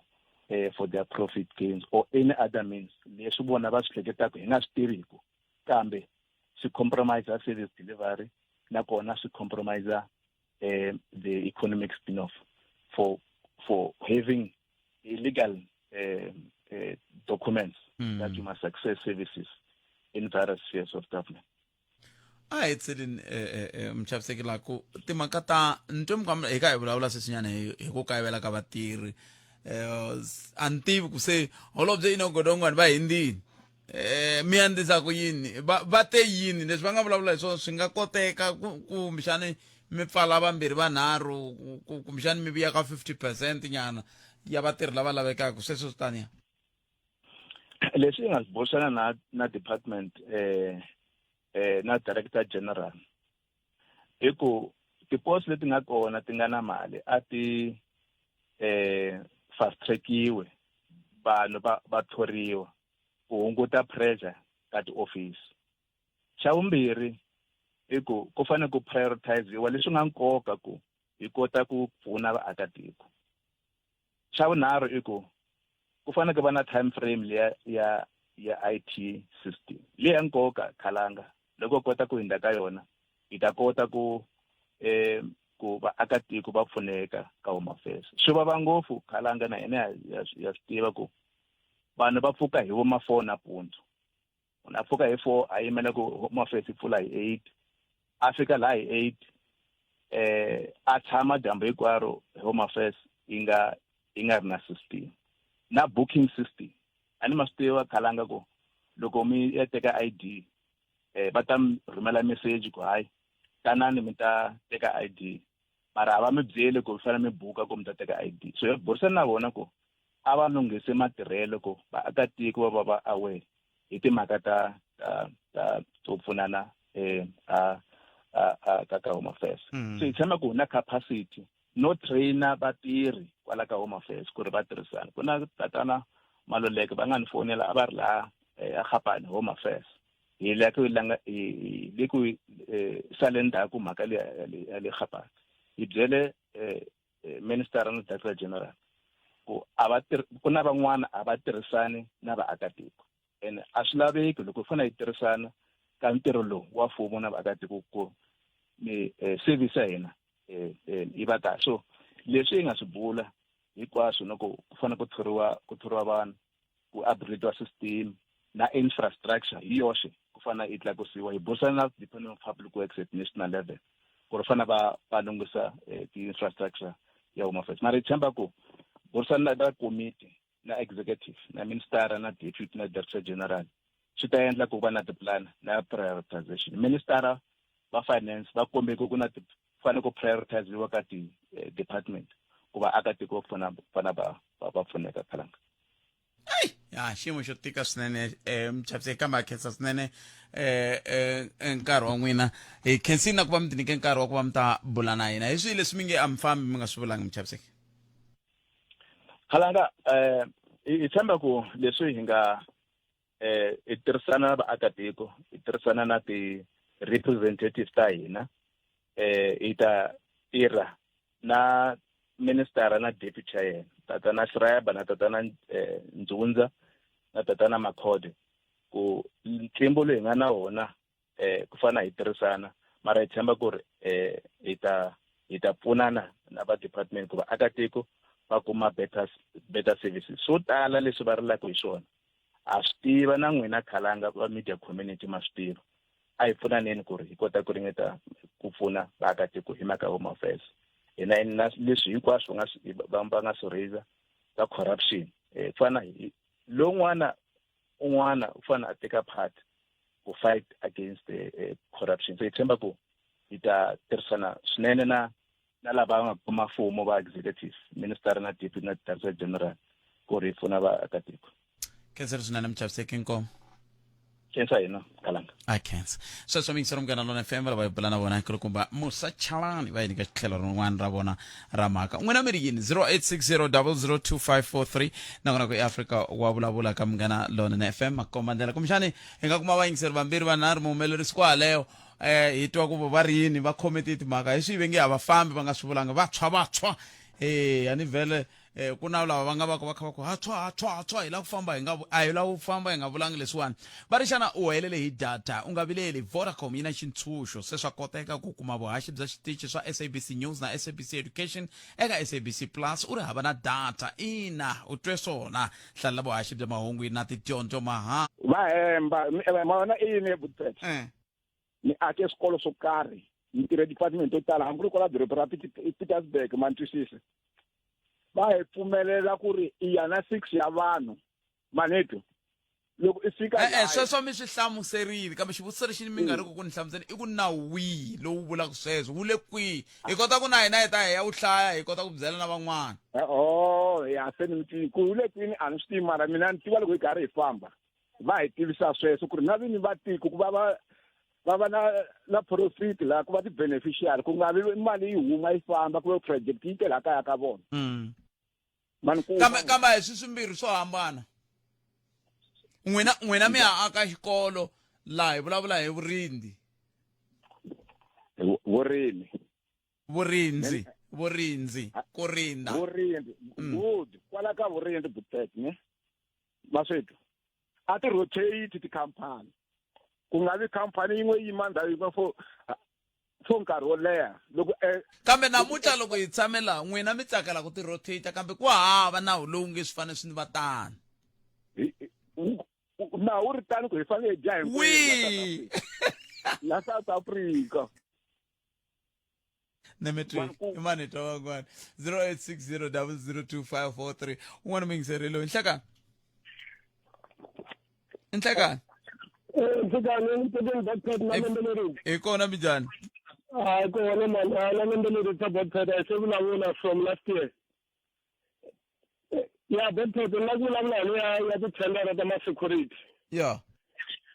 for their profit gains or any other means leswi vona va swi hleketaka hi nga swi tiviku, kambe swi compromise service delivery nakona swi compromise the economic spin-off for having illegal documents that you must access services in various spheres of government. A hi tseleni muchaviseki la ku timhaka ta ni twe mi hi ka hi vulavula sweswinyana hi ku kayivela ka vatirhi. A ni tivi ku se holobye Enoch Godongwana va hindzini mi andzisa ku yini, va te yini leswi va nga vulavula hi swona swi nga koteka kumbexani mi pfala vambirhi vanharhu, kumbexani mi vuya ka 50% nyana ya vatirhi lava lavekaka sweswo swi taniya? Leswi hi nga swi burisana na department na director general i ku tipost leti nga kona ti nga na mali a ti fast trackiwe, vanhu va thoriwa ku hunguta pressure ka tiofisi. Xa vumbirhi i ku ku fanele ku prioritiziwa leswi nga nkoka ku hi kota ku pfuna vaakatiko. Xa vunharhu i ku ku fanele ku va na time frame liya ya ya IT system leyi ya nkoka khalanga loko u kota ku hundza ka yona hi ta kota ku eh ku vaakatiko va pfuneka ka Home Affairs. Swi vava ngopfu khalanga na hina ya swi tiva ku vanhu va pfuka hi vo ma 4 nampundzu munhu a pfuka hi 4 a yimela ku Home Affairs yi pfula hi 8 a fika laha hi 8 eh a tshama dyambu hinkwaro Home Affairs yi nga yi nga ri na system na booking system a ni ma swi tiva khalanga ku loko mi ya teka ID eh va ta mi rhumela message ku hayi tanani mi ta teka ID mara a va mi byeli ku mi fanele mi buka ku mi ta teka ID so hi burisana na vona ku a va lunghise matirhelo ku vaakatiko va va va aware hi timhaka ta ta ta to pfunana eh a a a ka ka Home Affairs so hi tshemba ku na capacity no trainer vatirhi kwala ka Home Affairs ku ri va tirhisana ku na tatana Maluleke va nga ni fonela a va ri laha a Gapane Home Affairs hi le ku langa hi le ku sale ndzhaku mhaka leyi ya le Gapane hi byele minister na director general ku a va ku na van'wana a va tirhisani na vaakatiko ene a swi laveki loko hi fanele hi tirhisana ka ntirho lowu wa mfumo na vaakatiko ku ni service ya hina yi va kahle so leswi hi nga swi bula hinkwaswo na ku ku fanele ku thoriwa ku thoriwa vanhu ku upgrade system na infrastructure hi yoxe ku fanele yi tlakusiwa hi burisana na Department of Public Works at national level ku ri fanele va va lunghisa ti-infrastructure ya Home Affairs mara hi tshemba ku burisana na komiti na executive na minister na deputy na director general swi ta endla ku va na tiplan na prioritization minister va finance va kombeke ku na fanele ku prioritiziwa ka ti-department ku va akatiko va pfuna fana va va pfuneka khalanga ya xiyimo xo tika swinene um muchaviseki kambe a khensa swinene um nkarhi wa n'wina hi khensini na ku va mi tinyike nkarhi wa ku va mi ta bula na hina hi swihi leswi mi nge a mi fambi mi nga swi vulangi muchaviseki khalanga um hi tshemba ku leswi hi nga eh hi tirhisana na vaakatiko hi tirhisana na ti-representatives ta hina eh hi ta tirha na minister na deputy ya yena tatana Schreiber na tatana eh, Ndzundza na tatana Makhode ku ntlimbo loyi hi nga na wona eh ku fana hi tirhisana mara hi tshemba ku ri eh hi ta hi ta pfunana na va department ku vaakatiko va kuma better better services swo tala leswi va rilaka hi swona ha swi tiva na n'wina khalanga va media community ma swi tiva a hi pfunaneni ku ri hi kota ku ringeta ku pfuna vaakatiko hi mhaka home affairs hina na leswi hinkwaswo nga va nga swi raise ka corruption eh fana lowun'wana un'wana u fanele a teka part ku fight against the corruption so hi tshemba ku hi ta tirhisana swinene na na lava nga kuma mfumo va executive minister na deputy na director general ku ri hi pfuna vaakatiko khenseri swinene muchaviseki inkomo khensa hina kalanga a khensa sweswo miyingisero munghana lona fm lava hi bula na vona nkulukumba musa chalani va hi nyika tlhelo rin'wana ra vona ra mhaka n'wina mi ri yini 0860002543 nakona ku eafrika wa vulavula ka munghana lona fm makomba ndlela kumbexani hi nga kuma vayingiseri vambirhi vanharhu muhumelerisi kwaleyo eh hi twa ku va ri yini va khome ti timhaka hi swi ve nge a va fambi va nga swi vulanga va tshwa va tshwa eh ani vhele eh ku na lava va nga va ku va kha va ku ha tshwa ha tshwa ha tshwa hi lava ku famba hi nga a hi lava ku famba hi nga vulangi leswiwani va ri xana u helele hi data u nga vileli Vodacom yi na xintshunxo se swa koteka ku kuma vuhaxi bya xitichi swa SABC News na SABC Education eka SABC Plus u ri hava na data ina u twe swona hlalela vuhaxi bya mahungu na tidyondzo mahala va hemba ma vona i yini Budpet ni ake swikolo swo karhi ni tirhe department to tala hambi ku ri kwala doroba ra Pietersburg ma ni twisisa va hi pfumelela ku ri i ya na 6 ya vanhu maneto loko i fika e-e sweswo mi swi hlamuserile kambe xivutiso lexi mi nga ri ku ku ni hlamusela i ku nawu wihi lowu vulaka sweswo wu le kwihi hi kota ku na hina hi ta hi ya wu hlaya hi kota ku byela na van'wana oh ya se ni mi tivi ku wu le kwini a ni swi tivi mara mina ni tiva loko hi karhi hi famba va hi tivisa sweswo ku ri na vinyi va tiko ku va va va va na na profit laha ku va ti-beneficiary ku nga vi mali yi huma yi famba ku ve project yi te laha kaya ka vona Mani ku kambe kambe a hi swi swimbirhi swo hambana n'wina n'wina mi ya aka xikolo Laha hi vulavula hi vurindi. Vurimi. Vurindzi, vurindzi, ku rinda. Vurindzi. Good. Kwala ka vurindzi Butete ne. Maswethu. A ti rotate tikhampani. Ku nga vi khampani yin'we yi yima ndhawu yin'we for for nkarhi wo leha loko eh, Kambe namuntlha loko hi tshame laha n'wina mi tsakela ku ti rotate kambe ku hava nawu lowu nge swi fanele swi va tano. Nawu wu ri tano ku hi fanele hi dya hinkwenu Wihi? la South Africa. Nemetwe i mani twa van'wana 0860002543 un'wana mi yingiserile nhlekani nhlekani. Nhlekani nhlekani Botpet na lembe leri. Hi kona minjhani? Hayi kona mani, hayi na lembe leri ta Botpet a hi se vulavula from last year. Ya Botpet ni la ku vulavula hi ya ya tithendara ta ma-security. Ya.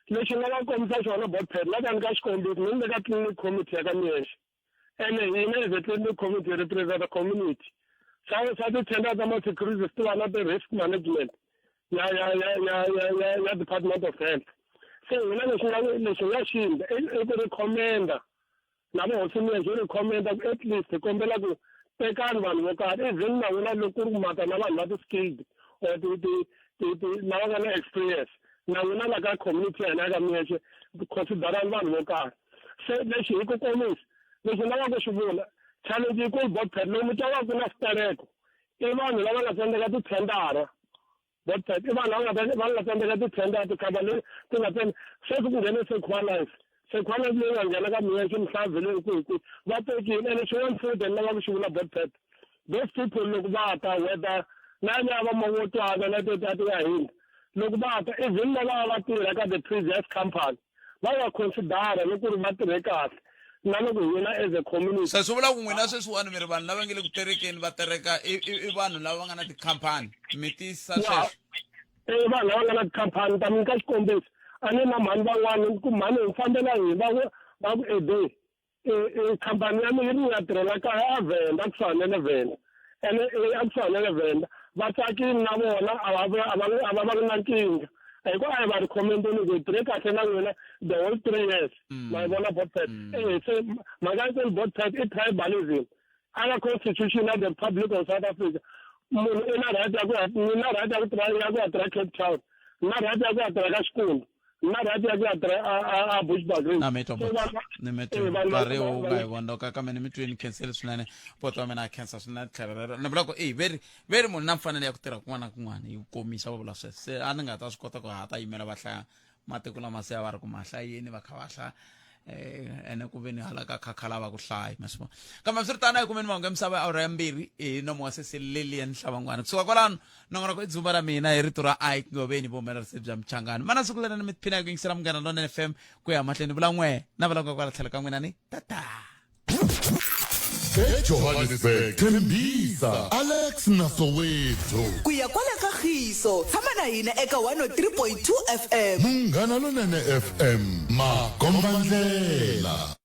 Lexi nga va kombisa xona Botpet la ka ni ka xikombiso ni le ka clinic committee ya ka Miyexe. Ene hina as a clinic committee represent the community. Swa swa tithendara ta ma-security swi tiva na ti-risk management ya ya ya ya ya ya ya Department of Health. Se hina lexi nga lexi nga xi endla i ku recommenda na va hosi Miyexe yi recommenda ku at least hi kombela ku tekani vanhu vo karhi even na n'wina loko ku ri ku mata na vanhu va ti-skilled or ti ti ti ti lava nga na experience na n'wina la ka community ya hina ya ka Miyexe considerani vanhu vo karhi. Se lexi hi ku komisa lexi ni lavaka ku xi vula challenge yikulu Botpet lomu twa va ku na switereko i vanhu lava nga tsandzeka tithendara Botpet i vanhu lava nga va nga tsandzeka tithendara tikhampani leti ti nga tsandza sweswi ku nghene Sequalance Sequalance leyi nga nghena ka Miyexe Mhlabvi leyi kwihi kwihi va tekile ene xin'wana futhi ni lava ku xi vula Botpet those people loko va ta whether na liya va mavotwana na teti a ti ya hina loko va ta even na lava va tirha ka the previous company va va considera loko ku ri va tirhe kahle na loko hina as a community. Se swi vula ku n'wina sweswiwani mi ri vanhu lava nge le ku terekeni va tereka i i i vanhu lava va nga na tikhampani mi tiyisisa sweswo? I vanhu lava nga na tikhampani ta mi nyika xikombiso a ni na mhani van'wani ku mhani hi fambela hi va ku va ku ede e khampani ya mina yi ri ni ya tirhela kaya a Venda kusuhani na le Venda ene a kusuhani na le Venda va tsakile na vona a va a va a va va na nkingha hi ku a hi va recommendeni ku hi tirhe kahle na n'wina the whole 3 years ma yi vona Botpet eh se mhaka ya Botpet i tribalism aka constitution ya the Republic of South Africa munhu i na right ya ku ya ni na right ya ku tirha ya ku ya tirha Cape Town ni na right ya ku ya tirha ka Xikundu ni na right ya ku ya tirha a Bushbuckridge. Na mi twa So bot vanhu ni mi twi eh, vanhu nkarhi wu nga hi vanhu vondoka kambe ni mi twini khenseli swinene poto wa mina a khensa swinene tlhelo rero ni vula ku e veri veri munhu na mfanelo ya ku tirha kun'wana na kun'wana yi komisa va vula sweswo se a ni nga ta swi kota ku ha ta yimela va hlaya matiko lama se va ri ku ma hlayeni va kha va hlaya eh ene ku ve ni hala ka khakhala va ku hlaya ma swi vona kambe swi ri tano a hi kumeni mahungu ya misava ya awara ya 2 hi nomo wa sesi Lilian Hlabangwana kusuka kwalano nongonoko i dzumba ra mina hi rito ra Ike Ngoveni vuhumelerisi bya Mchangani mana siku leri mi tiphina hi ku yingisela Munghana Lonene FM ku ya mahlweni vula n'we na vula kwala tlhelo ka n'wina ni tata. EJohannesburg, Tembisa, Alex na Soweto. Ku ya kwala ka Khiso, tshama na hina eka 103.2 FM. Munghana Lonene FM, makombandlela.